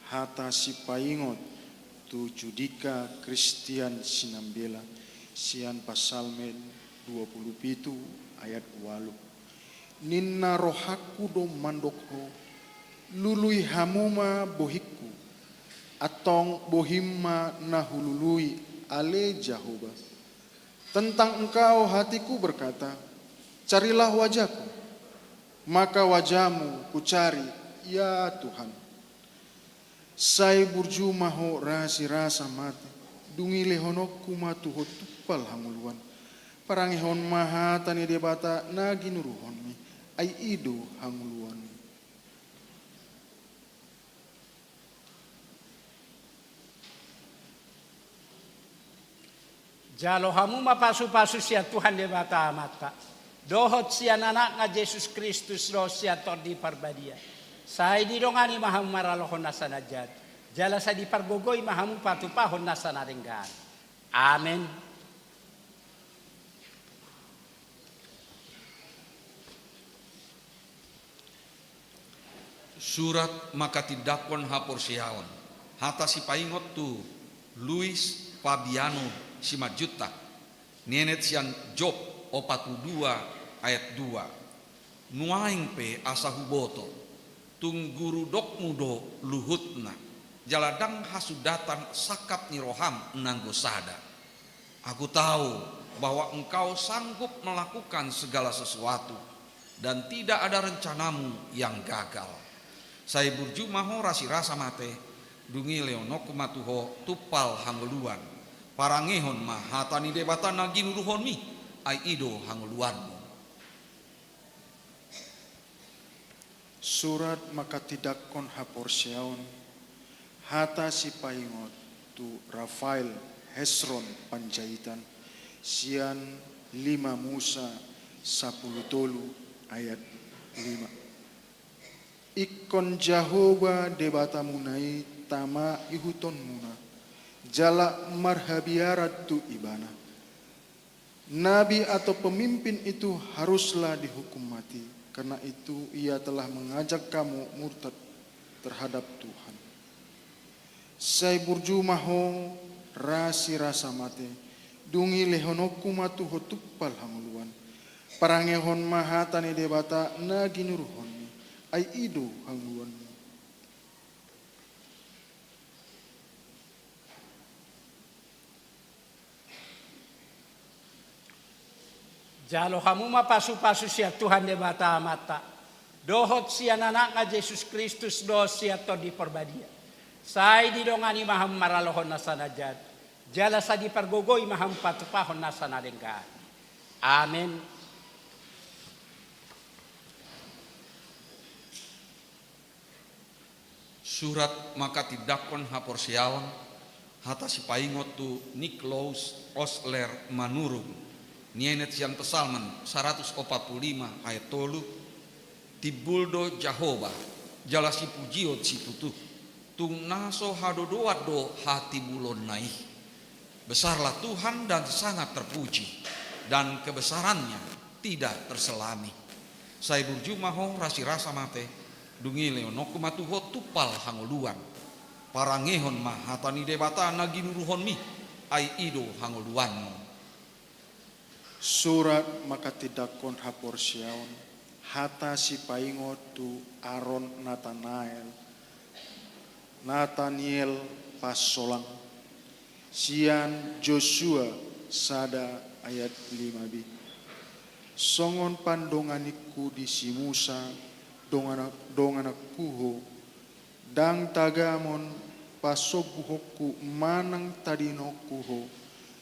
Hata sipaingot tu Judika Kristian Sinambela, sian Psalmen dua puluh pitu ayat ualu. Ninna rohangku do mandok ho, lului hamu ma bohingku, antong bohim ma na hulului, ale Jahowa. Tentang Engkau hatiku berkata, carilah wajah-Ku, maka wajah-Mu kucari, ya Tuhan. Sai burju ma ho rasirasa mate, dung i lehononku ma tu ho tumpal hangoluan. Parangehon ma hata ni Debata na ginuruhonmi, ai i do hangoluanmu. Jalo hamu ma pasupasu sian Tuhan Debata Amanta, dohot sian Anakna Jesus Kristus, dohot sian Tondi Parbadia. Sai didongani ma hamu maralohon nasa na jat, jala sai dipargogoi ma hamu patupahon nasa na denggan. Amen. Surat manghatindanghon haporseaon. Hata sipaingot tu Luis Fabiano Simanjuntak, nienet sian Job opat puluh dua ayat dua. Nuaeng pe asa huboto, tung guru dokmu do luhutna, jala ndang hasundatan sangkap ni roham nanggo sada. Aku tahu bahwa Engkau sanggup melakukan segala sesuatu, dan tidak ada rencanamu yang gagal. Sai burju ma ho rasirasa mate, dung i lehononku ma tu ho tumpal hangoluan. Parangehon ma hata ni Debata na ginuruhonmi, ai i do hangoluanmu. Surat manghatindanghon haporseaon. Hata sipaingot tu Rafael Hezron Panjaitan, sian lima Musa sampulu tolu ayat lima. Ingkon Jahowa Debatamuna i tama ihuthonmuna, jala marhabiaran tu Ibana. Nabi atau pemimpin itu haruslah dihukum mati, karena itu ia telah mengajak kamu murtad terhadap Tuhan. Sai burju ma ho rasirasa mate, dung i lehononku ma tu ho tumpal hangoluan. Parangehon ma hata ni Debata na ginuruhonmi, ai i do hangoluanmu. Jalo hamu ma pasupasu sian Tuhan Debata Amanta, dohot sian Anakna Jesus Kristus, dohot sian Tondi Parbadia. Sai didongani ma hamu maralohon nasa na jat, jala sai dipargogoi ma hamu patupahon nasa na denggan. Amen. Surat manghatindanghon haporseaon. Hata sipaingot tu Niklaus Osler Manurung, Nienet sian Psalmen saratus opat pulu lima ayat tolu, timbul do Jahowa, jala sipujion situtu, tung na so hadodoan do hatimbulonna i. Besarlah Tuhan dan sangat terpuji, dan kebesarannya tidak terselami. Sai burju ma ho rasirasa mate, dung i lehononku ma tu ho tumpal hangoluan. Parangehon ma hata ni Debata na ginuruhonmi, ai i do hangoluanmu. Surat manghatindanghon haporseaon, hata sipaingot tu Aaron Natanael, Nataniel Pasolang, sian Josua sada ayat lima b. Songon pandonganingku di si Musa, dongan-, dongananku ho, ndang tagamon pasombuhonku manang tadinonku ho,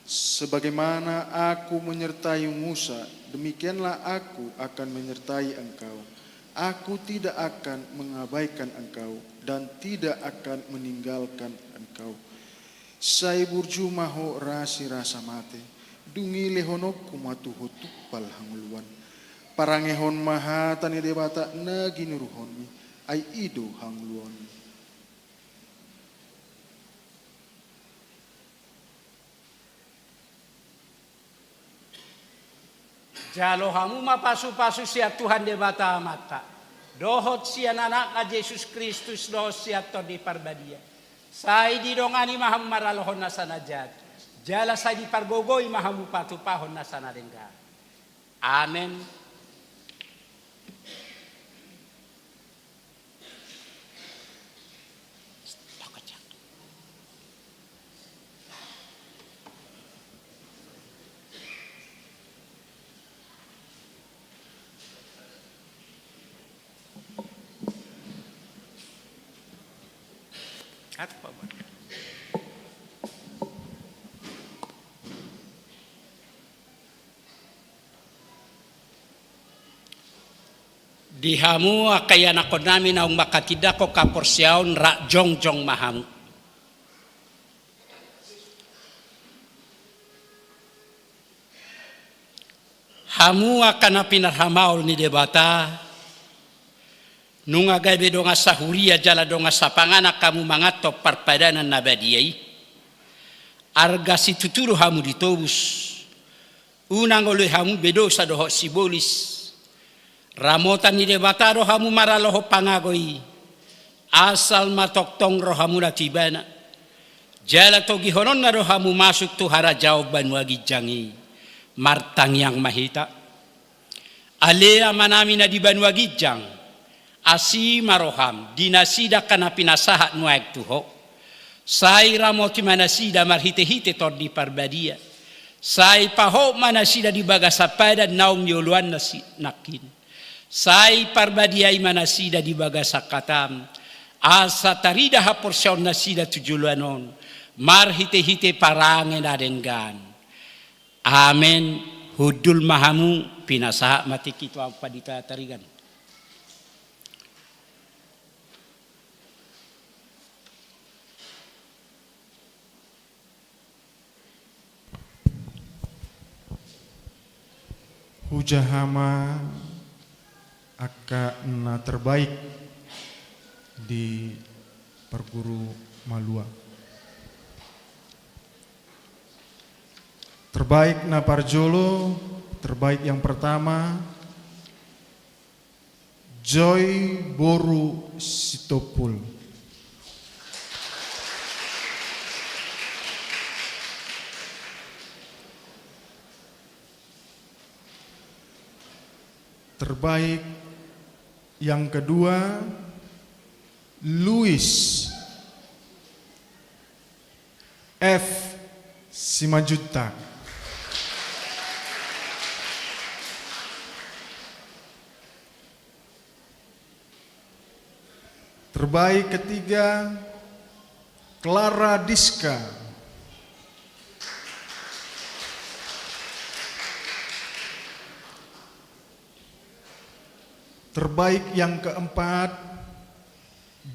sebagaimana Aku menyertai Musa, demikianlah Aku akan menyertai engkau. Aku tidak akan mengabaikan engkau dan tidak akan meninggalkan engkau. Sai burju ma ho rasirasa mate, dung i lehononku ma tu ho tumpal hangoluan. Parangehon ma hata ni Debata na ginuruhonmi, ai i do hangoluanmi. Jalo hamu ma pasupasu sian Tuhan Debata Amanta, dohot sian Anakna Jesus Kristus, dohot sian Tondi Parbadia. Sai didongani ma hamu maralohon nasa na jat, jala sai dipargogoi ma hamu patupahon nasa na denggan. Amen. Di hamu angka ianakhonnami naung manghatindanghon haporseaon, rap jongjong ma hamu. Hamu angka na pinarhamaol ni Debata, nunga gabe dongan sahuria jala dongan sapanganan hamu manganhon parpadanan na badia i. Arga situtu do hamu ditobus. Unang oloi hamu be dosa dohot sibolis. Ramotan ni Debata do hamu maralohon pangago i. Asal ma tongtong rohamuna tu Ibana. Jala togihononna do hamu masuk tu harajaon banua ginjang i. Martangiang ma hita. Ale Amanami na di banua ginjang, asi ma roham di nasida angka na pinasahat nuaeng tu Ho. Sai ramoti ma nasida marhitehite Tondi Parbadia. Sai pahot ma nasida di bagasan padan naung nioloanna si nangkin. Sai parbadiai ma nasida di bagasan hatam, asa tarida haporseaon nasida tu joloan on marhitehite parange na denggan. Amen. Hundul ma hamu, pinasahat ma tingki tu ahu pandita Tarigan. Hujaha ma angka na terbaik di parguru malua. Terbaik na parjolo, terbaik yang pertama, Joy boru Sitompul. Terbaik yang kedua, Luis F Simanjuntak. Terbaik ketiga, Clara Diska. Terbaik yang keempat,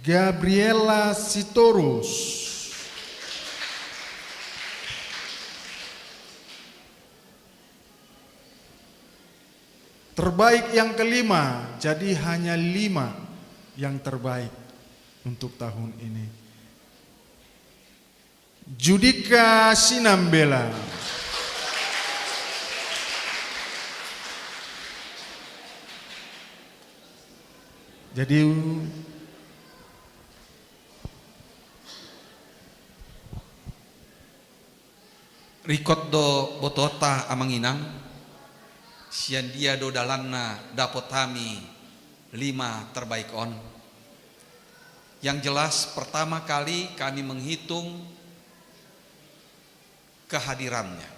Gabriela Sitorus. Terbaik yang kelima, jadi hanya lima yang terbaik untuk tahun ini. Judika Sinambela. Jadi, ringkot do botoonta amang inang, sian dia do dalanna dapot hami lima terbaik on. Yang jelas, pertama kali kami menghitung kehadirannya.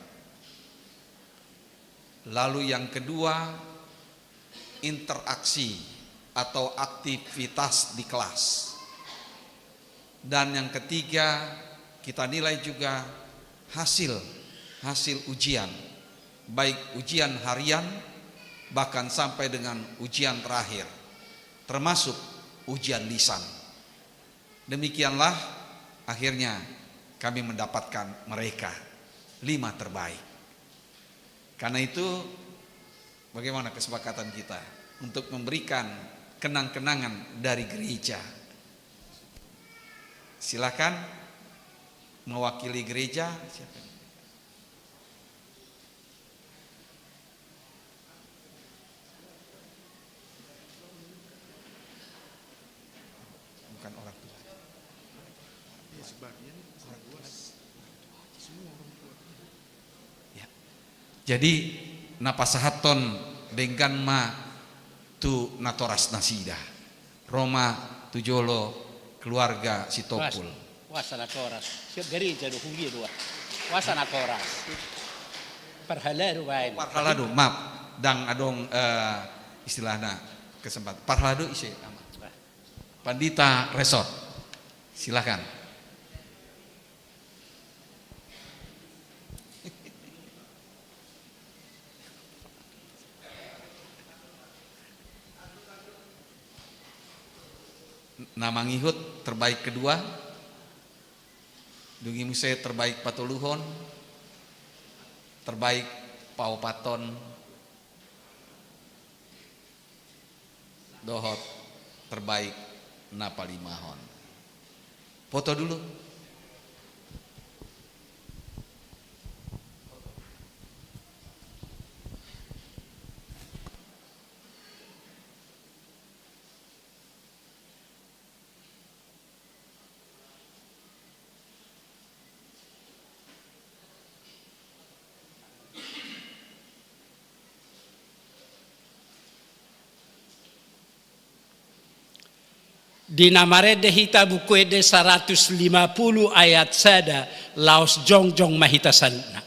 Lalu yang kedua, interaksi atau aktivitas di kelas. Dan yang ketiga, kita nilai juga hasil, hasil ujian, baik ujian harian, bahkan sampai dengan ujian terakhir, termasuk ujian lisan. Demikianlah akhirnya kami mendapatkan mereka lima terbaik. Karena itu, bagaimana kesepakatan kita untuk memberikan kenang-kenangan dari gereja? Silakan, mewakili gereja, siapa? Bukan orang tua. Iya, sebagian orang tua. Semua orang tua. Ya. Jadi, na pasahathon denggan ma tu natoras nasida. Ro ma tu jolo keluarga Sitompul. Puasa natoras. Siap gereja do, huria do. Puasa natoras. Parhalado baen. Parhalado, maaf. Ndang adong, eh, istilahna kesempatan. Parhalado ise, ama? Pandita Resort. Silakan. Na mangihut terbaik kedua, dung i muse terbaik patoluhon, terbaik paopathon, dohot terbaik na palimahon. Foto dulu. Di na marende hita Buku Ende saratus lima pulu ayat sada, laos jongjong ma hita saluhutna.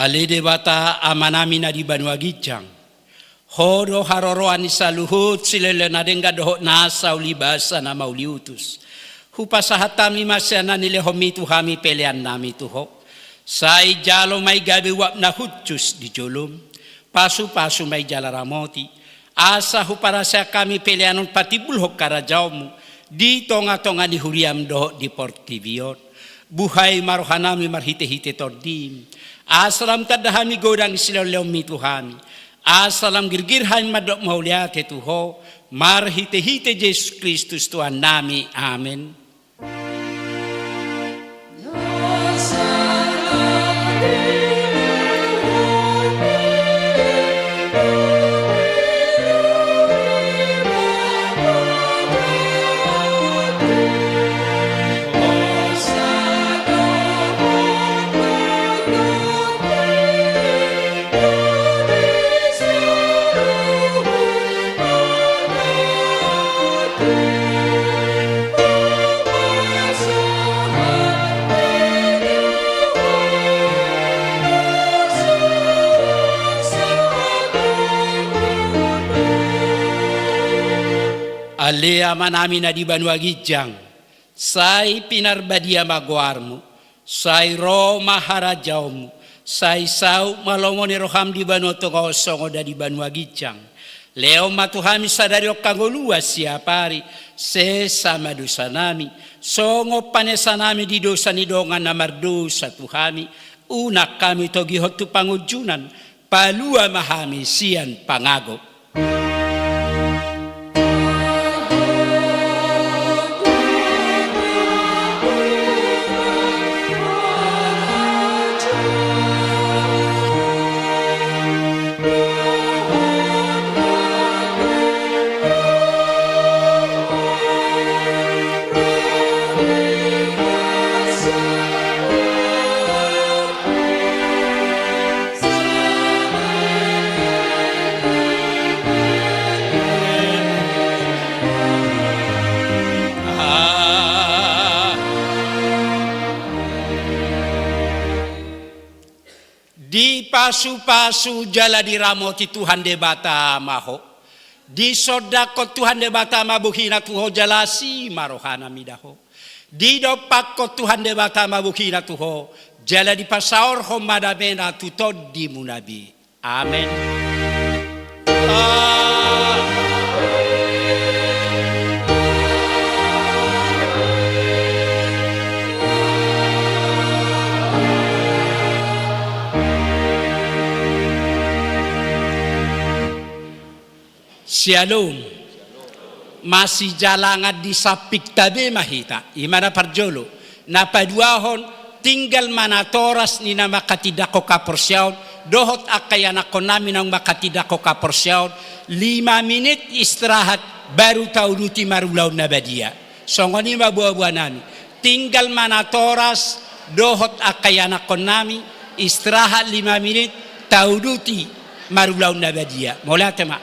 Ale Debata Amanami na di banua ginjang, Ho do haroroan ni saluhut silehonlehon na denggan dohot nasa uli basa na mauliutus. Hupasahat hami ma sian na nilehonMi tu hami peleannami tu Ho. Sai jalo ma i gabe uap na hushus di joloM. Pasupasu ma i jala ramoti. Asa huparaseak hami pelean on patimbulhon harajaonMu di tongatonga ni huriaM dohot di portibi on. Buhai ma rohanami marhitehite TondiM. Asa lam tanda hami godang silehonlehonMi tu hami. Asa lam girgir hami mandok mauliate tu Ho, marhitehite Jesus Kristus Tuhannami. Amen. Ale Amanami na di banua ginjang, sai pinarbadia ma goarmu, sai ro ma harajaonmu, sai saut ma lomo ni roham di banua tonga on songon na di banua ginjang. Lehon ma tu hami sadari on hangoluan siapari, sesa ma dosanami, songon panesanami di dosa ni dongan na mardosa tu hami, unang hami togihon tu pangunjunan, palua ma hami sian pangago. Dipasupasu jala diramoti Tuhan Debata ma ho. Disondangkon Tuhan Debata ma bohina tu ho jala asi ma rohana mida ho. Didompakkon Tuhan Debata ma bohina tu ho, jala dipasaorhon ma damena tu tondimuna be. Amen. Syalom. Masijalangan di sampingta be ma hita. I ma na parjolo. Na paduahon, tinggal ma natoras ni na manghatindanghon haporseaon dohot angka ianakhonnami naung manghatindanghon haporseaon, lima minit istirahat, baru tauduti marulaon na badia. Songon i ma boaboanami. Tinggal ma natoras dohot angka ianakhonnami, istirahat lima minit, tauduti marulaon na badia. Mauliate ma.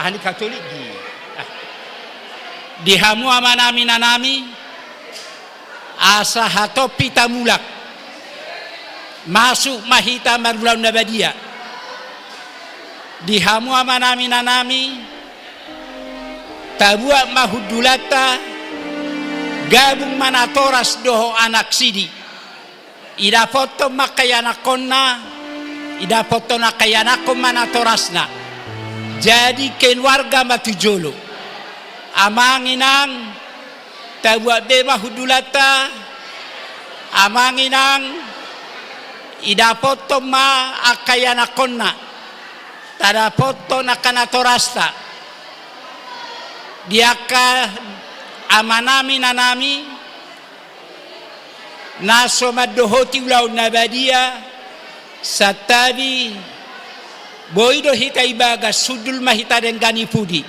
Ahli Katolik di. Ah. Di hamu amanami inanami, asa hatop hita mulak, masuk ma hita marulaon na badia. Di hamu amanami inanami, tabuat ma hundulanta, gabung ma natoras dohot anaksidi. Idapothon ma angka ianakhonna, idapothon angka ianakhon ma natorasna. Jadi keluarga ma tu jolo. Amang inang, tabuat be ma hundulanta. Amang inang, idapothon ma angka ianakhonna, tadapothon angka natorasta. Di angka amanami inanami na so mandohoti ulaon na badia, santabi, boi do hita ibagas, hundul ma hita denggan i pudi.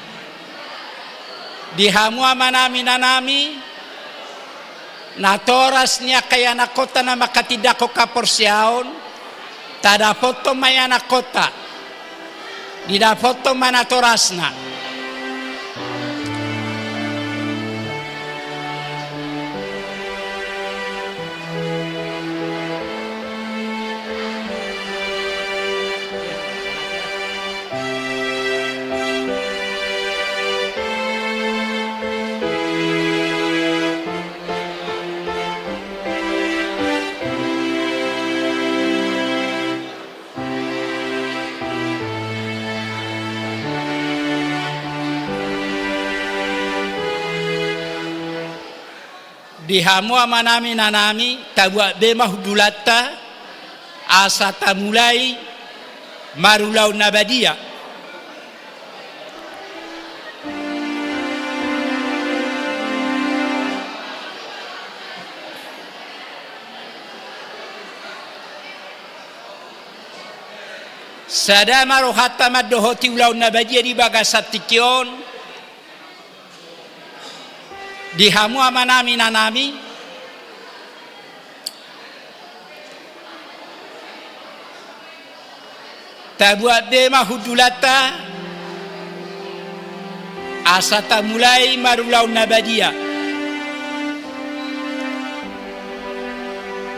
Di hamu amanami inanami, natoras ni angka ianakhonta na manghatindanghon haporseaon, tadapothon ma ianakhonta, didapothon ma natorasna. Di hamu amanami inanami, tabuat be ma hundulanta, asa tamulai marulaon na badia. Sada ma rohanta mandohoti ulaon na badia di bagasan tingki on. Di hamu amanami inanami, tabuat be ma hundulanta, asa tamulai marulaon na badia.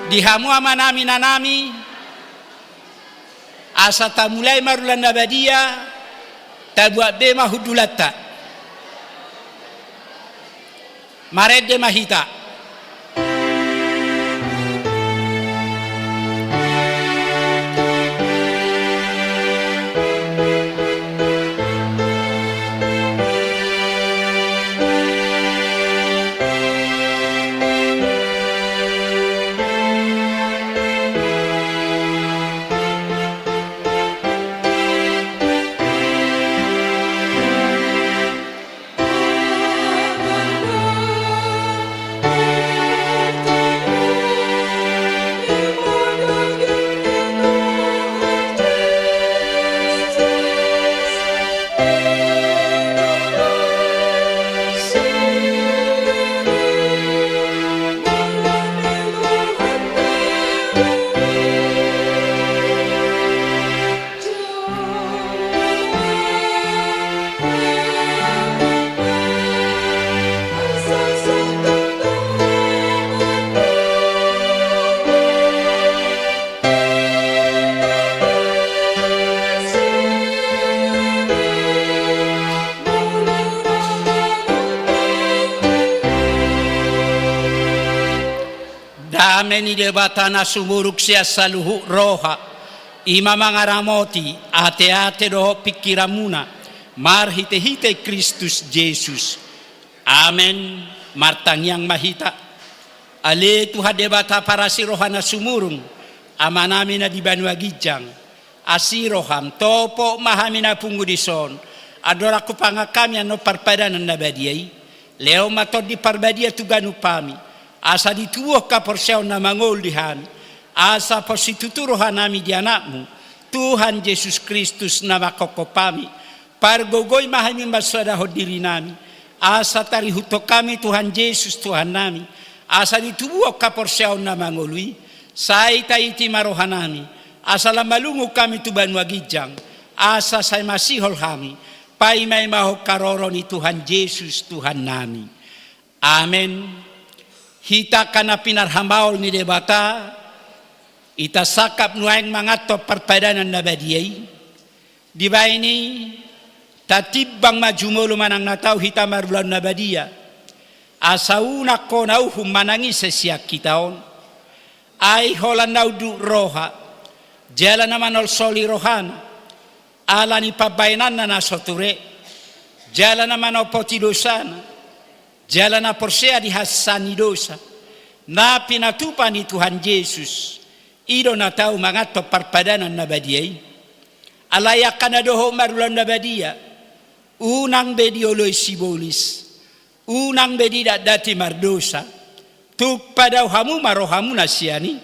Di hamu amanami inanami, asa tamulai marulaon na badia, tabuat be ma hundulanta. Marende ma hita. Dame ni Debata na sumurung sian saluhut roha, i ma mangaramoti ateate dohot pingkiranmuna, marhitehite Kristus Jesus. Amen. Martangiang ma hita. Ale Tuhan Debata parasi roha na sumurung, Amanami na di banua ginjang, asi roham, topot ma hami na pungu dison, andorang hupangan hami annon parpadanan na badia i. Lehon ma Tondi Parbadia tu ganup hami, asa ditubuhon haporseaon na mangolu di hami, asa pos situtu rohanami di Anakmu, Tuhan Jesus Kristus na manghophop hami. Pargogoi ma hami mansodahon dirinami, asa tarihuthon hami Tuhan Jesus Tuhannami, Asa ditubuhon haporseaon na mangolu i, sai taiti ma rohanami, asa lam malungun hami tu banua ginjang, asa sai masihol hami paimaimahon haroro ni Tuhan Jesus Tuhannami. Amen. Hita angka na pinarhamaol ni Debata, hita sangkap nuaeng manganhon parpadanan na badia i. Dibaen i, tatimbang ma jumolo manang na tau hita marulaon na badia, asa unang hona uhum manang ise sian hita on. Ai holan na unduk roha, jala na manolsoli rohana, ala ni pambahenanna na so ture, jala na manopoti dosana, jala na porsea di hasesaan ni dosa na pinatupa ni Tuhan Jesus, i do na tau manganhon parpadanan na badia i. Alai angka na dohot marulaon na badia, unang be dioloi sibolis, unang be didatdati mardosa, tung padao hamu ma rohamuna sian i.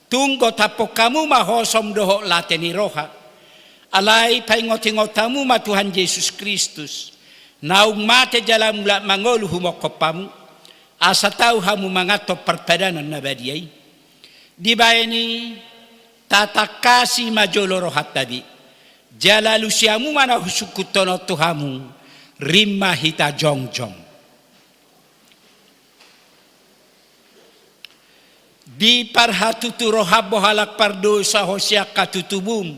Tung gotaphon hamu ma hosom dohot late ni roha. Alai paingotingot hamu ma Tuhan Jesus Kristus, naung mate jala mulak mangolu humongkop hamu, asa tau hamu manganhon parpadanan na badia i. Dibaen i, tatangkasi ma jolo rohanta be, jala alusi hamu ma na husungkunhon on tu hamu. Rim ma hita jongjong. Diparhatutu roham, bo halak pardosa, ho sian hatutubum,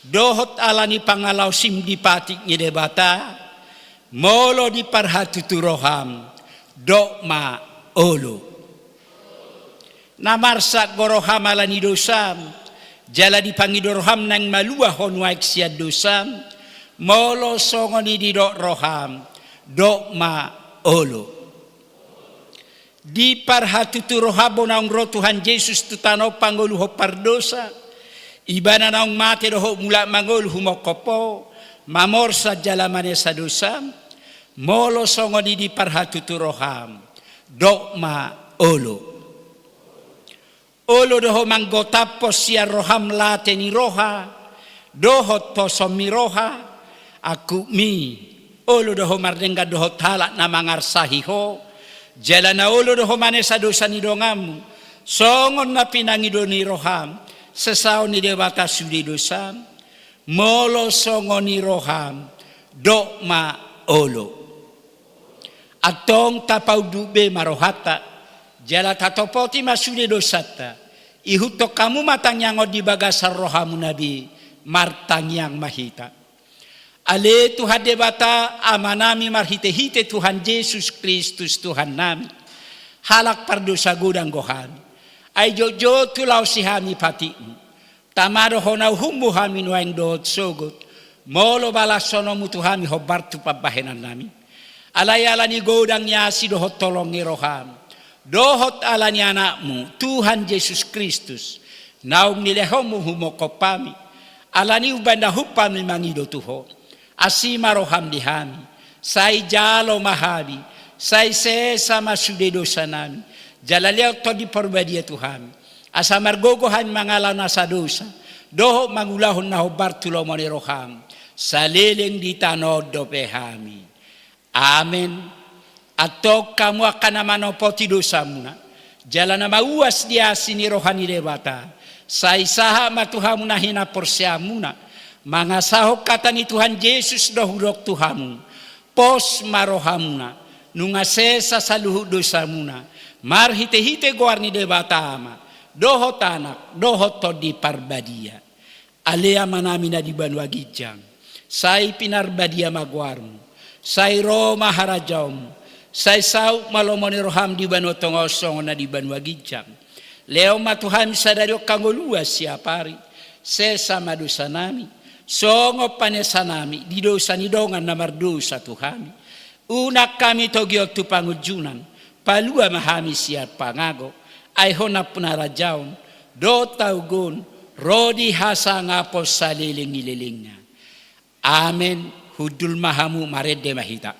dohot ala ni pangalaosim di patik ni Debata, molo diparhatutu roham, dok ma olo. Na marsak do roham ala ni dosam, jala dipangido roham naeng malua ho nuaeng sian dosam, molo songon i didok roham, dok ma olo. Diparhatutu roham, bo naung ro Tuhan Jesus tu tano on pangoluhon pardosa, Ibana naung mate dohot mulak mangolu humongkop ho, mamorsan jala manesa dosam, molo songon i diparhatutu roham, dok ma olo. Olo do ho manggotaphon sian roham late ni roha dohot hosom ni roha, angkupmi, olo do ho mardenggan dohot halak na mangarsahi ho, jala na olo do ho manesa dosa ni donganmu, songon na pinangido ni roham sesaon ni Debata sude dosam, molo songon i roham, dok ma olo. Antong tapaunduk be ma rohanta, jala tatopoti ma sude dosanta, ihuthon hamu ma tangiang on di bagasan rohamuna be, martangiang ma hita. Ale Tuhan Debata Amanami marhitehite Tuhan Jesus Kristus Tuhannami, halak pardosa godang do hami, ai jotjot hulaosi hami patikmu. Tama do hona uhummu hami nuaeng dohot sogot, molo balashononmu tu hami hombar tu pambahenannami. Alai ala ni godang ni asi dohot holong ni roham, dohot ala ni Anakmu Tuhan Jesus Kristus, naung nilehonmu humongkop hami, ala ni umbahen na hump hami mangido tu ho. Asi ma roham di hami, sai jalo ma hami, sai sesa ma sude dosanami, jala lehon Tondi Parbadia tu hami, asa margogo hami mangalo nasa dosa, dohot mangulahon na hombar tu lomo ni roham, saleleng di tano on dope hami. Amen. Antong hamu angka na manopoti dosamuna, jala na mauas di asi ni roha ni Debata, sai sahat ma tu hamu na hinaporseaonmuna, mangasahon hata ni Tuhan Jesus do hudok tu hamu, pos ma rohamuna, nunga sesa saluhut dosamuna, marhitehite goar ni Debata Ama, dohot Anak, dohot Tondi Parbadia. Ale Amanami na di banua ginjang, sai pinarbadia ma goarmu, sai ro ma harajaonmu, sai saut ma lomo ni roham di banua tonga on songon na di banua ginjang. Lehon ma tu hami sadari on hangoluan siapari, sesa ma dosanami, songon panesanami di dosa ni dongan na mardosa tu hami. Unang hami togihon tu pangunjunan, palua ma hami sian pangago, ai ho nampuna harajaon, dohot haulion, ro di hasangapon saleleng ni lelengna. Amen. Hundul ma hamu, marende ma hita.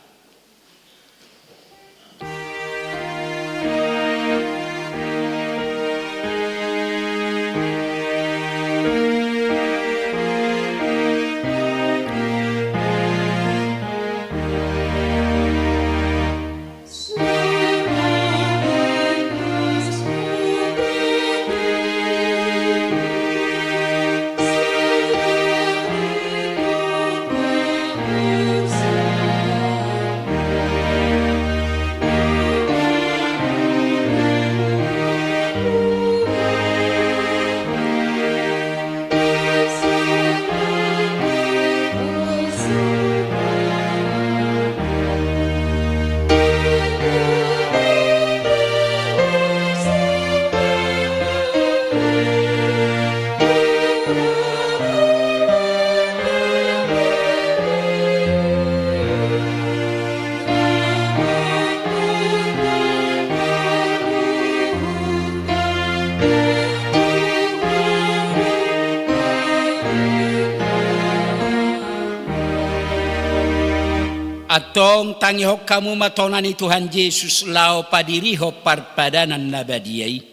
Tong tangihon hamu ma tona ni Tuhan Jesus laho padirihon parpadanan na badia i.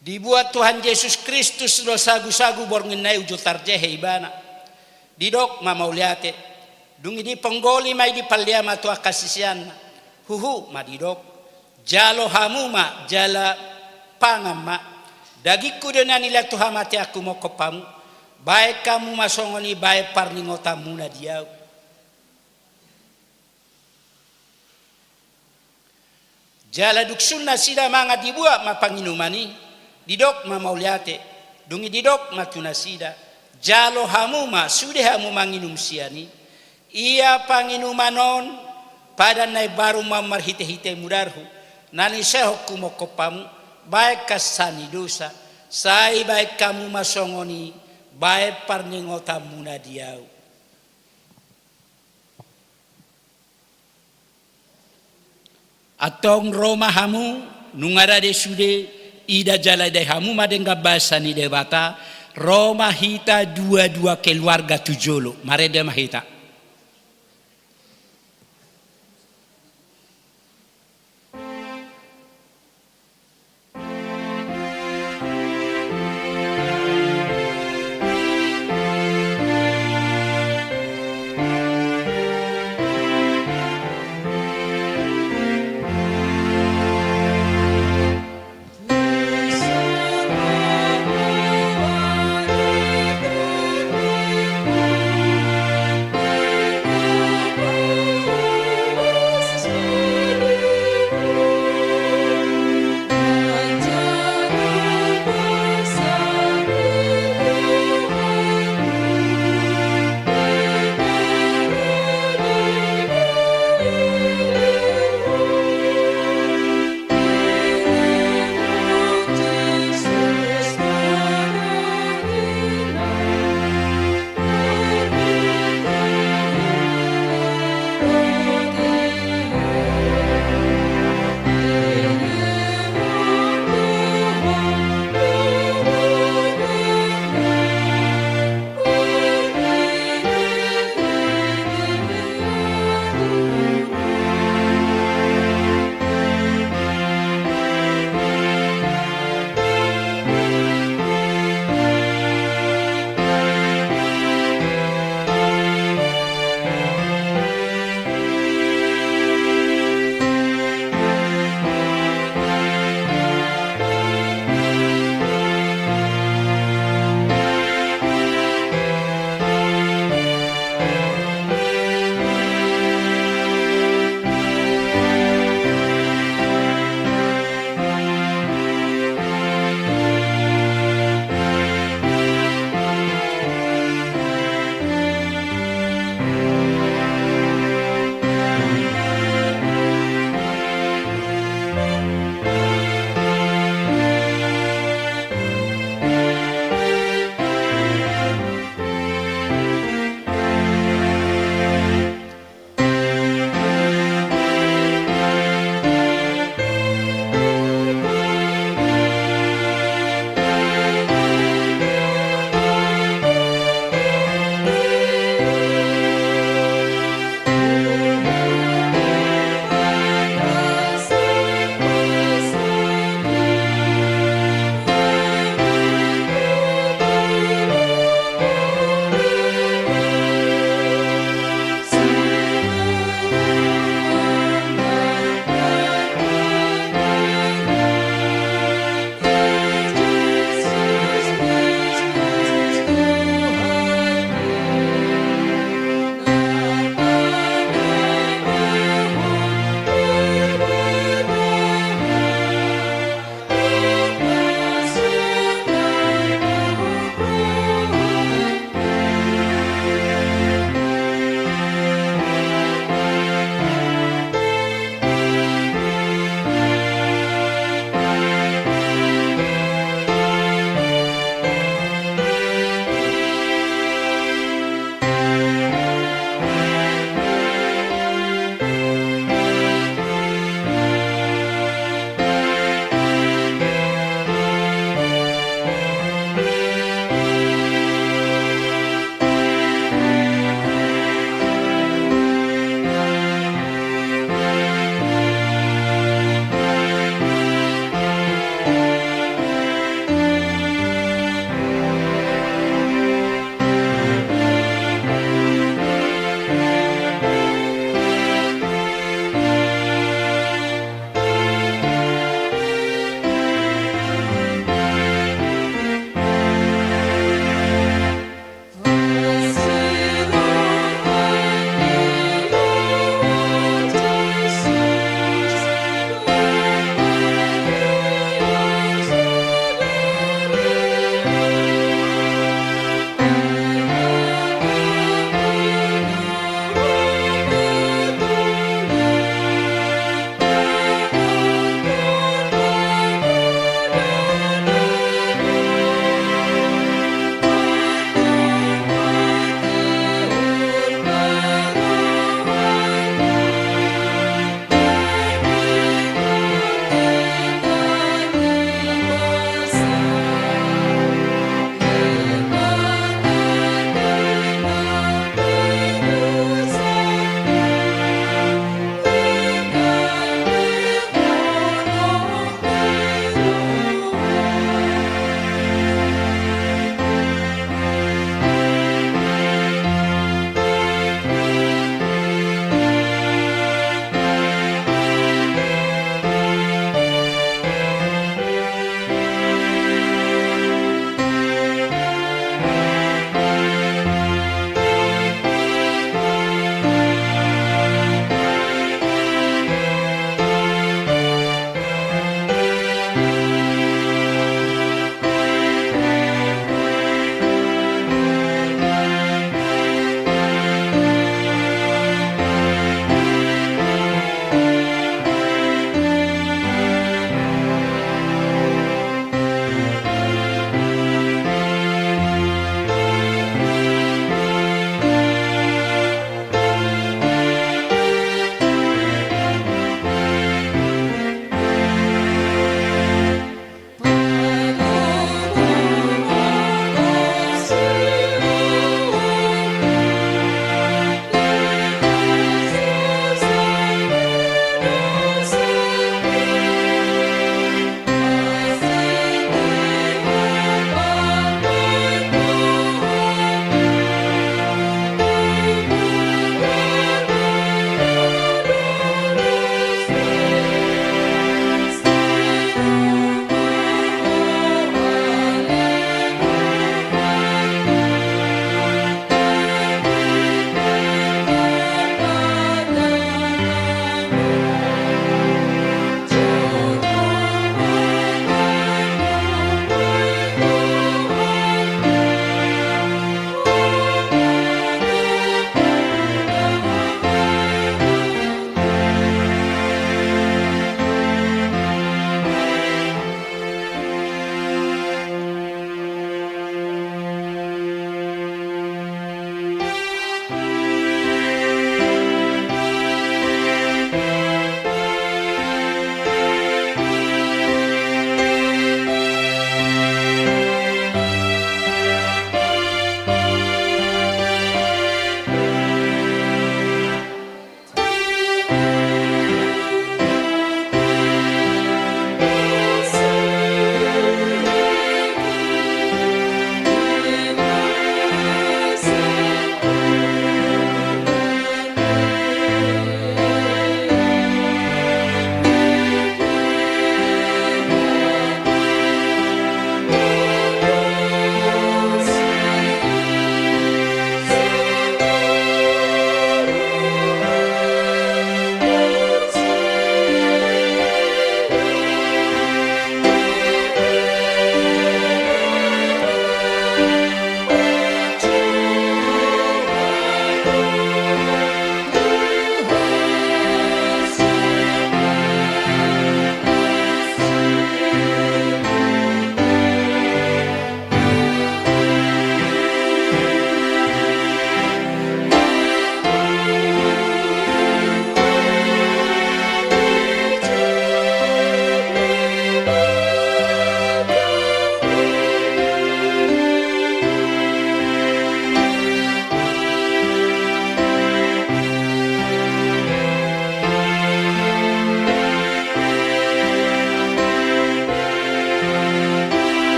Dibuat Tuhan Jesus Kristus do sagusagu borngin na i uju tarjehe ibana. Didok ma mauliate. Dung i diponggoli ma i dipalea ma tu angka siseanna. Huhut ma didok. Jalo hamu ma jala pangan ma. Dagingku do na nilehon tu hamateanku mangkophon hamu. Baen hamu ma songon i baen parningotanmuna di ahu. Jala dung sun nasida mangan dibuat ma panginuman i, didok ma mauliate, dung i didok ma tu nasida, jalo hamu ma, sude hamu manginum sian i, ia panginuman on, padan na imbaru ma marhitehite mudarhu, na nisehonku mangkophon hamu, baen hansan ni dosa, sai baen hamu ma songon i, baen parningotanmuna di ahu. Antong ro ma hamu, nunga rade sude, ida jala dai hamu ma denggan basa ni Debata, ro ma hita dua-dua keluarga tu jolo, marende ma hita.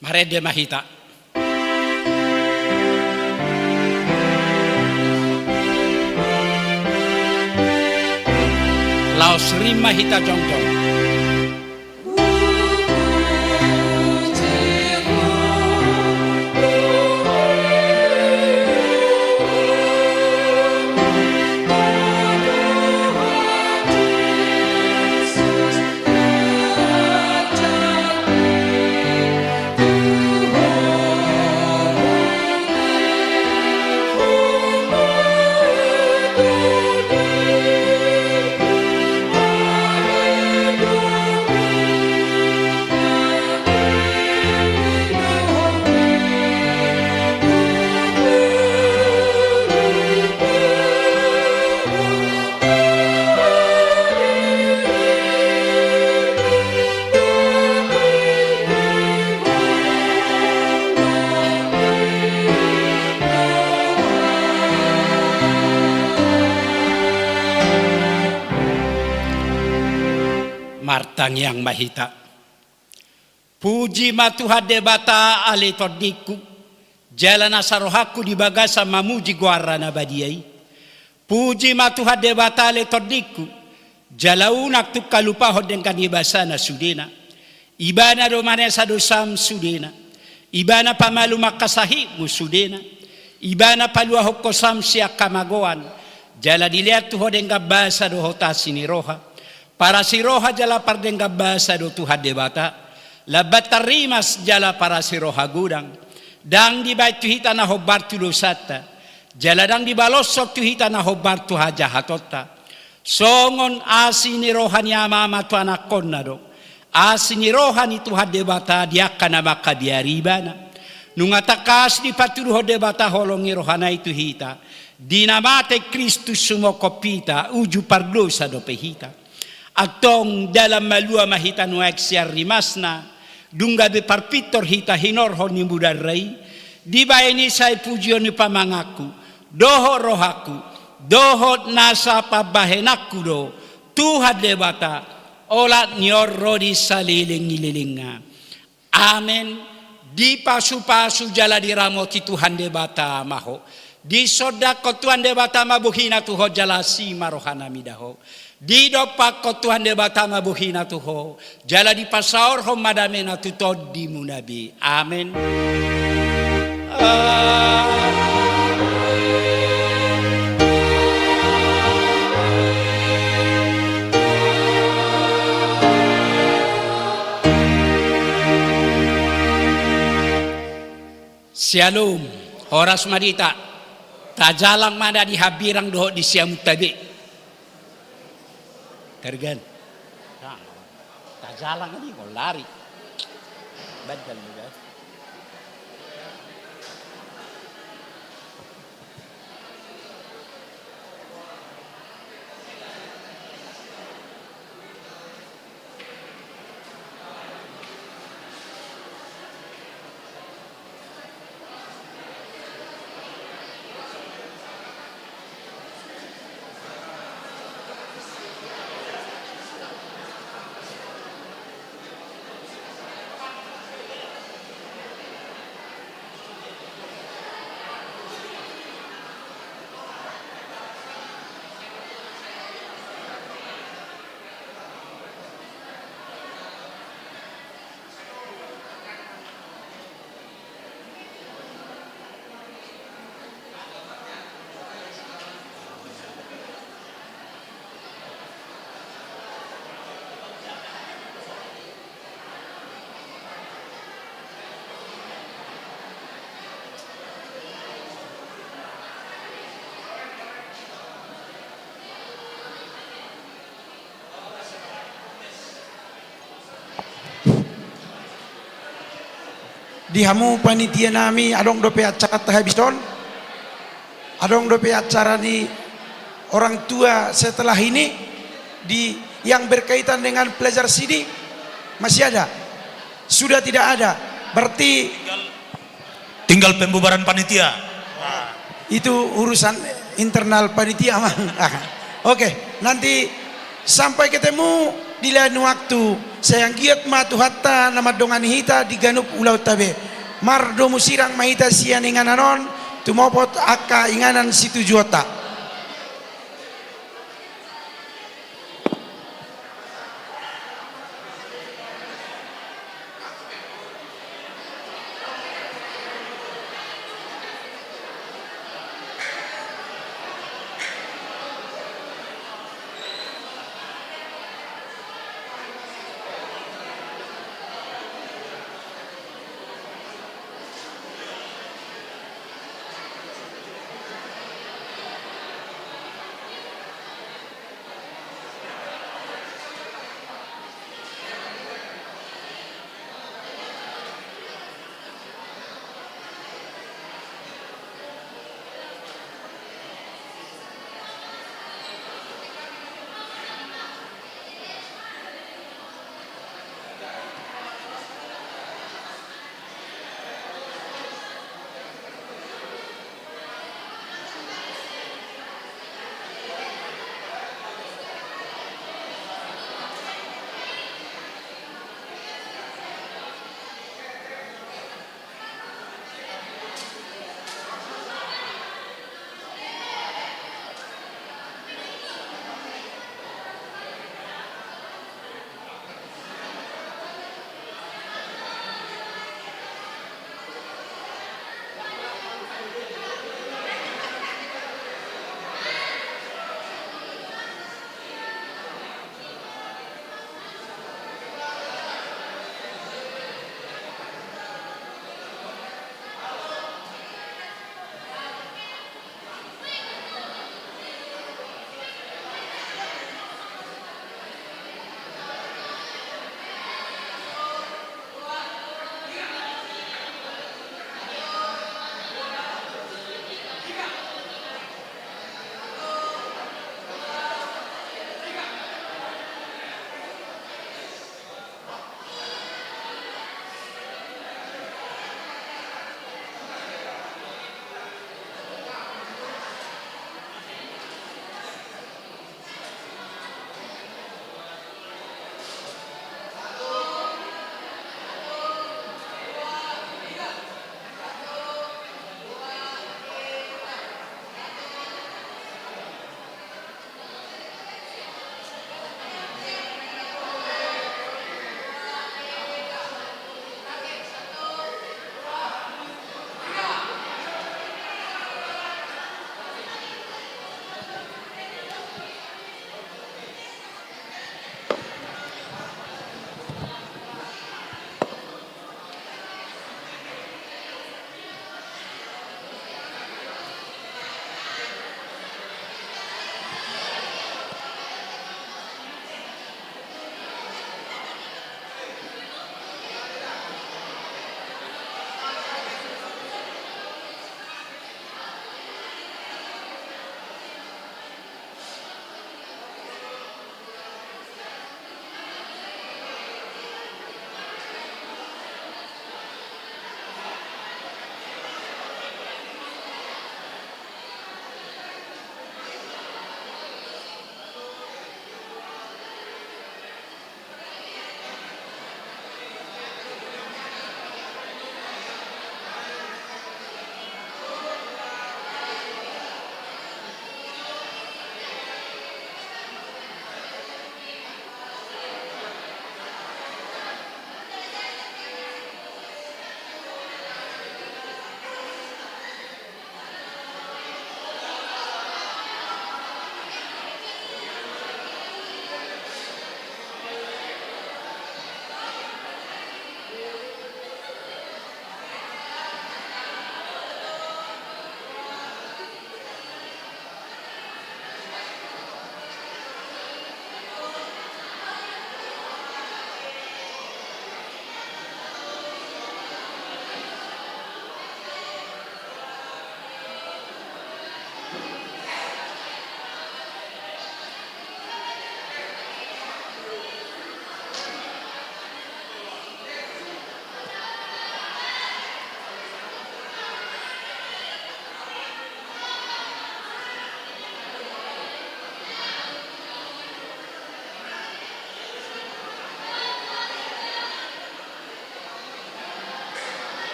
Marende ma hita. Laos rima hita jongjong. Martangiang ma hita. Puji ma Tuhan Debata ale tondingku, jala nasa rohangku di bagasan mamuji goarna na badia i. Puji ma Tuhan Debata ale tondingku, jala unang tung halupahon denggan ni basana sudena. Ibana do manesa dosam sudena. Ibana pamalum angka sahitmu sudena. Ibana paluahon hosam sian hamagoan. Jala dilean tu ho denggan basa dohot asi ni roha. Parasi roha jala pardenggan basa do Tuhan Debata. Lambat tarrimas jala parasi roha godang. Ndang dibaen tu hita na hombar tu dosanta. Jala ndang dibaloshon tu hita na hombar tu hajahatonta. Songon asi ni roha ni amama tu anakkonna do asi ni roha ni Tuhan Debata di angka na mangkabiari ibana. Nunga tangkas dipatuduhon Debata holong ni rohana i tu hita. Di na mate Kristus sumongkop hita, uju pardosa dope hita. Antong dalan malua ma hita nuaeng sian rimasna, dung gabe parpintor hita hinorhon ni mudarna i, dibaen i sai pujion ni pamanganku, dohot rohangku, dohot nasa pambahenanku do, Tuhan Debata, olat ni on ro di salelenglelengna. Amen. Dipasupasu jala diramoti Tuhan Debata ma ho. Disondangkon Tuhan Debata ma bohina tu ho jala asi ma rohana mida ho. Didompakkon Tuhan Debata ma bohina tu ho jala dipasaorhon ma damena tu tondimuna be. Amen. Syalom. Horas ma di hita. Tajalang ma na di hambirang dohot di siamunta be. Targan. Tajalang i, ngolari. Bandal juga. Di hamu panitia nami, adong dope acara tahabis on? Adong dope acara ni orang tua setelah ini di yang berkaitan dengan pelajar sini? Masih ada? Sudah tidak ada. Berarti tinggal pembubaran panitia. Itu urusan internal panitia, Mang. Oke, nanti sampai ketemu Di lae ni waktu, sai anggiat ma Tuhanta na mandongani hita di ganup ulaonta be. Mardomu sirang ma hita sian inganan on, tumopot angka inganan situjuonta.